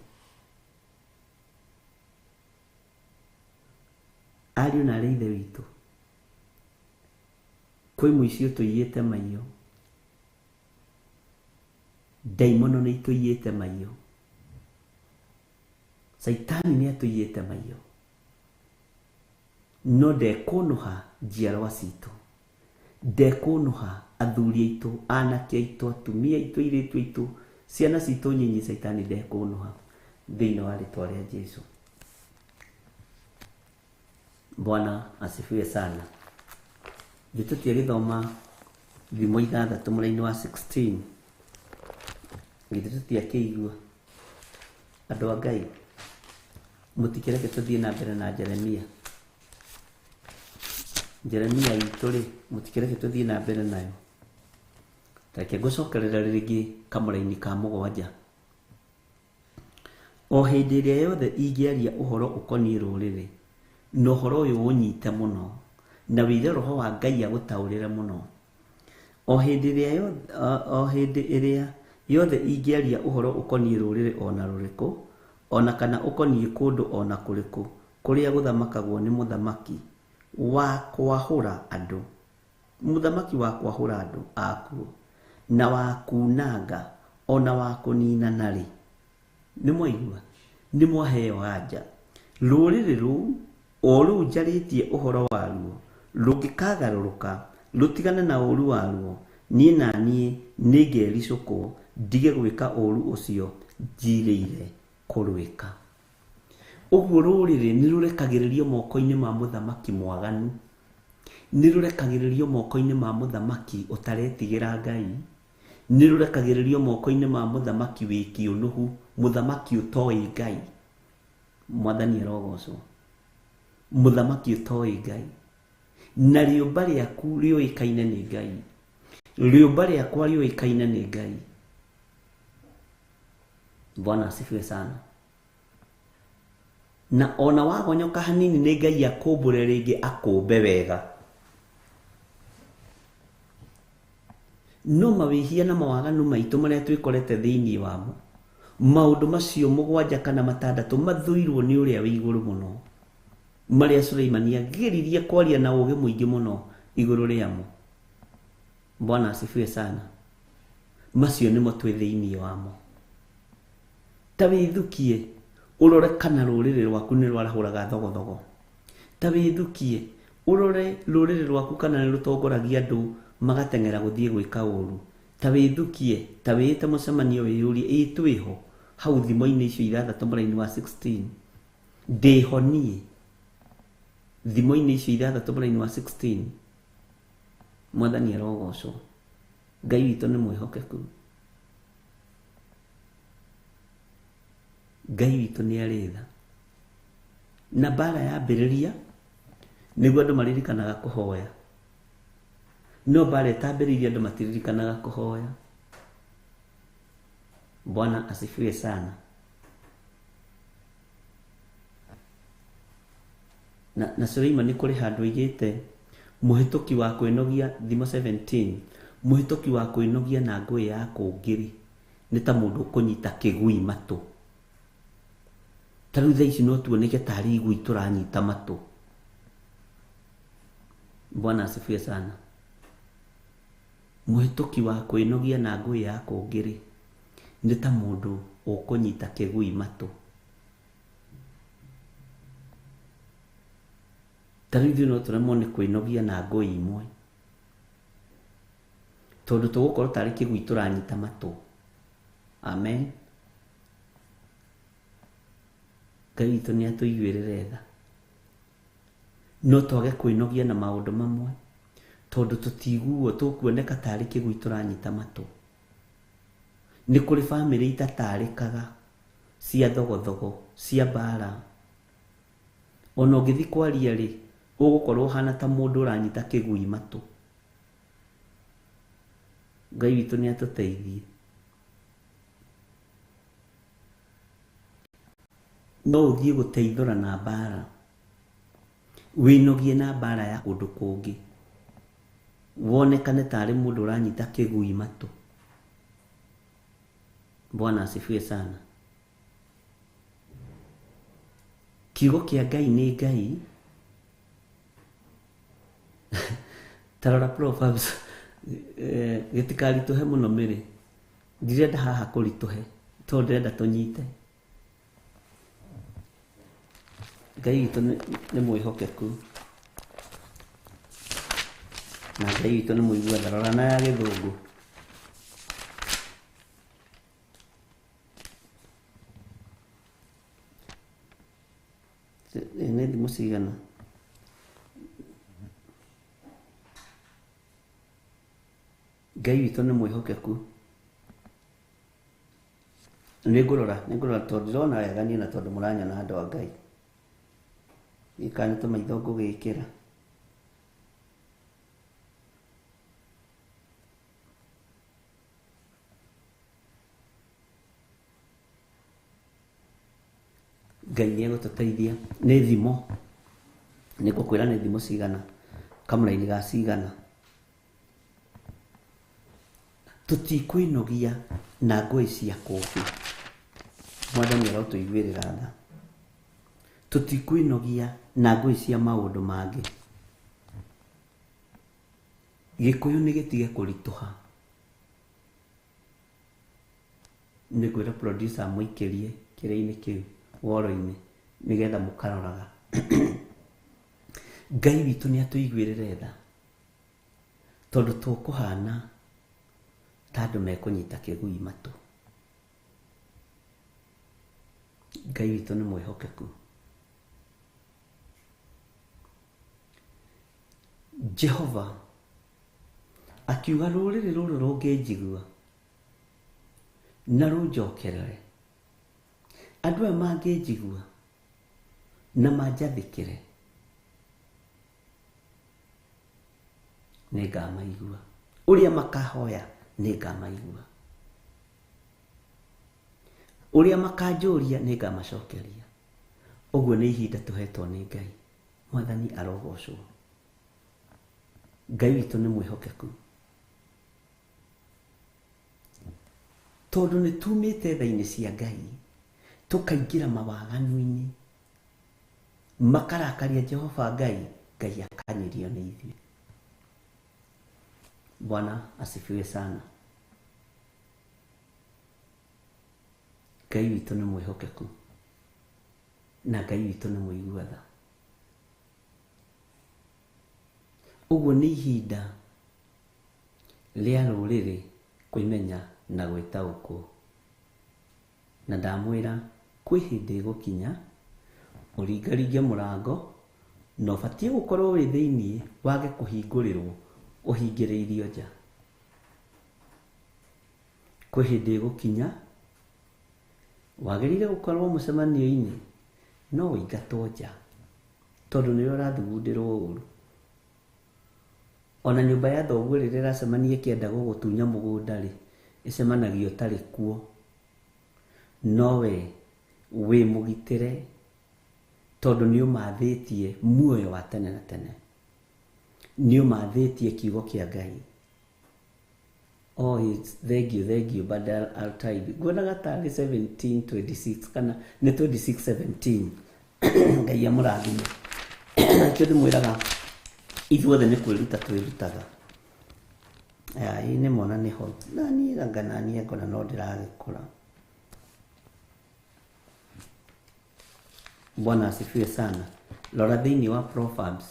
Ariũ na arĩ ithe witũ, kwĩ mũici ũtũiyĩte maiyo, ndaimono nĩ itũiyĩte maiyo, Saitani nĩ atũiyĩte maiyo, no ndekũnũha njiarwa citũ, ndekũnũha athuri aitũ, anake aitũ, atumia aitũ, airĩtu aitũ, ciana citũ nyinyi. Saitani ndekũnũha thĩinĩ wa rĩtwa rĩa Jesu. Bwana asifiwe sana. Gĩtũtie gĩthoma thimo 6 mũraini wa 16. Githĩ tũtiakĩigua andũ a Ngai, mũtikĩreke tũthiĩ na mbere na Jeremia. Jeremia itũ rĩ, mũtikĩreke tũthiĩ na mbere nayo. Reke ngũcokerera rĩngĩ kamũraini ka 7. O hĩndĩ ĩrĩa yothe ingĩaria ũhoro ũkoniĩ rũrĩrĩ, na ũhoro ũyũ ũnyite mũno, na wĩre roho wa Ngai agũtaũrĩre mũno. O hĩndĩ ĩrĩa yothe ingĩaria ũhoro ũkoniĩ rũrĩrĩ ona rũrĩkũ, ona kana ũkoniĩ kũndũ ona kũrĩkũ kũrĩa gũthamakagwo nĩ mũthamaki wa kwahũra andũ, mũthamaki wa kwahũra andũ akuo, na wa kunanga ona wa kũninana rĩ, nĩ mwaigua, nĩ mwaheo anja. Rũrĩrĩ rũu o rũu njarĩtie ũhoro waruo rũngĩkagarũrũka rũtigane na ũũru waruo, niĩ na niĩ nĩngericũkwo ndige gwĩka ũũru ũcio njirĩire kũrwĩka. Ũguo rũrĩrĩ nĩ rũrekagĩrĩrio moko-inĩ ma mũthamaki mwaganu, nĩ rũrekagĩrĩrio moko-inĩ ma mũthamaki ũtaretigĩra Ngai, nĩ rũrekagĩrĩrio moko-inĩ ma mũthamaki wĩ kĩũnũhu, mũthamaki ũtoĩ Ngai. Mwathani arogocwo. Mũthamaki ũtoĩ Ngai, na rĩũmba rĩaku rĩũĩkaine nĩ Ngai, rĩũmba rĩakwa rĩũĩkaine nĩ Ngai. Bwana asifiwe sana. Na ona wagonyoka hanini nĩ Ngai akũmbũre rĩngĩ akũmbe wega. No mawĩhia na mawaganu maitũ marĩa twĩkorete thĩinĩ wamo, maũndũ macio 7 kana 6 mathũirwo nĩ ũrĩa wĩ igũrũ mũno, marĩa Suleimani ageririe kwaria na ũũgĩ mũingĩ mũno igũrũ rĩamo. Bwana asifiwe sana. Macio nĩmo twĩ thĩinĩ wamo. Ta wĩthukie ũrore kana rũrĩrĩ rwaku nĩ rwarahũraga thogothogo. Ta wĩthukie ũrore rũrĩrĩ rwaku kana nĩ rũtongoragia andũ magateng'era gũthiĩ gwĩka ũũru. Ta wĩthukie, ta wĩĩte mũcemanio wĩyũrie, ĩ twĩho hau thimo-inĩ icio 6 mũraini wa 16. Ndĩho niĩ thimo-inĩ icio 6 mũraini wa 16. Mwathani arogocwo. Ngai witũ nĩ mwĩhokeku. Ngai witũ nĩ arĩ tha. Na mbara yambĩrĩria nĩguo andũ maririkanaga kũhoya. No mbara ĩtambĩrĩirie andũ matiririkanaga kũhoya. Bwana asifiwe sana. Na Suleimani kũrĩ handũ oigĩte mũhĩtũki wa kwĩnogia, thimo 17, mũhĩtũki wa kwĩnogia na ngũĩ ya kũngĩrĩ nĩ ta mũndũ ũkũnyita kĩgui matũ. Ta rĩu thaa ici no tuoneke tarĩ igui tũranyita matũ. Bwana asifiwe sana. Mũhĩtũki wa kwĩnogia na ngũĩ ya kũngĩrĩ nĩ ta mũndũ ũkũnyita kĩgui matũ. Ta rĩu ithuĩ no tũremwo nĩ kwĩnogia na ngũi imwe, tondũ tũgũkorwo tarĩ kĩgui tũranyita matũ. Amen. Ngai witũ nĩ atũiguĩrĩre tha. No twage kwĩnogia na maũndũ mamwe tondũ tũtiguo, tũkuoneka tarĩ kĩgui tũranyita matũ. Nĩ kũrĩ bamĩrĩ itatarĩkaga cia thogothogo, cia mbara. Ona ũngĩthiĩ kwaria rĩ, ũgũkorwo ũhana ta mũndũ ũranyita kĩgui matũ. Ngai witũ nĩ atũteithie. No ũthiĩ gũteithũra na mbara, wĩnogie na mbara ya kũndũ kũngĩ, wonekane tarĩ mũndũ ũranyita kĩgui matũ. Bwana asifiwe sana. Kiugo kĩa Ngai nĩ Ngai. Tarora Proverbs, gĩtikaritũhe mũno mĩrĩ. Ndirenda haha kũritũhe tondũ ndĩrenda tũnyite. Ngai witũ nĩ mwĩhokeku na Ngai witũ nĩ mũigua tha. Rora na ya gĩthũngũ. Nĩ thimũ cigana? Ngai witũ nĩ mwĩhokeku. Nĩngũrora tondũ ndĩrona wega niĩ na tondũ mũranyona andũ a Ngai. Gĩka nĩ tũmaitho ngũgĩkĩra. Ngai nĩ egũtũteithia. Nĩ thimo, nĩ ngũkwĩra nĩ thimo cigana, kamũraini ga cigana. Tũtikwĩnogia na ngũĩ cia kũngĩ. Mwathani arotũiguĩrĩra tha. Tũtikwĩnogia na ngũĩ cia maũndũ mangĩ. Gĩkũyũ nĩ gĩtige kũritũha. Nĩ ngwĩra producer amũikĩrie kĩrĩa-inĩ kĩu woro-inĩ nĩgetha mũkaroraga. Ngai witũ nĩ atũiguĩrĩre tha tondũ tũkũhana ta andũ mekũnyita kĩgui matũ. Ngai witũ nĩ mwĩhokeku. Jehova akiuga rũrĩrĩ rũrũ rũngĩnjigua na rũnjokerere, andũ aya mangĩnjigua na manjathĩkĩre, nĩngamaigua. Ũrĩa makahoya nĩngamaigua. Ũrĩa makanjũria nĩngamacokeria. Ũguo nĩ ihinda tũhetwo nĩ Ngai. Mwathani arogocwo. Ngai witũ nĩ mwĩhokeku. Tondũ nĩ tumĩte tha-inĩ cia Ngai, tũkaingĩra mawaganu-inĩ, makarakaria Jehova Ngai, Ngai akanyirio nĩ ithuĩ. Bwana asifiwe sana. Ngai witũ nĩ mwĩhokeku na Ngai witũ nĩ mũigua tha. Ũguo nĩ ihinda rĩa rũrĩrĩ kwĩmenya na gwĩtaũkwo. Na ndamwĩra kwĩ hĩndĩ ĩgũkinya ũringaringe mũrango na ũbatiĩ gũkorwo wĩ thĩiniĩ wage kũhingũrĩrwo ũhingĩrĩirio nja. Kwĩ hĩndĩ ĩgũkinya wagĩrĩire gũkorwo mũcemanio-inĩ no ũingatwo nja tondũ nĩwe ũrathugundĩrwo ũru. Ona nyũmba ya thoguo rĩrĩa ĩracemania ĩkĩenda gũgũtunya mũgũnda rĩ, ĩcemanagia ũtarĩ kuo. No we wĩ mũgitĩre tondũ nĩ ũmathĩtie muoyo wa tene na tene. Nĩ ũmathĩtie kiugo kĩa Ngai. Oh, it's thank you, but I'll try. Nguonaga tarĩ 17:26 kana nĩ 26:17. Ngai amũrathime. Kĩo ndĩmwĩraga ithuothe nĩ kwĩruta twĩrutaga. Aya nĩ mona nĩho na niĩ anga na niĩ ngona no ndĩragĩkũra. Bwana asifiwe sana. Rora thĩinĩ wa Proverbs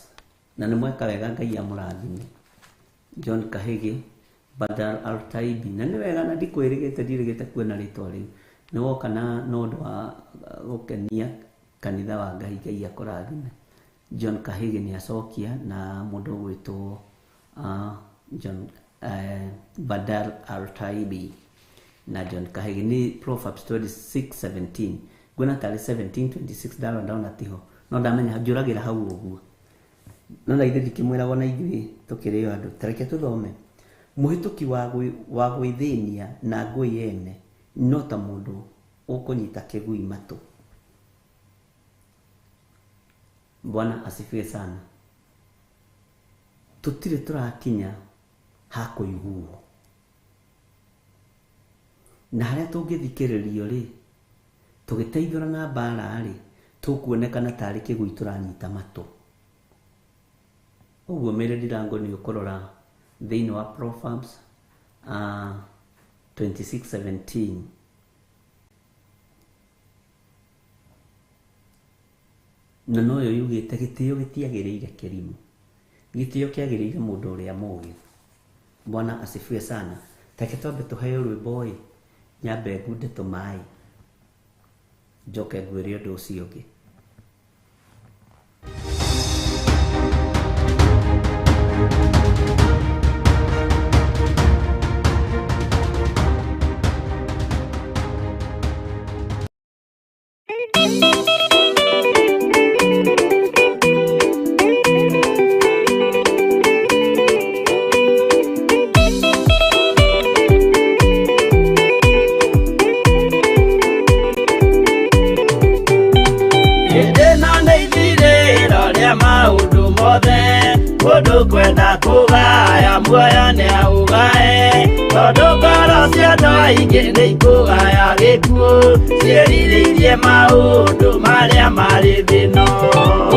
na nĩ mweka wega Ngai amũrathime. John Kahigi Badal Altaibi na nĩ wega na ndikwĩrĩgĩte ndirĩgĩte kuona rĩtwa rĩu. Nĩ woka na ũndũ wa gũkenia kanitha wa Ngai, Ngai akũrathime. John Kahigi nĩ acokia na mũndũ ũgwĩtwo John Badal Altaibi na John Kahigi nĩ Proverbs 26:17. Nguona tarĩ 17:26 ndarora ndona tiho no ndamenya njũragĩra hau ũguo. No na ithuĩ ndikĩmwĩraga na ithuĩ tũkĩrĩ o andũ. Ta reke tũthome. Mũhĩtũki wa gwĩthĩnia na ngũĩ ene no ta mũndũ ũkũnyita kĩgui matũ. Bwana asifiwe sana. Tũtirĩ tũrakinya ha kũiguo. Na harĩa tũngĩthikĩrĩrio rĩ, tũgĩteithũrana mbara rĩ, tũkuonekana tarĩ kĩgui tũranyita matũ. Ũguo Mary Ndirango nĩ ũkũrora thĩinĩ wa Proverbs 26:17. Na noyo yugĩte gĩtĩo gĩtiagĩrĩire kĩrimũ, gĩtĩo kĩagĩrĩire mũndũ ũrĩa mũũgĩ. Bwana asifiwe sana. Take twambe tũheo rwĩmbo ĩ, nyambe ngunde tũmaĩ, njoke ngwĩre ũndũ ũcio ũngĩ. Hĩndĩ ĩno nĩ ithirĩro rĩa maũndũ mothe, mũndũ kwenda kũgaya muoyo nĩ aũgae, tondũ ngoro cia andũ aingĩ nĩ ikũgaya gĩkuũ, ciĩrirĩirie maũndũ marĩa marĩ thĩ ĩno.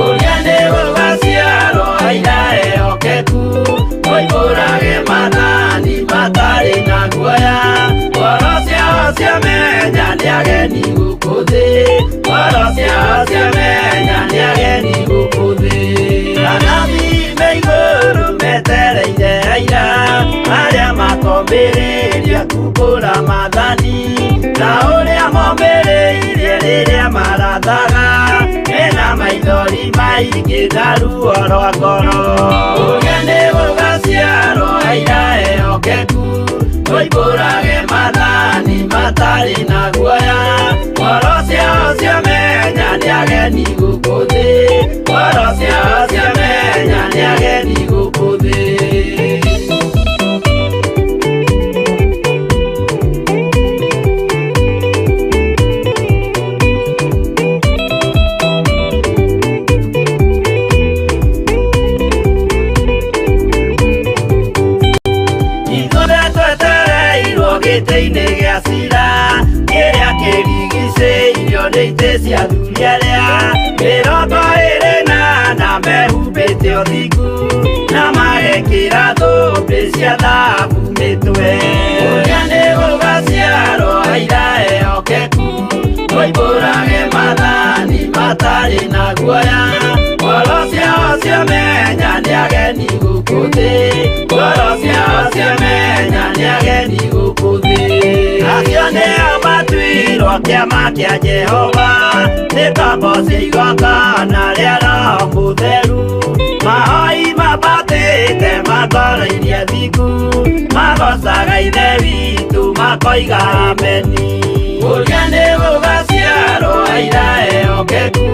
Ũrĩa nĩ gũgaciarwo aira ehokeku, moimbũrage maathani matarĩ na guoya, ngoro ciao ciamenya nĩ ageni gũkũ thĩ, ngoro ciao ciamenya nĩ ageni gũkũ thĩ. Anabii me igũrũ metereire aira, arĩa makombĩrĩria kumbũra maathani, ta ũrĩa mombĩrĩirie rĩrĩa marathaga, mena maithori maingĩ na ruo rwa ngoro. Ũrĩa nĩ gũgaciarwo aira ehokeku, moimbũrage maathani matarĩ na guoya, ngoro ciao ciamenya nĩ ageni gũkũ thĩ, ngoro ciao ciamenya nĩ ageni gũkũ thĩ. Ithuothe twetereirwo gĩtĩ-inĩ gĩa cira, kĩrĩa kĩrigicĩirio nĩ itĩ cia athuri arĩa 24 mehumbĩte ũthingu, na magekĩra thũmbĩ cia thahabu mĩtwe. Ũrĩa nĩ gũgaciarwo aira ehokeku, moimbũrage maathani matarĩ na guoya, ngoro ciao ciamenya nĩ ageni gũkũ thĩ, ngoro ciao ciamenya nĩ ageni gũkũ thĩ. Acio nĩo matuirwo kĩama kĩa Jehova, nĩ ngombo cia igongona rĩa Roho Mũtheru, mahoi mambatĩte makoroirie thingu, magocaga Ithe witũ makoiga ameni. Ũrĩa nĩ gũgaciarwo aira ehokeku,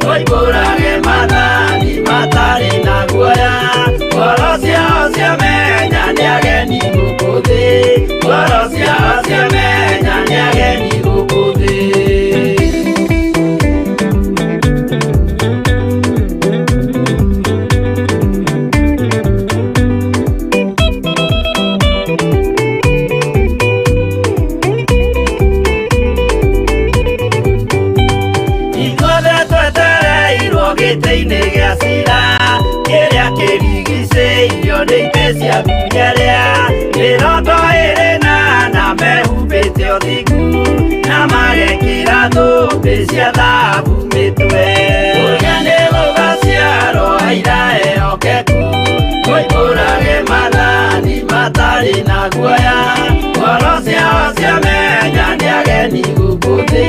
moimbũrage maathani matarĩ na guoya, ngoro ciao ciamenya nĩ ageni gũkũ thĩ, ngoro ciao ciamenya nĩ ageni gũkũ thĩ. Ithuothe twetereirwo gĩtĩ-inĩ gĩa cira, kĩrĩa kĩrigicĩirio nĩ itĩ cia athuri arĩa 24 mehumbĩte ũthingu, na magekĩra thũmbĩ cia thahabu mĩtwe. Ũrĩa nĩ gũgaciarwo aira ehokeku, moimbũrage maathani matarĩ na guoya, ngoro ciao ciamenya nĩ ageni gũkũ thĩ,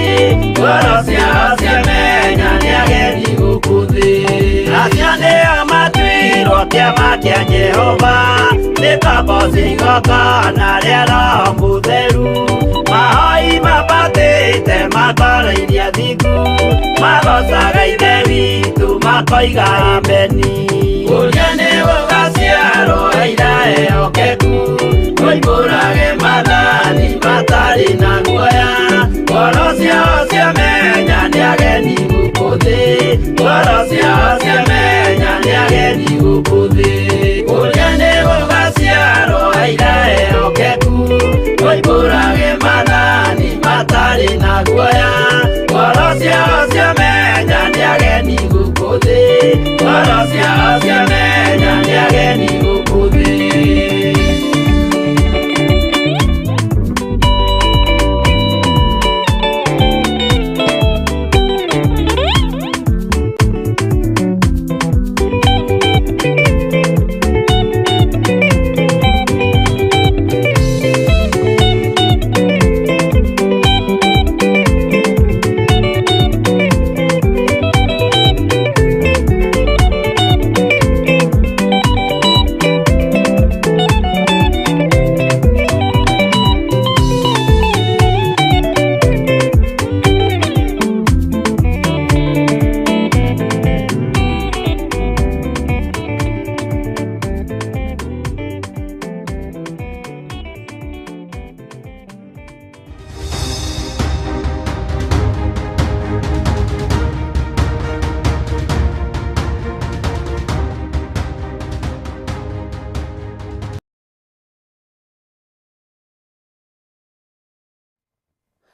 ngoro ciao ciamenya nĩ ageni gũkũ thĩ. Acio nĩo matuirwo kĩama kĩa Jehova, nĩ ngombo cia igongona rĩa Roho Mũtheru, mahoi mambatĩte makoroirie thingu, magocaga Ithe witũ makoiga ameni. Ũrĩa nĩ gũgaciarwo aira ehokeku, moimbũrage maathani matarĩ na guoya, ngoro ciao ciamenya nĩ ageni gũkũ thĩ, ngoro ciao ciamenya nĩ ageni gũkũ thĩ. Ũrĩa nĩ gũgaciarwo aira ehokeku, moimbũrage maathani Matarĩ na guoya, ngoro ciao ciamenya nĩ ageni gũkũ thĩ, ngoro ciao ciamenya nĩ ageni gũkũ thĩ.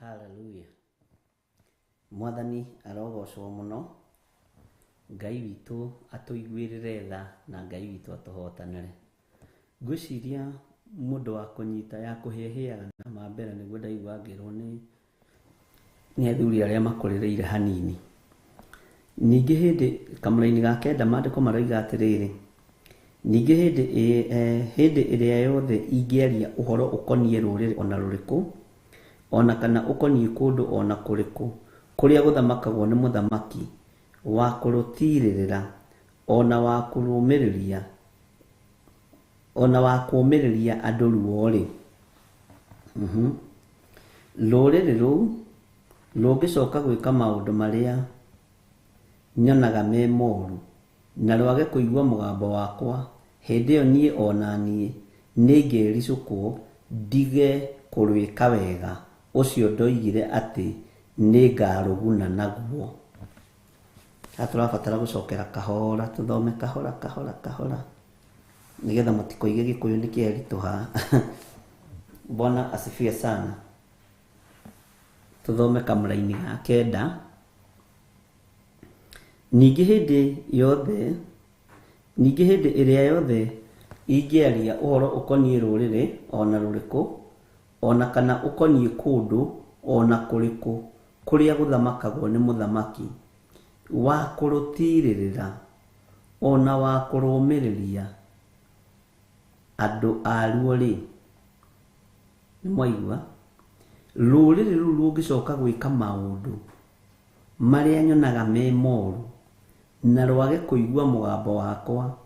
Hallelujah. Mwathani arogocwo mũno. Ngai witũ atũiguĩrĩre tha na Ngai witũ atũhotanĩre. Ngwĩciria mũndũ wa kũnyita ya kũhĩahĩaga na mambere nĩguo ndaigua ngĩrwo nĩ athuri arĩa makũrĩrĩire hanini. Ningĩ hĩndĩ kamũraini ga kenda maandĩko maroiga atĩrĩrĩ, ningĩ hĩndĩ ĩrĩa yothe ingĩaria ũhoro ũkoniĩ rũrĩrĩ ona rũrĩkũ, ona kana ũkoniĩ kũndũ ona kũrĩkũ kũrĩa gũthamakagwo nĩ mũthamaki wa kũrũtirĩrĩra ona wa kũrũmĩrĩria ona wa kũũmĩrĩria andũ ruo-rĩ, rũrĩrĩ rũu rũngĩcoka gwĩka maũndũ marĩa nyonaga me moru na rwage kũigua mũgambo wakwa, hĩndĩ ĩyo niĩ ona niĩ nĩngericũkwo ndige kũrwĩka wega ũcio ndoigire atĩ nĩngarũguna naguo. Haha tũrabatara gũcokera kahora, tũthome kahora kahora kahora nĩgetha mũtikoige Gĩkũyũ nĩ kĩaritũha. Bwana asifiwe sana. Tũthome kamũraini ga kenda. Ningĩ hĩndĩ yothe, ningĩ hĩndĩ ĩrĩa yothe ingĩaria ũhoro ũkoniĩ rũrĩrĩ ona rũrĩkũ, ona kana ũkoniĩ kũndũ ona kũrĩkũ kũrĩa gũthamakagwo nĩ mũthamaki wa kũrũtirĩrĩra ona wa kũrũmĩrĩria andũ aruo-rĩ, nĩ mwaigua, rũrĩrĩ rũu rũngĩcoka gwĩka maũndũ marĩa nyonaga me moru na rwage kũigua mũgambo wakwa,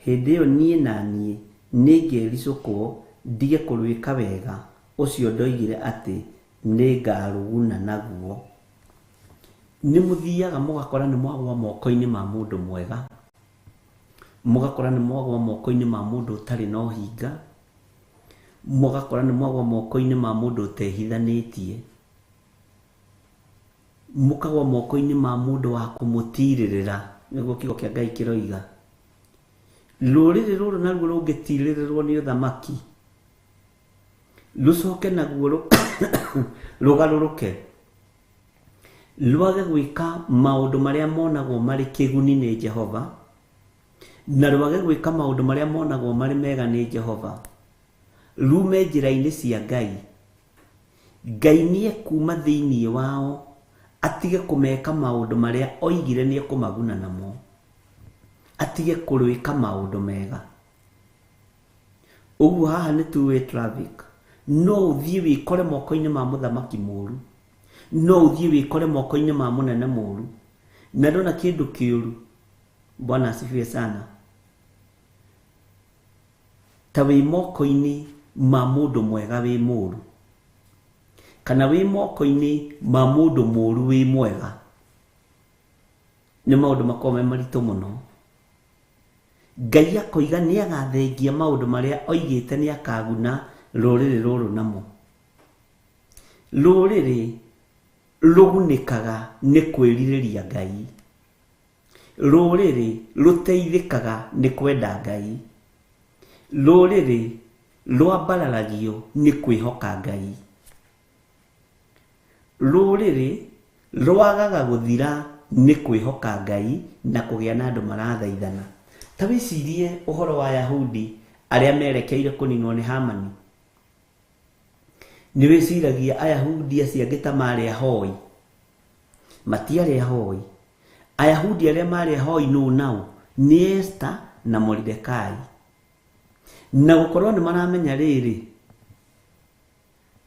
hĩndĩ ĩyo niĩ na niĩ nĩngericũkwo ndige kũrwĩka wega ũcio ndoigire atĩ nĩngarũguna naguo. Nĩ mũthiaga mũgakora nĩ mwagwa moko-inĩ ma mũndũ mwega, mũgakora nĩ mwagwa moko-inĩ ma mũndũ ũtarĩ na ũhinga, mũgakora nĩ mwagwa moko-inĩ ma mũndũ ũtehithanĩtie, mũkagwa moko-inĩ ma mũndũ wa kũmũtirĩrĩra, nĩguo kiugo kĩa Ngai kĩroiga. Rũrĩrĩ rũrũ naruo rũngĩtirĩrĩrwo nĩ ũthamaki, rũcoke naguo rũgarũrũke, rwage gwĩka maũndũ marĩa monagwo marĩ kĩguni nĩ Jehova, na rwage gwĩka maũndũ marĩa monagwo marĩ mega nĩ Jehova, rume njĩra-inĩ cia Ngai. Ngai nĩekuma thĩinĩ wao atige kũmeka maũndũ marĩa oigire nĩekũmaguna namo, atige kũrwĩka maũndũ mega. Ũguo haha nĩ two way traffic. No ũthiĩ wĩkore moko-inĩ ma mũthamaki mũru, no ũthiĩ wĩkore moko-inĩ ma mũnene mũru, na ndona kĩndũ kĩũru. Bwana asifiwe sana. Ta wĩ moko-inĩ ma mũndũ mwega wĩ mũru, kana wĩ moko-inĩ ma mũndũ mũru wĩ mwega, nĩ maũndũ makoragwo me maritũ mũno. Ngai akoiga nĩ agathengia maũndũ marĩa oigĩte nĩ akaguna rũrĩrĩ rũrũ namo. Rũrĩrĩ rũgunĩkaga nĩ kwĩrirĩria Ngai, rũrĩrĩ rũteithĩkaga nĩ kwenda Ngai, rũrĩrĩ rwambararagio nĩ kwĩhoka Ngai. Rũrĩrĩ rwagaga gũthira nĩ kwĩhoka Ngai na kũgĩa na andũ marathaithana. Ta wĩcirie ũhoro wa Ayahudi arĩa merekeire kũninwo nĩ Hamani. Nĩ wĩciragia Ayahudi acio angĩ ta marĩ ahoi? Matiarĩ ahoi. Ayahudi arĩa marĩ ahoi nũ nao? Nĩ Esther na Moridekai. Na gũkorwo nĩ maramenya rĩrĩ,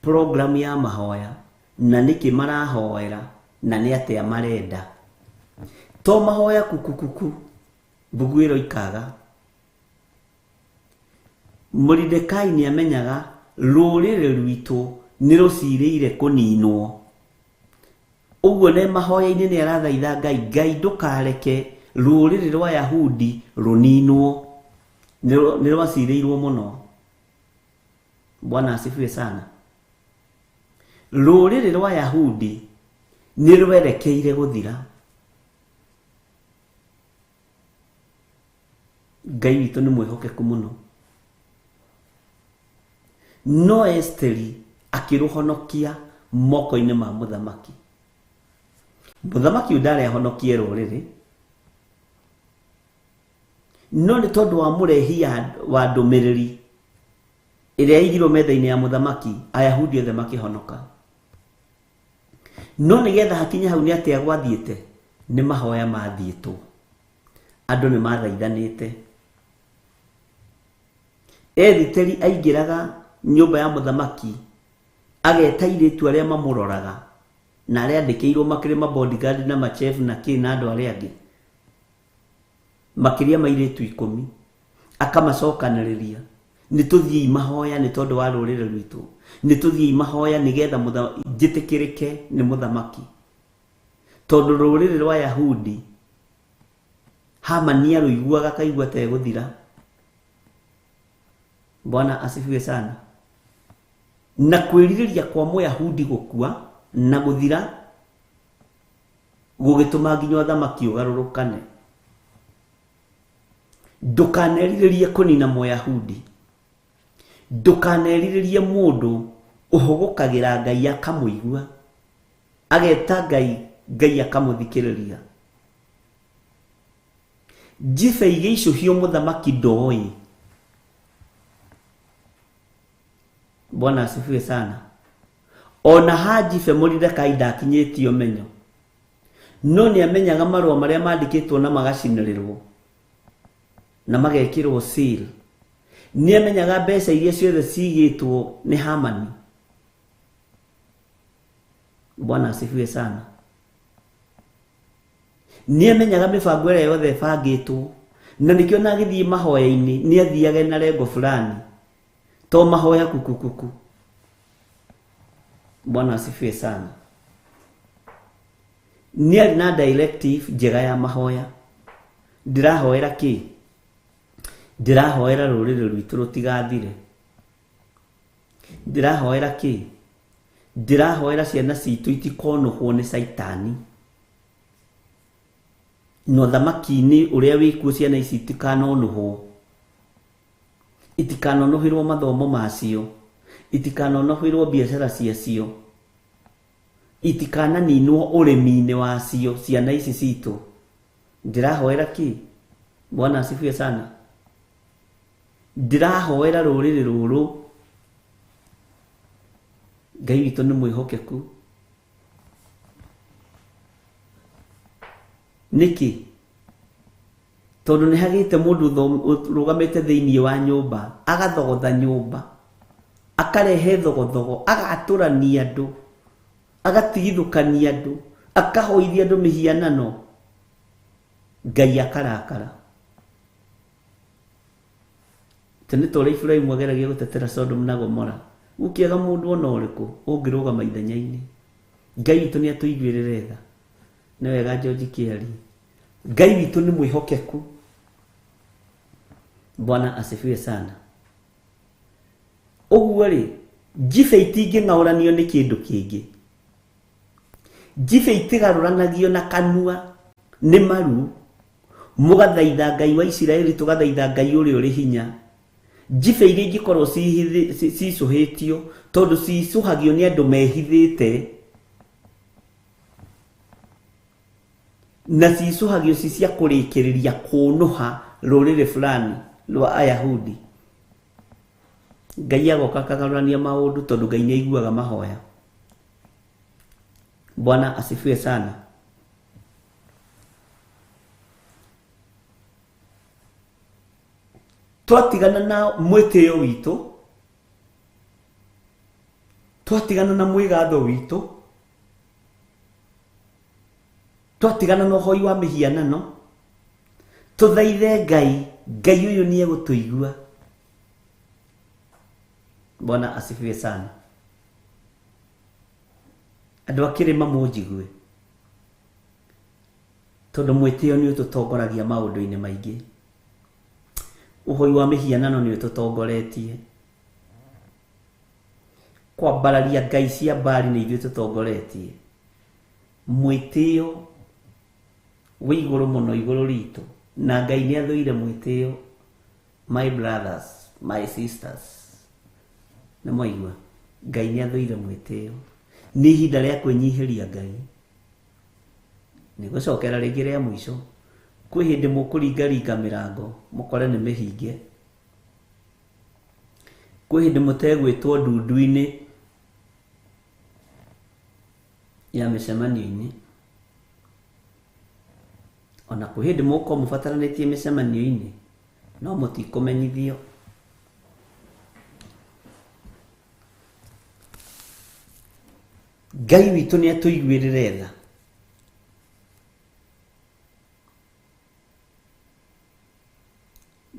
program ya mahoya na nĩkĩ marahoera na nĩ atĩa marenda. To mahoya kukukuku, mbuguĩro ikaga. Moridekai nĩ amenyaga rũrĩrĩ rwitũ nĩ rũcirĩire kũninwo. Ũguo ne mahoya-inĩ nĩ arathaitha Ngai, Ngai ndũkareke rũrĩrĩ rwa Yahudi rũninwo. Nĩ rwacirĩirwo mũno. Bwana asifiwe sana. Rũrĩrĩ rwa Yahudi nĩ rwerekeire gũthira. Ngai witũ nĩ mwĩhokeku mũno. No Esteri akĩrũhonokia moko-inĩ ma mũthamaki. Mũthamaki ũyũ ndarĩ ahonokie rũrĩrĩ, no nĩ tondũ wa mũrehi wa ndũmĩrĩri ĩrĩa yaigirwo metha-inĩ ya mũthamaki, Ayahudi othe makĩhonoka. No nĩgetha hakinye hau nĩ atĩa gwathiĩte? Nĩ mahoya mathiĩtwo. Andũ nĩ mathaithanĩte. Ethiteri aingĩraga nyũmba ya mũthamaki ageta airĩtu arĩa mamũroraga na arĩa andĩkĩirwo makĩrĩ ma bodyguard na machef na kĩ na andũ arĩa angĩ makĩria ma airĩtu 10, akamacokanĩrĩria, nĩ tũthiĩi mahoya nĩ tondũ wa rũrĩrĩ rwitũ, nĩ tũthiĩi mahoya nĩgetha njĩtĩkĩrĩke nĩ mũthamaki, tondũ rũrĩrĩ rwa Yahudi Hamani arũiguaga akaigua ta egũthira. Bwana asifiwe sana. Na kwĩrirĩria kwa Mũyahudi gũkua na gũthira gũgĩtũma nginya ũthamaki ũgarũrũkane. Ndũkanerirĩrie kũnina Mũyahudi, ndũkanerirĩrie mũndũ ũhũgũkagĩra Ngai akamũigua, ageta Ngai, Ngai akamũthikĩrĩria. Njibe igĩicũhio mũthamaki ndoĩ. Bwana asifiwe sana. Ona ha njibe Moridekai ndakinyĩtie ũmenyo, no nĩ amenyaga marũa marĩa mandĩkĩtwo na magacinĩrĩrwo na magekĩrwo seal. Nĩ amenyaga mbeca iria ciothe cigĩtwo nĩ Hamani. Bwana asifiwe sana. Nĩ amenyaga mĩbango ĩrĩa yothe ĩbangĩtwo, na nĩkĩo na agĩthiĩ mahoya-inĩ nĩ athiage na lengo fulani, to mahoya kukukuku. Bwana asifiwe sana. Nĩ arĩ na directive njega ya mahoya. Ndĩrahoera kĩ? Ndĩrahoera rũrĩrĩ rwitũ rũtigathire. Ndĩrahoera kĩ? Ndĩrahoera ciana citũ itikonũhwo nĩ Caitani. Na ũthamaki-inĩ ũrĩa wĩkuo ciana ici itikanonũhwo. Itikanonũhĩrwo mathomo macio, itikanonũhĩrwo biacara ciacio, itikananinwo ũrĩmi-inĩ wacio ciana ici citũ. Ndĩrahoera kĩ? Bwana asifiwe sana. Ndĩrahoera rũrĩrĩ rũrũ. Ngai witũ nĩ mwĩhokeku. Nĩkĩ? Tondũ nĩ hagĩte mũndũ ũrũgamĩte thĩinĩ wa nyũmba, agathogotha nyũmba, akarehe thogothogo, agatũrania andũ, agatigithũkania andũ, akahoithia andũ mĩhianano. Ngai akarakara. Tene ta ũrĩa Iburahĩmu ageragia gũtetera Sodom na Gomora, gũkĩaga mũndũ ona ũrĩkũ ũngĩrũgama ithenya-inĩ. Ngai witũ nĩ atũiguĩrĩre tha. Nĩ wega George Kĩari. Ngai witũ nĩ mwĩhokeku. Bwana asifiwe sana. Ũguo rĩ, njibe itingĩng'aũranio nĩ kĩndũ kĩngĩ. Njibe itigarũranagio na kanua nĩ maru. Mũgathaitha Ngai wa Isiraeli, tũgathaitha Ngai ũrĩa ũrĩ hinya. Njibe iria ingĩkorwo cicũhĩtio, tondũ cicũhagio nĩ andũ mehithĩte. Na cicũhagio ci cia kũrĩkĩrĩria kũnũha rũrĩrĩ fulani rwa Ayahudi. Ngai agoka akagarũrania maũndũ tondũ Ngai nĩ aiguaga mahoya. Bwana asifiwe sana. Twatigana na mwĩtĩo witũ, twatigana na mwĩgatho witũ, twatigana na ũhoi wa mĩhianano, tũthaithe Ngai, Ngai ũyũ nĩ egũtũigua. Bwana asifiwe sana. Andũ a kĩrĩma mũnjigue, tondũ mwĩtĩo nĩ ũtũtongoragia maũndũ-inĩ maingĩ. Ũhoi wa mĩhianano nĩ ũtũtongoretie. Kwambararia ngai cia Baali nĩ ithuĩ tũtongoretie. Mwĩtĩo wĩ igũrũ mũno igũrũ ritũ, na Ngai nĩ athũire mwĩtĩo. My brothers, my sisters, nĩ mwaigua, Ngai nĩ athũire mwĩtĩo. Nĩ ihinda rĩa kwĩnyihĩria Ngai. Nĩ gũcokera rĩngĩ rĩa mũico. Kwĩ hĩndĩ mũkũringaringa mĩrango mũkore nĩ mĩhinge. Kwĩ hĩndĩ mũtegwĩtwo ndundu-inĩ ya mĩcemanio-inĩ. Ona kwĩ hĩndĩ mũgũkorwo mũbataranĩtie mĩcemanio-inĩ, no mũtikũmenyithio. Ngai witũ nĩ atũiguĩrĩre tha.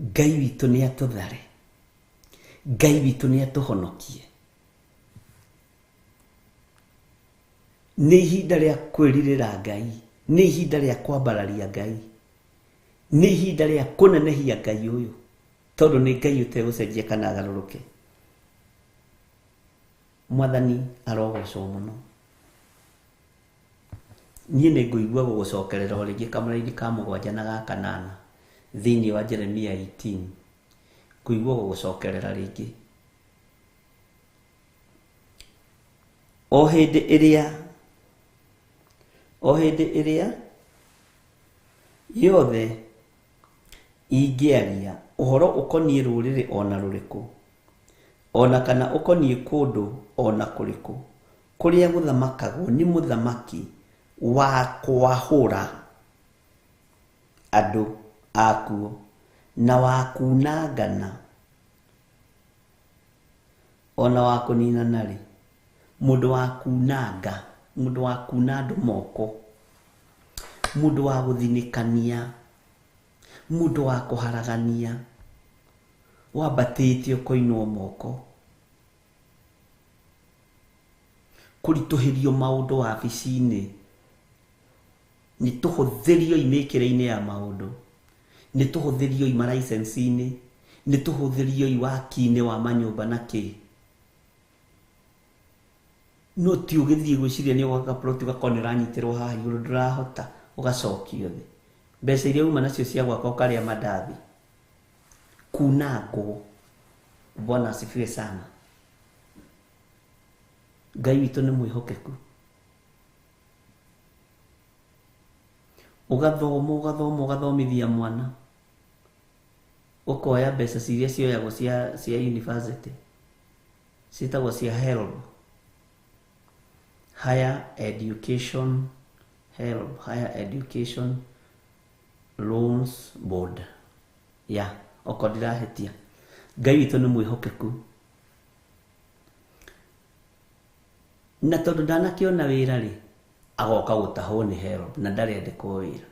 Ngai witũ nĩ atũthare. Ngai witũ nĩ atũhonokie. Nĩ ihinda rĩa kwĩrirĩra Ngai, nĩ ihinda rĩa kwambararia Ngai, nĩ ihinda rĩa kũnenehia Ngai ũyũ, tondũ nĩ Ngai ũtegũcenjia kana agarũrũke. Mwathani arogocwo mũno. Niĩ nĩ ngũigua gũgũcokerera o rĩngĩ kamũraini ka mũgwanja na ga kanana thĩinĩ wa Jeremia 18. Ngũigua gũgũcokerera rĩngĩ. O hĩndĩ ĩrĩa, o hĩndĩ ĩrĩa yothe ingĩaria ũhoro ũkoniĩ rũrĩrĩ ona rũrĩkũ, ona kana ũkoniĩ kũndũ ona kũrĩkũ, kũrĩa gũthamakagwo nĩ mũthamaki wa kwahũra andũ akuo na wa kunangana ona wa kũninana-rĩ, mũndũ wa kunanga, mũndũ wa kuna andũ moko, mũndũ wa gũthinĩkania, mũndũ wa kũharagania, wambatĩte ũkoinwo moko, kũritũhĩrio maũndũ wabici-inĩ, nĩ tũhũthĩrio mĩkĩre-inĩ ya maũndũ, nĩ tũhũthĩrio maraicenci-inĩ, nĩ tũhũthĩrio waki-inĩ wa manyũmba na kĩ. No ti ũgĩthiĩ gwĩciria nĩ ũgwaka plot ũgakorwo nĩ ũranyitĩrwo haha igũrũ ndũrahota, ũgacokio thĩ. Mbeca iria uma nacio cia gwaka ũkarĩa mandathi. Kunangwo. Bwana asifiwe sana. Ngai witũ nĩ mwĩhokeku. Ũgathoma, ũgathoma, ũgathomithia mwana, ũkoya mbeca ciria cioyagwo cia university, ciĩtagwo cia HELB, Higher Education HELB, Higher Education Loans Board. Ya, okorwo ndirahĩtia. Ngai witũ nĩ mwĩhokeku. Na tondũ ndanakĩona wĩra rĩ, agoka gũtahwo nĩ HELB na ndarendekwo wĩra.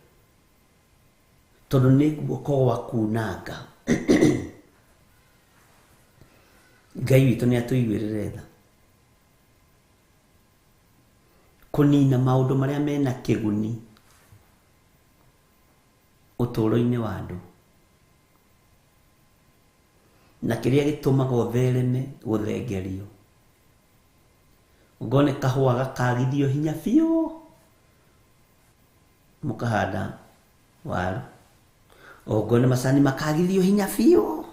Tondũ nĩ guoko gwa kunanga. Ngai witũ nĩ atũiguĩrĩre tha. Kũnina maũndũ marĩa mena kĩguni ũtũũro-inĩ wa andũ. Na kĩrĩa gĩtũmaga ũthereme gũthengerio. Ũngone kahũa gakagithio hinya biũ, mũkahanda waru. Ũngone macani makagithio hinya biũ.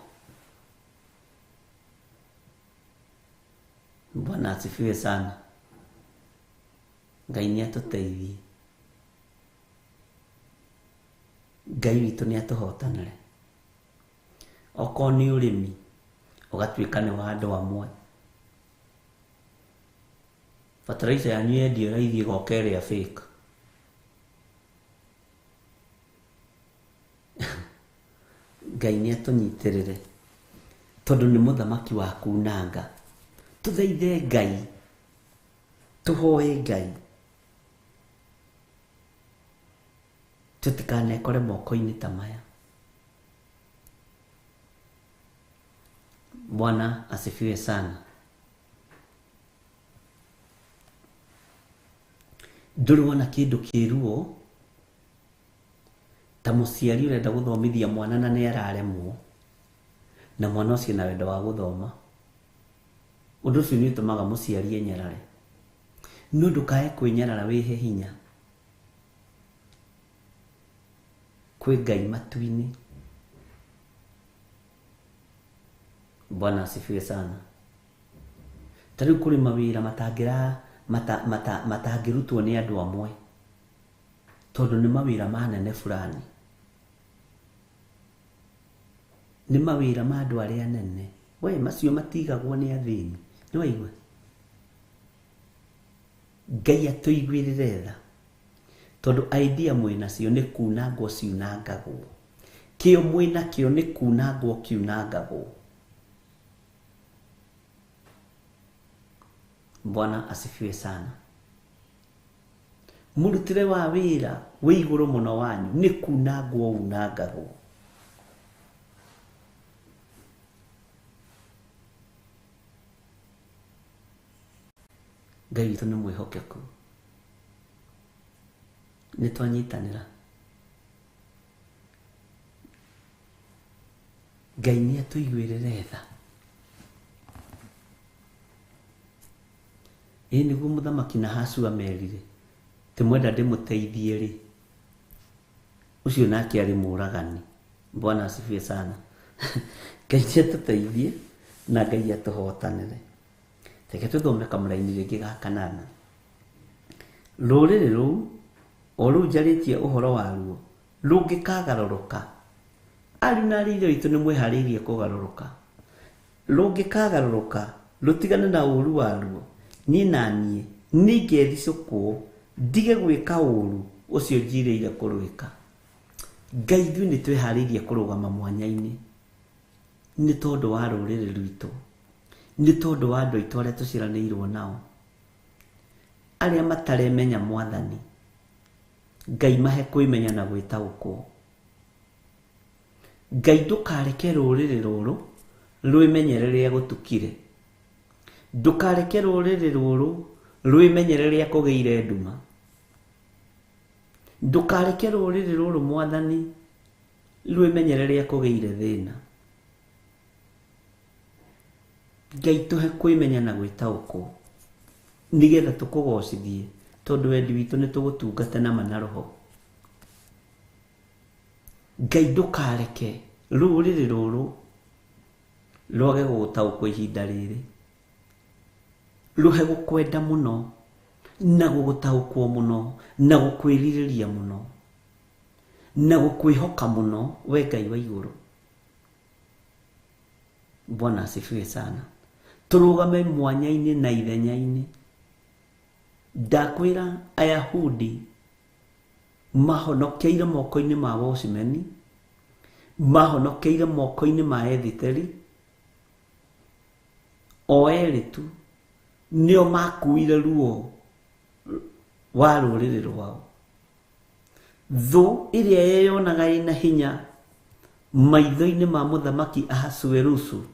Bwana asifiwe sana. Ngai nĩ atũteithie. Ngai witũ nĩ atũhotanĩre. Okorwo nĩ ũrĩmi ũgatuĩka nĩ wa andũ amwe, fertilizer yanyu yendio raithi ĩgoka ĩrĩa fake. Ngai nĩ atũnyitĩrĩre tondũ nĩ mũthamaki wa kunanga. Tũthaithe Ngai, tũhoe Ngai, tũtikanekore moko-inĩ ta maya. Bwana asifiwe sana. Ndũrĩ wona kĩndũ kĩruo ta mũciari ũrenda gũthomithia mwana na nĩ araremwo, na mwana ũcio na wendo wa gũthoma. Ũndũ ũcio nĩ ũtũmaga mũciari enyarare. No ndũkae kwĩnyarara, wĩhe hinya kwĩ Ngai matu-inĩ. Bwana asifiwe sana. Ta rĩu kũrĩ mawĩra matangĩrutwo nĩ andũ amwe tondũ nĩ mawĩra ma nene fulani, nĩ mawĩra ma andũ arĩa anene. We macio matigagwo nĩ athĩni. Nĩ waigua? Ngai atũiguĩrĩre tha tondũ idea mwĩnacio nĩ kunangwo ciunangagwo, kĩo mwĩnakĩo nĩ kunangwo kiunangagwo. Bwana asifiwe sana. Mũrutĩre wa wĩra wĩ igũrũ mũno wanyu nĩ kunangwo unangagwo. Ngai witũ nĩ mwĩhokeku. Nĩ twanyitanĩra. Ngai nĩ atũiguĩrĩre tha. Ĩĩ nĩguo mũthamaki Nahasu amerire, tĩmwenda ndĩmũteithie rĩ, ũcio nake arĩ mũragani. Bwana asifiwe sana. Ngai nĩ atũteithie na Ngai atũhotanĩre. Reke tũthome kamũraini rĩngĩ ga kanana. Rũrĩrĩ rũu o rũu njarĩtie ũhoro waruo rũngĩkagarũrũka, ariũ na aarĩ a Ithe witũ nĩ mwĩharĩirie kũgarũrũka, rũngĩkagarũrũka rũtigane na ũũru waruo, niĩ na niĩ nĩngericũkwo ndige gwĩka ũũru ũcio njirĩire kũrwĩka. Ngai ithuĩ nĩ twĩharĩirie kũrũgama mwanya-inĩ nĩ tondũ wa rũrĩrĩ rwitũ, nĩ tondũ wa andũ aitũ arĩa tũciaranĩirwo nao, arĩa mataremenya Mwathani. Ngai mahe kwĩmenya na gwĩtaũkwo. Ngai ndũkareke rũrĩrĩ rũrũ rwĩmenye rĩrĩa gũtukire. Ndũkareke rũrĩrĩ rũrũ rwĩmenye rĩrĩa kũgĩire nduma. Ndũkareke rũrĩrĩ rũrũ Mwathani rwĩmenye rĩrĩa kũgĩire thĩna. Ngai tũhe kwĩmenya na gwĩtaũkwo nĩgetha tũkũgocithie, tondũ wendi witũ nĩ tũgũtungata na ma na roho. Ngai ndũkareke rũrĩrĩ rũrũ rwage gũgũtaũkwo ihinda rĩrĩ, rũhe gũkwenda mũno na gũgũtaũkwo mũno na gũkwĩrirĩria mũno na gũkwĩhoka mũno, we Ngai wa igũrũ. Bwana asifiwe sana. Tũrũgame mwanya-inĩ na ithenya-inĩ. Ndakwĩra Ayahudi mahonokeire moko-inĩ ma Watchmeni, mahonokeire moko-inĩ ma Ethiteri, o erĩ tu nĩo makuire ruo wa rũrĩrĩ rwao. Thũ ĩrĩa yeyonaga ĩna hinya maitho-inĩ ma mũthamaki Ahasuerusu,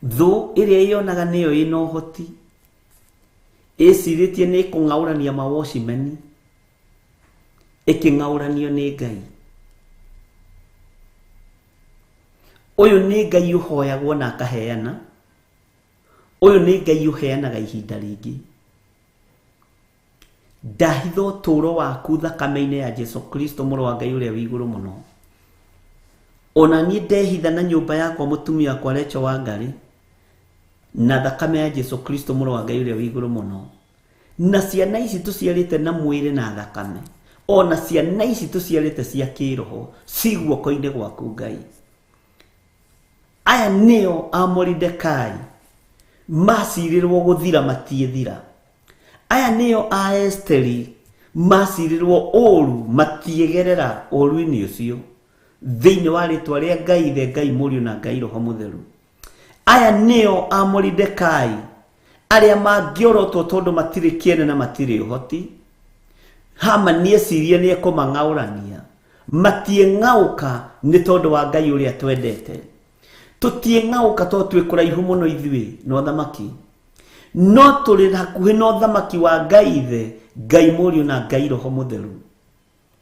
thũ ĩrĩa yeyonaga nĩyo ĩna ũhoti, ĩcirĩtie nĩ ĩkũng'aũrania mawocimeni, ĩkĩng'aũranio nĩ Ngai. Ũyũ nĩ Ngai ũhoyagwo na akaheana, ũyũ nĩ Ngai ũheanaga ihinda rĩngĩ. Ndahitha ũtũũro waku thakame-inĩ ya Jesu Kristo mũrũ wa Ngai ũrĩa wĩ igũrũ mũno. Ona niĩ ndehitha na nyũmba yakwa mũtumia wakwa Rachel Wangari na thakame ya Jesu Kristo mũrũ wa Ngai ũrĩa wĩ igũrũ mũno, na ciana ici tũciarĩte na mwĩrĩ na thakame, Ona ciana ici tũciarĩte cia kĩroho ci guoko-inĩ gwaku Ngai. Aya nĩo a Moridekai macirĩrwo gũthira matiĩthira. Aya nĩo a Esteri macirĩrwo ũru matiĩgerera ũru-inĩ ũcio thĩinĩ wa rĩtwa rĩa Ngai Ithe, Ngai Mũriũ na Ngai Roho Mũtheru. Aya nĩo a Moridekai arĩa mangĩorotwo tondũ matirĩ kĩene na matirĩ ũhoti. Hamani ecirie nĩ ekũmang'aũrania, matiĩng'aũka nĩ tondũ wa Ngai ũrĩa twendete. Tũtiĩng'aũka tondũ twĩ kũraihu mũno ithuĩ na ũthamaki, no tũrĩ hakuhĩ na ũthamaki wa Ngai Ithe, Ngai Mũriũ na Ngai Roho Mũtheru.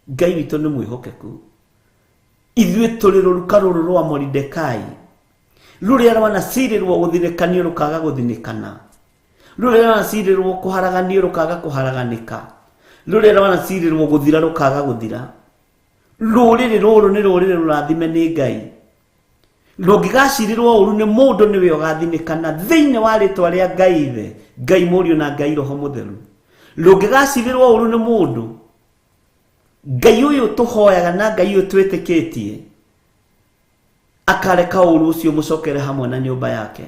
Ngai witũ nĩ mwĩhokeku. Ithuĩ tũrĩ rũruka rũrũ rwa Moridekai rũrĩa rwanacirĩrwo gũthinĩkanio rũkaga gũthinĩkana, rũrĩa rwanacirĩrwo kũharaganio rũkaga kũharaganĩka, rũrĩa rwanacirĩrwo gũthira rũkaga gũthira. Rũrĩrĩ rũrũ nĩ rũrĩrĩ rũrathime nĩ Ngai. Rũngĩgacirĩrwo ũru nĩ mũndũ nĩwe ũgathinĩkana thĩinĩ wa rĩtwa rĩa Ngai Ithe, Ngai Mũriũ na Ngai Roho Mũtheru. Rũngĩgacirĩrwo ũru nĩ mũndũ, Ngai ũyũ tũhoyaga na Ngai ũyũ twĩtĩkĩtie akareka ũru ũcio mũcokere hamwe na nyũmba yake.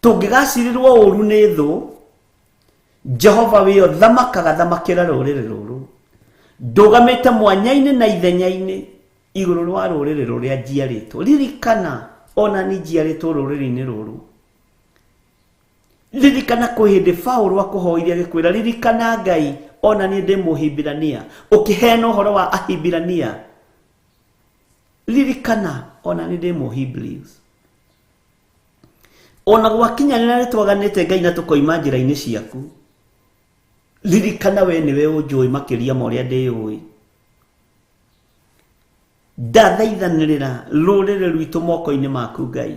Tũngĩgacirĩrwo ũru nĩ thũ, Jehova wĩyo thamakaga thamakĩra rũrĩrĩ rũrũ. Ndũgamĩte mwanya-inĩ na ithenya-inĩ igũrũ rwa rũrĩrĩ rũrĩa njiarĩtwo. Ririkana ona ni njiarĩtwo rũrĩrĩ-inĩ rũrũ. Ririkana kwĩ hĩndĩ Paũlũ akũhoire agĩkwĩra ririkana Ngai ona niĩ ndĩ Mũhibirania, ũkĩheana ũhoro wa Ahibirania. Ririkana ona niĩ ndĩ Mũhibrews. Ona gwakinya rĩrĩa nĩtwaganĩte Ngai na tũkoima njĩra-inĩ ciaku, ririkana we nĩwe ũnjũĩ makĩria ma ũrĩa ndĩũĩ. Ndathaithanĩrĩra rũrĩrĩ rwitũ moko-inĩ maku Ngai.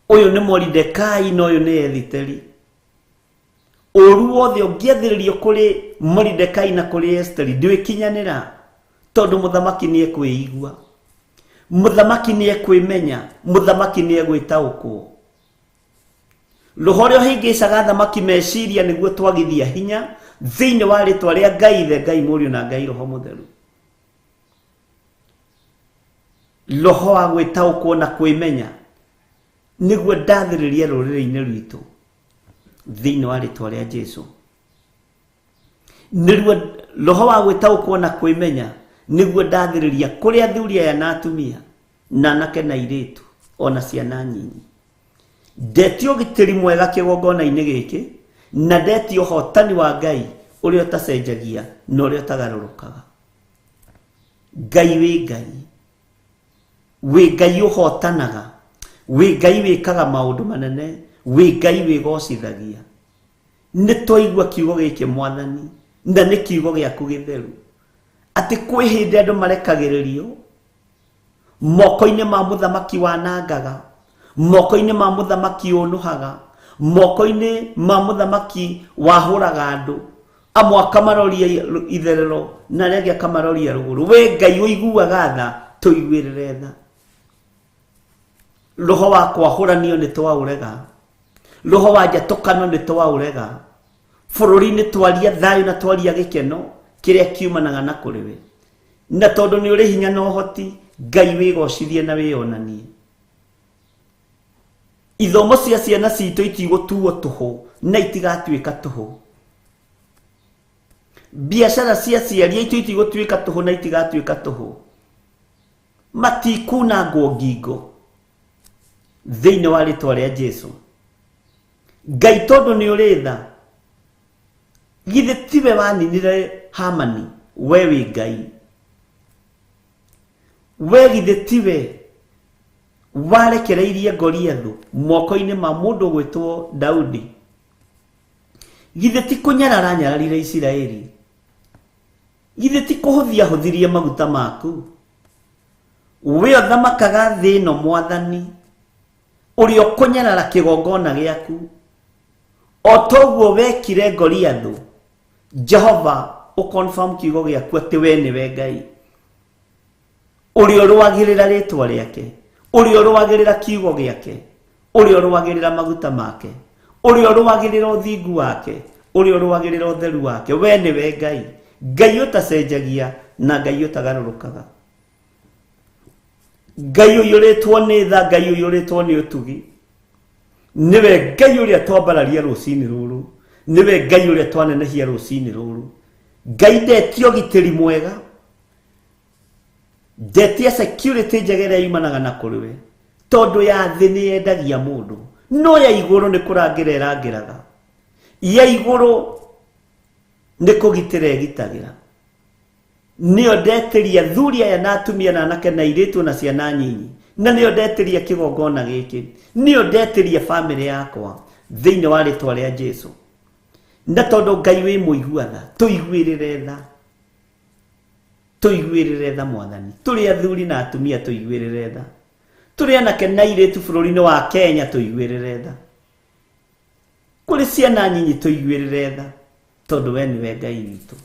Ũyũ nĩ Moridekai na ũyũ nĩ Ethiteri. Ũru wothe ũngĩathĩrĩrio kũrĩ Moridekai na kũrĩ Esteri ndwĩkinyanĩra, tondũ mũthamaki nĩ ekwĩigua, mũthamaki nĩ ekwĩmenya, mũthamaki nĩ egwĩtaũkwo. Roho ũrĩa ũhĩngĩcaga thamaki meciria nĩguo twagithia hinya thĩinĩ wa rĩtwa rĩa Ngai Ithe, Ngai Mũriũ na Ngai Roho Mũtheru. Roho wa gwĩtaũkwo na kwĩmenya nĩguo ndathĩrĩria rũrĩrĩ-inĩ rwitũ thĩinĩ wa rĩtwa rĩa Jesu. Nĩguo roho wa gwĩtaũkwo na kwĩmenya nĩguo ndathĩrĩria kũrĩ athuri aya na atumia na anake na airĩtu ona ciana nyinyi. Ndetie ũgitĩri mwega kĩgongona-inĩ gĩkĩ na ndetie ũhotani wa Ngai ũrĩa ũtacenjagia na ũrĩa ũtagarũrũkaga. Ngai wĩ Ngai, wĩ Ngai ũhotanaga, wĩ Ngai wĩkaga maũndũ manene, wĩ Ngai wĩgocithagia. Nĩ twaigua kiugo gĩkĩ Mwathani, na nĩ kiugo gĩaku gĩtheru, atĩ kwĩ hĩndĩ andũ marekagĩrĩrio moko-inĩ ma mũthamaki wanangaga, moko-inĩ ma mũthamaki ũnũhaga, moko-inĩ ma mũthamaki wahũraga andũ, amwe akamaroria itherero na arĩa angĩ akamaroria rũgũrũ. We Ngai ũiguaga tha, tũiguĩrĩre tha. Roho wa kwahũranio nĩ twaũrega, roho wa njatũkano nĩ twaũrega. Bũrũri-inĩ twaria thayũ na twaria gĩkeno kĩrĩa kiumanaga na kũrĩ we, na tondũ nĩ ũrĩ hinya na ũhoti, Ngai wĩgocithie na wĩyonanie. Ithomo cia ciana citũ itigũtuo tũhũ na itigatuĩka tũhũ. Biacara cia aciari aitũ itigũtuĩka tũhũ na itigatuĩka tũhũ. Matikunangwo ngingo thĩinĩ wa rĩtwa rĩa Jesu. Ngai tondũ nĩ ũrĩ tha, githĩ tiwe waninire Hamani? We wĩ Ngai. We githĩ tiwe warekereirie Goliathu moko-inĩ ma mũndũ ũgwĩtwo Daudi? Githĩ ti kũnyarara nyararire Isiraeli? Githĩ ti kũhũthia hũthirie maguta maku? We ũthamakaga thĩ ĩno Mwathani, ũrĩa ũkũnyarara kĩgongona gĩaku, o toguo wekire Goliathu. Jehova ũconfirm kiugo gĩaku atĩ we nĩwe Ngai ũrĩa ũrũagĩrĩra rĩtwa rĩake, ũrĩa ũrũagĩrĩra kiugo gĩake, ũrĩa ũrũagĩrĩra maguta make, ũrĩa ũrũagĩrĩra ũthingu wake, Ũrĩa ũrũagĩrĩra ũtheru wake. We nĩwe Ngai. Ngai ũtacenjagia na Ngai ũtagarũrũkaga. Ngai ũiyũrĩtwo nĩ tha, Ngai ũiyũrĩtwo nĩ ũtugi. Nĩwe Ngai ũrĩa twambararia rũcinĩ rũrũ. Nĩwe Ngai ũrĩa twanenehia rũcinĩ rũrũ. Ngai ndetia ũgitĩri mwega. Ndetia security njega ĩrĩa yumanaga na kũrĩ we. Tondũ ya thĩ nĩ yendagia mũndũ. No ya igũrũ nĩ kũrangĩra ĩrangĩraga. Ya igũrũ nĩ kũgitĩra ĩgitagĩra. Nĩyo ndetĩria thuri aya na atumia na anake na airĩtu na ciana nyinyi. Na nĩyo ndetĩria kĩgongona gĩkĩ. Nĩyo ndetĩria bamĩrĩ yakwa thĩinĩ wa rĩtwa rĩa Jesu. Na tondũ Ngai wĩ mũigua tha, tũiguĩrĩre tha. Tũiguĩrĩre tha Mwathani. Tũrĩ athuri na atumia tũiguĩrĩre tha. Tũrĩ anake na airĩtu bũrũri-inĩ wa Kenya tũiguĩrĩre tha. Kũrĩ ciana nyinyi tũiguĩrĩre tha, tondũ we nĩwe Ngai witũ.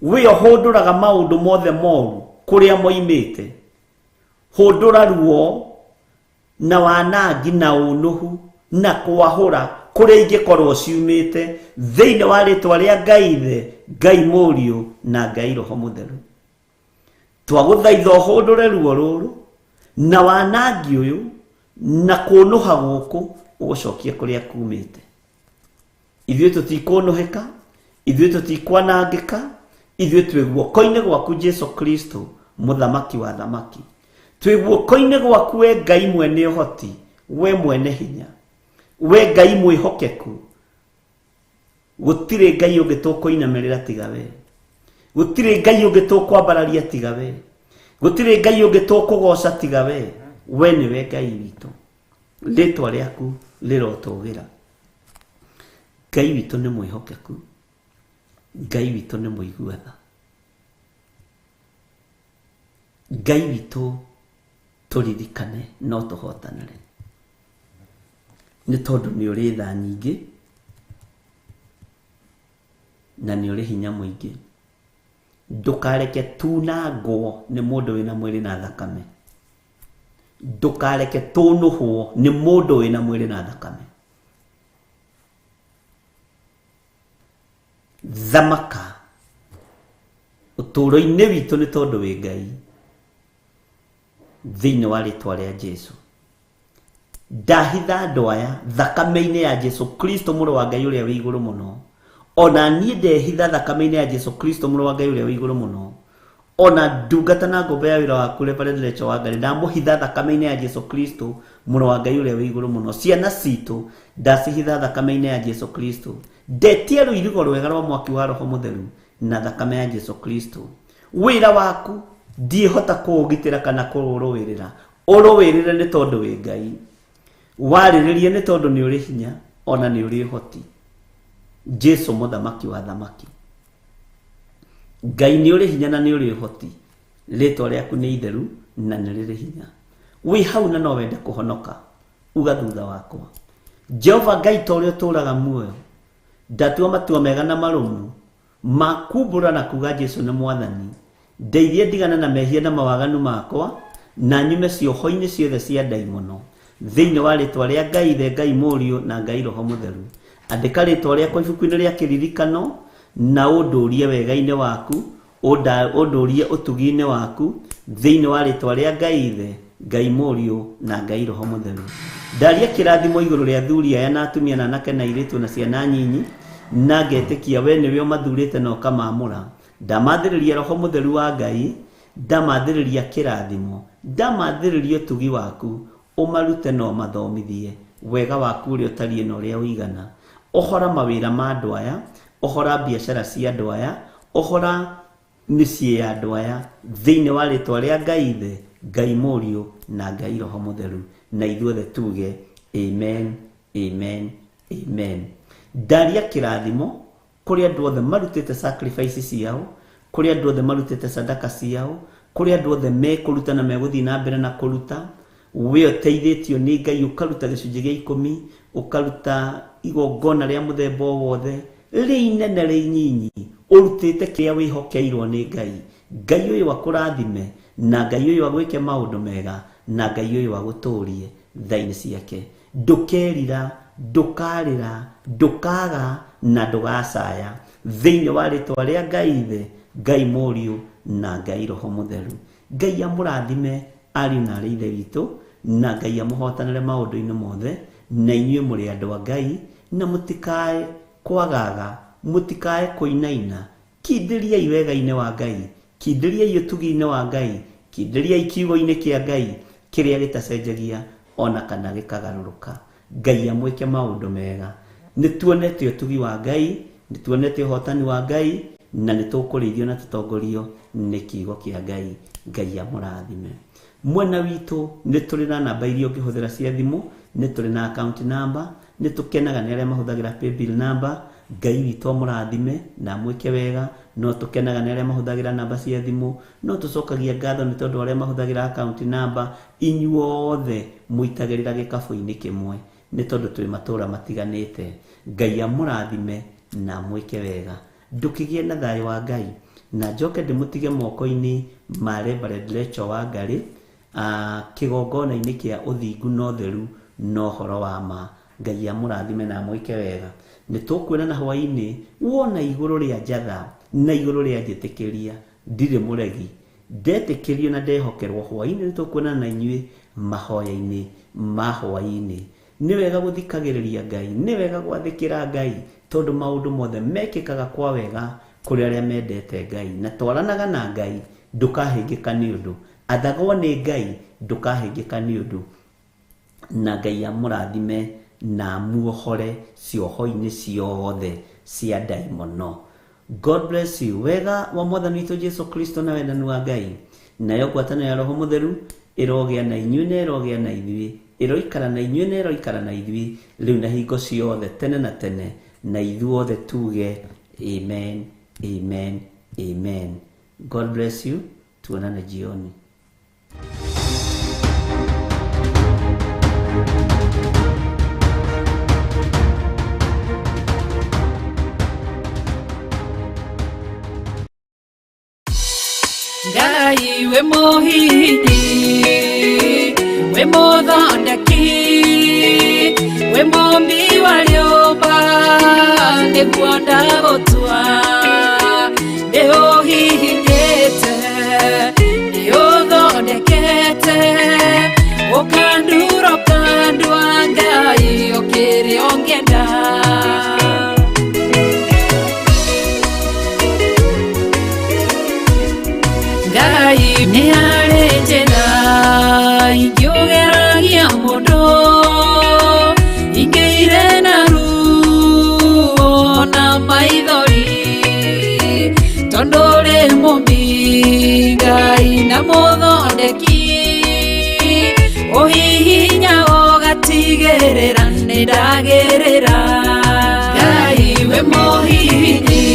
We ũhũndũraga maũndũ mothe moru kũrĩa moimĩte. Hũndũra ruo na wanangi na ũnũhu na kwahũra kũrĩa ingĩkorwo ciumĩte thĩinĩ wa rĩtwa rĩa Ngai Ithe, Ngai Mũriũ na Ngai Roho Mũtheru. Twagũthaitha ũhũndũre ruo rũrũ na wanangi ũyũ na kũnũha gũkũ ũgũcokie kũrĩa kumĩte. Ithuĩ tũtikũnũhĩka, ithuĩ tũtikwanangĩka, ithuĩ twĩ guoko-inĩ gwaku Jesu Kristo, mũthamaki wa thamaki. Twĩ guoko-inĩ gwaku we Ngai mwene ũhoti, we mwene hinya, we Ngai mwĩhokeku. Gũtirĩ Ngai ũngĩ tũkũinamĩrĩra tiga we. Gũtirĩ Ngai ũngĩ tũkwambararia tiga we. Gũtirĩ Ngai ũngĩ tũkũgoca tiga we. We nĩwe Ngai witũ. Rĩtwa rĩaku rĩrotũgĩra. Ngai witũ nĩ mwĩhokeku. Ngai witũ nĩ mũigua tha. Ngai witũ tũririkane no tũhotanĩre. Nĩ tondũ nĩ ũrĩ tha nyingĩ na nĩ ũrĩ hinya mũingĩ. Ndũkareke tunangwo nĩ mũndũ wĩna mwĩrĩ na thakame. Ndũkareke tũnũhwo nĩ mũndũ wĩna mwĩrĩ na thakame. Thamaka ũtũũro-inĩ witũ nĩ tondũ wĩ Ngai. Thĩinĩ wa rĩtwa rĩa Jesu. Ndahitha andũ aya thakame-inĩ ya Jesu Kristo mũrũ wa Ngai ũrĩa wĩ igũrũ mũno. Ona niĩ ndehitha thakame-inĩ ya Jesu Kristo mũrũ wa Ngai ũrĩa wĩ igũrũ mũno. Ona ndungata na ngombo ya wĩra waku Reverend Rachel Wangari ndamũhitha thakame-inĩ ya Jesu Kristo mũrũ wa Ngai ũrĩa wĩ igũrũ mũno. Ciana citũ ndacihitha thakame-inĩ ya Jesu Kristo. Ndetia rũirigo rwega rwa mwaki wa Roho Mũtheru na thakame ya Jesu Kristo. Wĩra waku ndiĩhota kũũgitĩra kana kũũrũĩrĩra. Ũrũĩrĩre nĩ tondũ wĩ Ngai. Warĩrĩrie nĩ tondũ nĩ ũrĩ hinya ona nĩ ũrĩ ũhoti. Jesu mũthamaki wa thamaki. Ngai nĩ ũrĩ hinya na nĩ ũrĩ ũhoti. Rĩtwa rĩaku nĩ itheru na nĩ rĩrĩ hinya. Wĩ hau na no wende kũhonoka, uga thutha wakwa. Jehova Ngai ta ũrĩa ũtũũraga muoyo, ndatua matua mega na marũmu ma kumbũra na kuga Jesu nĩ Mwathani. Ndeithie ndigane na mehia na mawaganu makwa na nyume cioho-inĩ ciothe cia ndaimono. Thĩinĩ wa rĩtwa rĩa Ngai Ithe, Ngai Mũriũ na Ngai Roho Mũtheru. Andĩka rĩtwa rĩakwa ibuku-inĩ rĩa kĩririkano na ũndũrie wega-inĩ waku, ũndũrie ũtugi-inĩ waku thĩinĩ wa rĩtwa rĩa Ngai Ithe, Ngai Mũriũ na Ngai Roho Mũtheru. Ndaria kĩrathimo igũrũ rĩa athuri aya na atumia na anake na airĩtu na ciana nyinyi, na ngetĩkia we nĩwe ũmathurĩte na ũkamaamũra. Ndamathĩrĩria Roho Mũtheru wa Ngai, ndamathĩrĩria kĩrathimo, ndamathĩrĩria ũtugi waku, ũmarute na ũmathomithie wega waku ũrĩa ũtariĩ na ũrĩa ũigana. Ũhora mawĩra ma andũ aya, ũhora biacara cia andũ aya, ũhora mĩciĩ ya andũ aya, thĩinĩ wa rĩtwa rĩa Ngai Ithe, Ngai Mũriũ na Ngai Roho Mũtheru. Na ithuothe tuge amen, amen, amen. Ndaria kĩrathimo kũrĩ andũ othe marutĩte sacrifice ciao, kũrĩ andũ othe marutĩte sadaka ciao, kũrĩ andũ othe mekũruta na megũthiĩ na mbere na kũruta. We ũteithĩtio nĩ Ngai ũkaruta gĩcunjĩ gĩa ikũmi, ũkaruta igongona rĩa mũthemba o wothe, rĩ inene rĩ inyinyi, ũrutĩte kĩrĩa wĩhokeirwo nĩ Ngai. Ngai ũyũ akũrathime, na Ngai ũyũ agwĩke maũndũ mega, na Ngai ũyũ agũtũrie tha-inĩ ciake. Ndũkerira, ndũkarĩra, ndũkaga na ndũgacaya, thĩinĩ wa rĩtwa rĩa Ngai Ithe, Ngai Mũriũ na Ngai Roho Mũtheru. Ngai amũrathime ariũ na arĩ Ithe witũ, na Ngai amũhotanĩre maũndũ-inĩ mothe, na inyuĩ mũrĩ andũ a Ngai, na mũtikae kwagaga, mũtikae kũinaina. Kindĩriai wega-inĩ wa Ngai, kindĩriai ũtugi-inĩ wa Ngai, kindĩriai kiugo-inĩ kĩa Ngai kĩrĩa gĩtacenjagia ona kana gĩkagarũrũka. Ngai amwĩke maũndũ mega. Nĩ tuonete ũtugi wa Ngai, nĩ tuonete ũhotani wa Ngai, na nĩ tũkũrĩithio na tũtongorio nĩ kiugo kĩa Ngai. Ngai amũrathime. Mwena witũ nĩ tũrĩ na namba iria ũngĩhũthĩra cia thimũ, nĩ tũrĩ na account number, nĩ tũkenaga nĩ arĩa mahũthagĩra paybill number. Ngai witũ amũrathime na amwĩke wega. No tũkenaga nĩ arĩa mahũthagĩra namba cia thimũ, no tũcokagia ngatho nĩ tondũ arĩa mahũthagĩra account number. Inyuothe mũitagĩrĩra gĩkabũ-inĩ kĩmwe nĩ tondũ twĩ matũũra matiganĩte. Ngai amũrathime na amwĩke wega. Ndũkĩgĩe na thayũ wa Ngai, na njoke ndĩmũtige moko-inĩ ma Reverend Rachel Wangari, kĩgongona-inĩ kĩa ũthingu na ũtheru na ũhoro wa ma. Ngai amũrathime na amwĩke wega. Nĩ tũkwĩrana hwaĩ-inĩ, wona igũrũ rĩa njatha na igũrũ rĩa njĩtĩkĩria, ndirĩ mũregi, ndetĩkĩrio na ndehokerwo. Hwaĩ-inĩ nĩ tũkuonana na inyuĩ mahoya-inĩ ma hwaĩ-inĩ. Nĩ wega gũthikagĩrĩria Ngai, nĩ wega gwathĩkĩra Ngai, tondũ maũndũ mothe mekĩkaga kwa wega kũrĩ arĩa mendete Ngai. Na twaranaga na Ngai, ndũkahĩngĩka nĩ ũndũ. Athagwo nĩ Ngai, ndũkahĩngĩka nĩ ũndũ. Na Ngai amũrathime na amuohore cioho-inĩ ciothe cia ndaimono. God bless you. Wega wa Mwathani witũ Jesu Kristo na wendani wa Ngai, nayo ngwatanĩro ya Roho Mũtheru ĩrogĩa na inyuĩ na ĩrogĩa na ithuĩ, ĩroikara na inyuĩ na ĩroikara na ithuĩ rĩu na hingo ciothe tene na tene, na ithuothe tuge amen, amen, amen. God bless you. Tuonane jioni. Ngai we mũhihinyi, we mũthondeki, we mũmbi wa rĩũmba, nĩguo ndagũtua. Nĩũhihinyĩte, nĩũthondekete, ũkandura ũkandua, Ngai ũkĩrĩ ũngĩenda. Ngai nĩ harĩ njĩra ingĩũgeragia mũndũ, ingĩire na ruo na maithori, tondũ ũrĩ mũmbi Ngai na mũthondeki, ũhihinya ũgatigĩrĩra nĩ ndagĩrĩra. Ngai we mũhihinyi,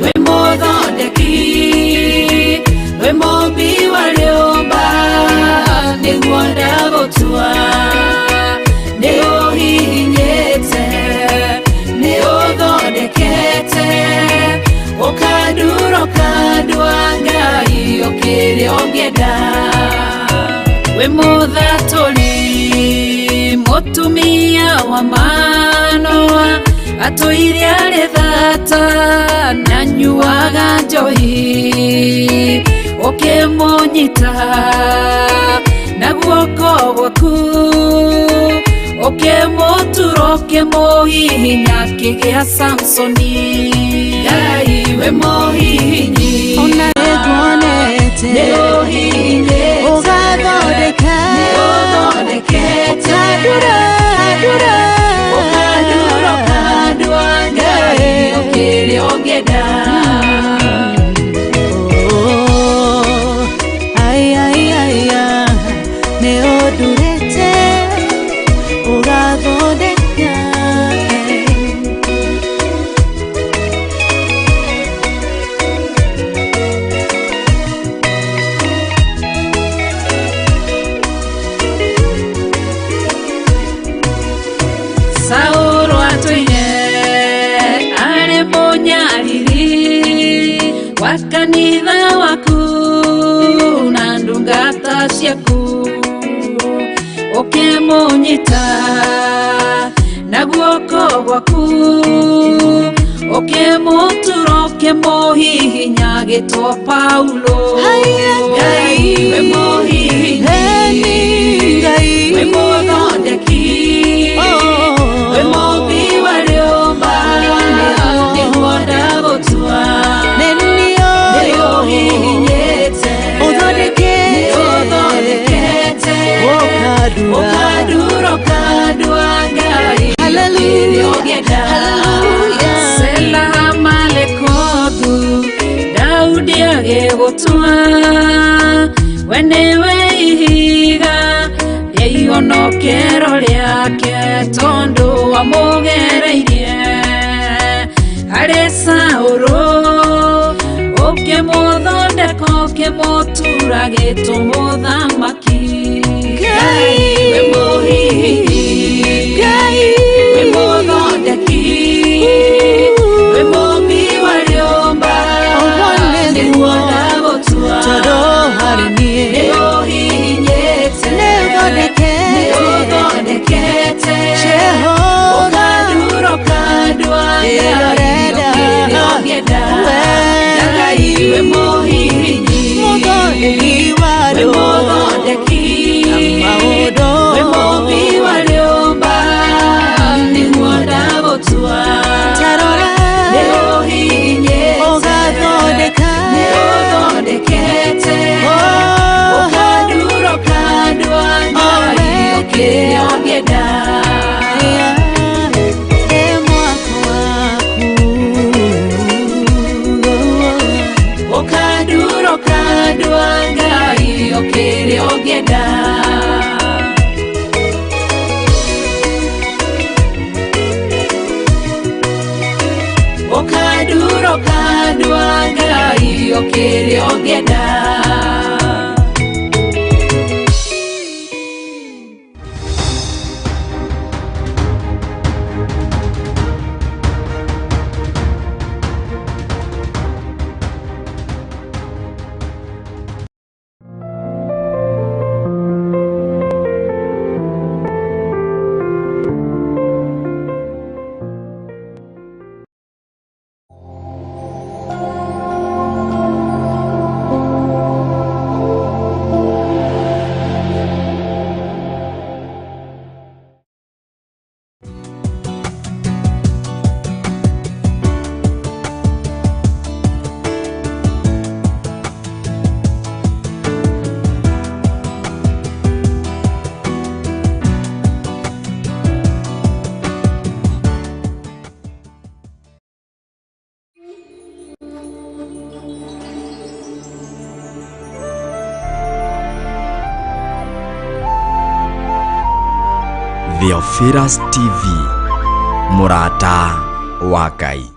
we mũthondeki, we mũmbi wa rĩũmba, nĩguo ndagũtua. Nĩũhihinyĩte, nĩũthondekete, ũkandura ũkandua, Ngai ũkĩrĩ ũngĩenda. We mũthatũri, mũtumia wa Manoa, atũire arĩ thata na nyuaga njohi, ũkĩmũnyita na guoko gwaku, ũkĩmũtura ũkĩmũhihinya akĩgĩa Samsoni. Ngai we mũhihinyi, Ona nĩtuonete nĩũhihinyĩte, ũgathondeka, nĩũthondekete, ũkandura, ndura, ũkandura ũkandua, Ngai ũkĩrĩ ũngĩenda. Oh, ai, ai, ai, ah, nĩũndurĩte ũgathondeka. Saũlũ atũire arĩ mũnyariri wa kanitha waku na ndungata ciaku, Ũkĩmũnyita na guoko gwaku, ũkĩmũtura ũkĩmũhihinya agĩtwo Paulo. Haiya Ngai wĩ mũhihinyi, Eni Ngai wĩ mũthondeki, wĩ mũmbi wa rĩũmba, nĩguo ndagũtua. Nĩniĩ Nĩũhihinyĩte, Ũthondekete. nĩũthondekete, Ũkandura. ũkandura ũkandua Ngai Hallelujah. ũkĩrĩa ũngĩenda. Hallelujah. Sela Malekothu, Daudi agĩgũtua, we nĩwe ihiga rĩa ihonokero rĩake, tondũ wamũgereirie harĩ Saũlũ, ũkĩmũthondeka ũkĩmũtura gĩtũmũthamaki. Ngai. Wĩ mũhihinyi, Ngai wĩ mũthondeki, wĩ mũmbi wa rĩũmba, Ũguo nĩguo. nĩguo ndagũtua. Tondũ harĩ niĩ Nĩũhihinyĩte, Nĩũthondekete. nĩũthondekete, Jehova. ũkandura ũkandua Ngai Ndĩrorenda. ũkĩrĩa ũngĩenda. We. Ngai wĩ mũhihinyi, Mũthondeki wa wĩ andũ. mũthondeki, Maũndũ. wĩ mũmbi wa rĩũmba, nĩguo ndagũtua. Tarora. Nĩũhihinyĩte, Ũgathondeka. nĩũthondekete, Oh. ũkandura ũkandua Ngai ũkĩrĩa ũngĩenda. Ĩ mwako waku. Ũkandura ũkandua Ngai ũkĩrĩa ũngĩenda. Ũkandura ũkandua Ngai ũkĩrĩa ũngĩenda. Theophilus TV, mũrata wa Ngai.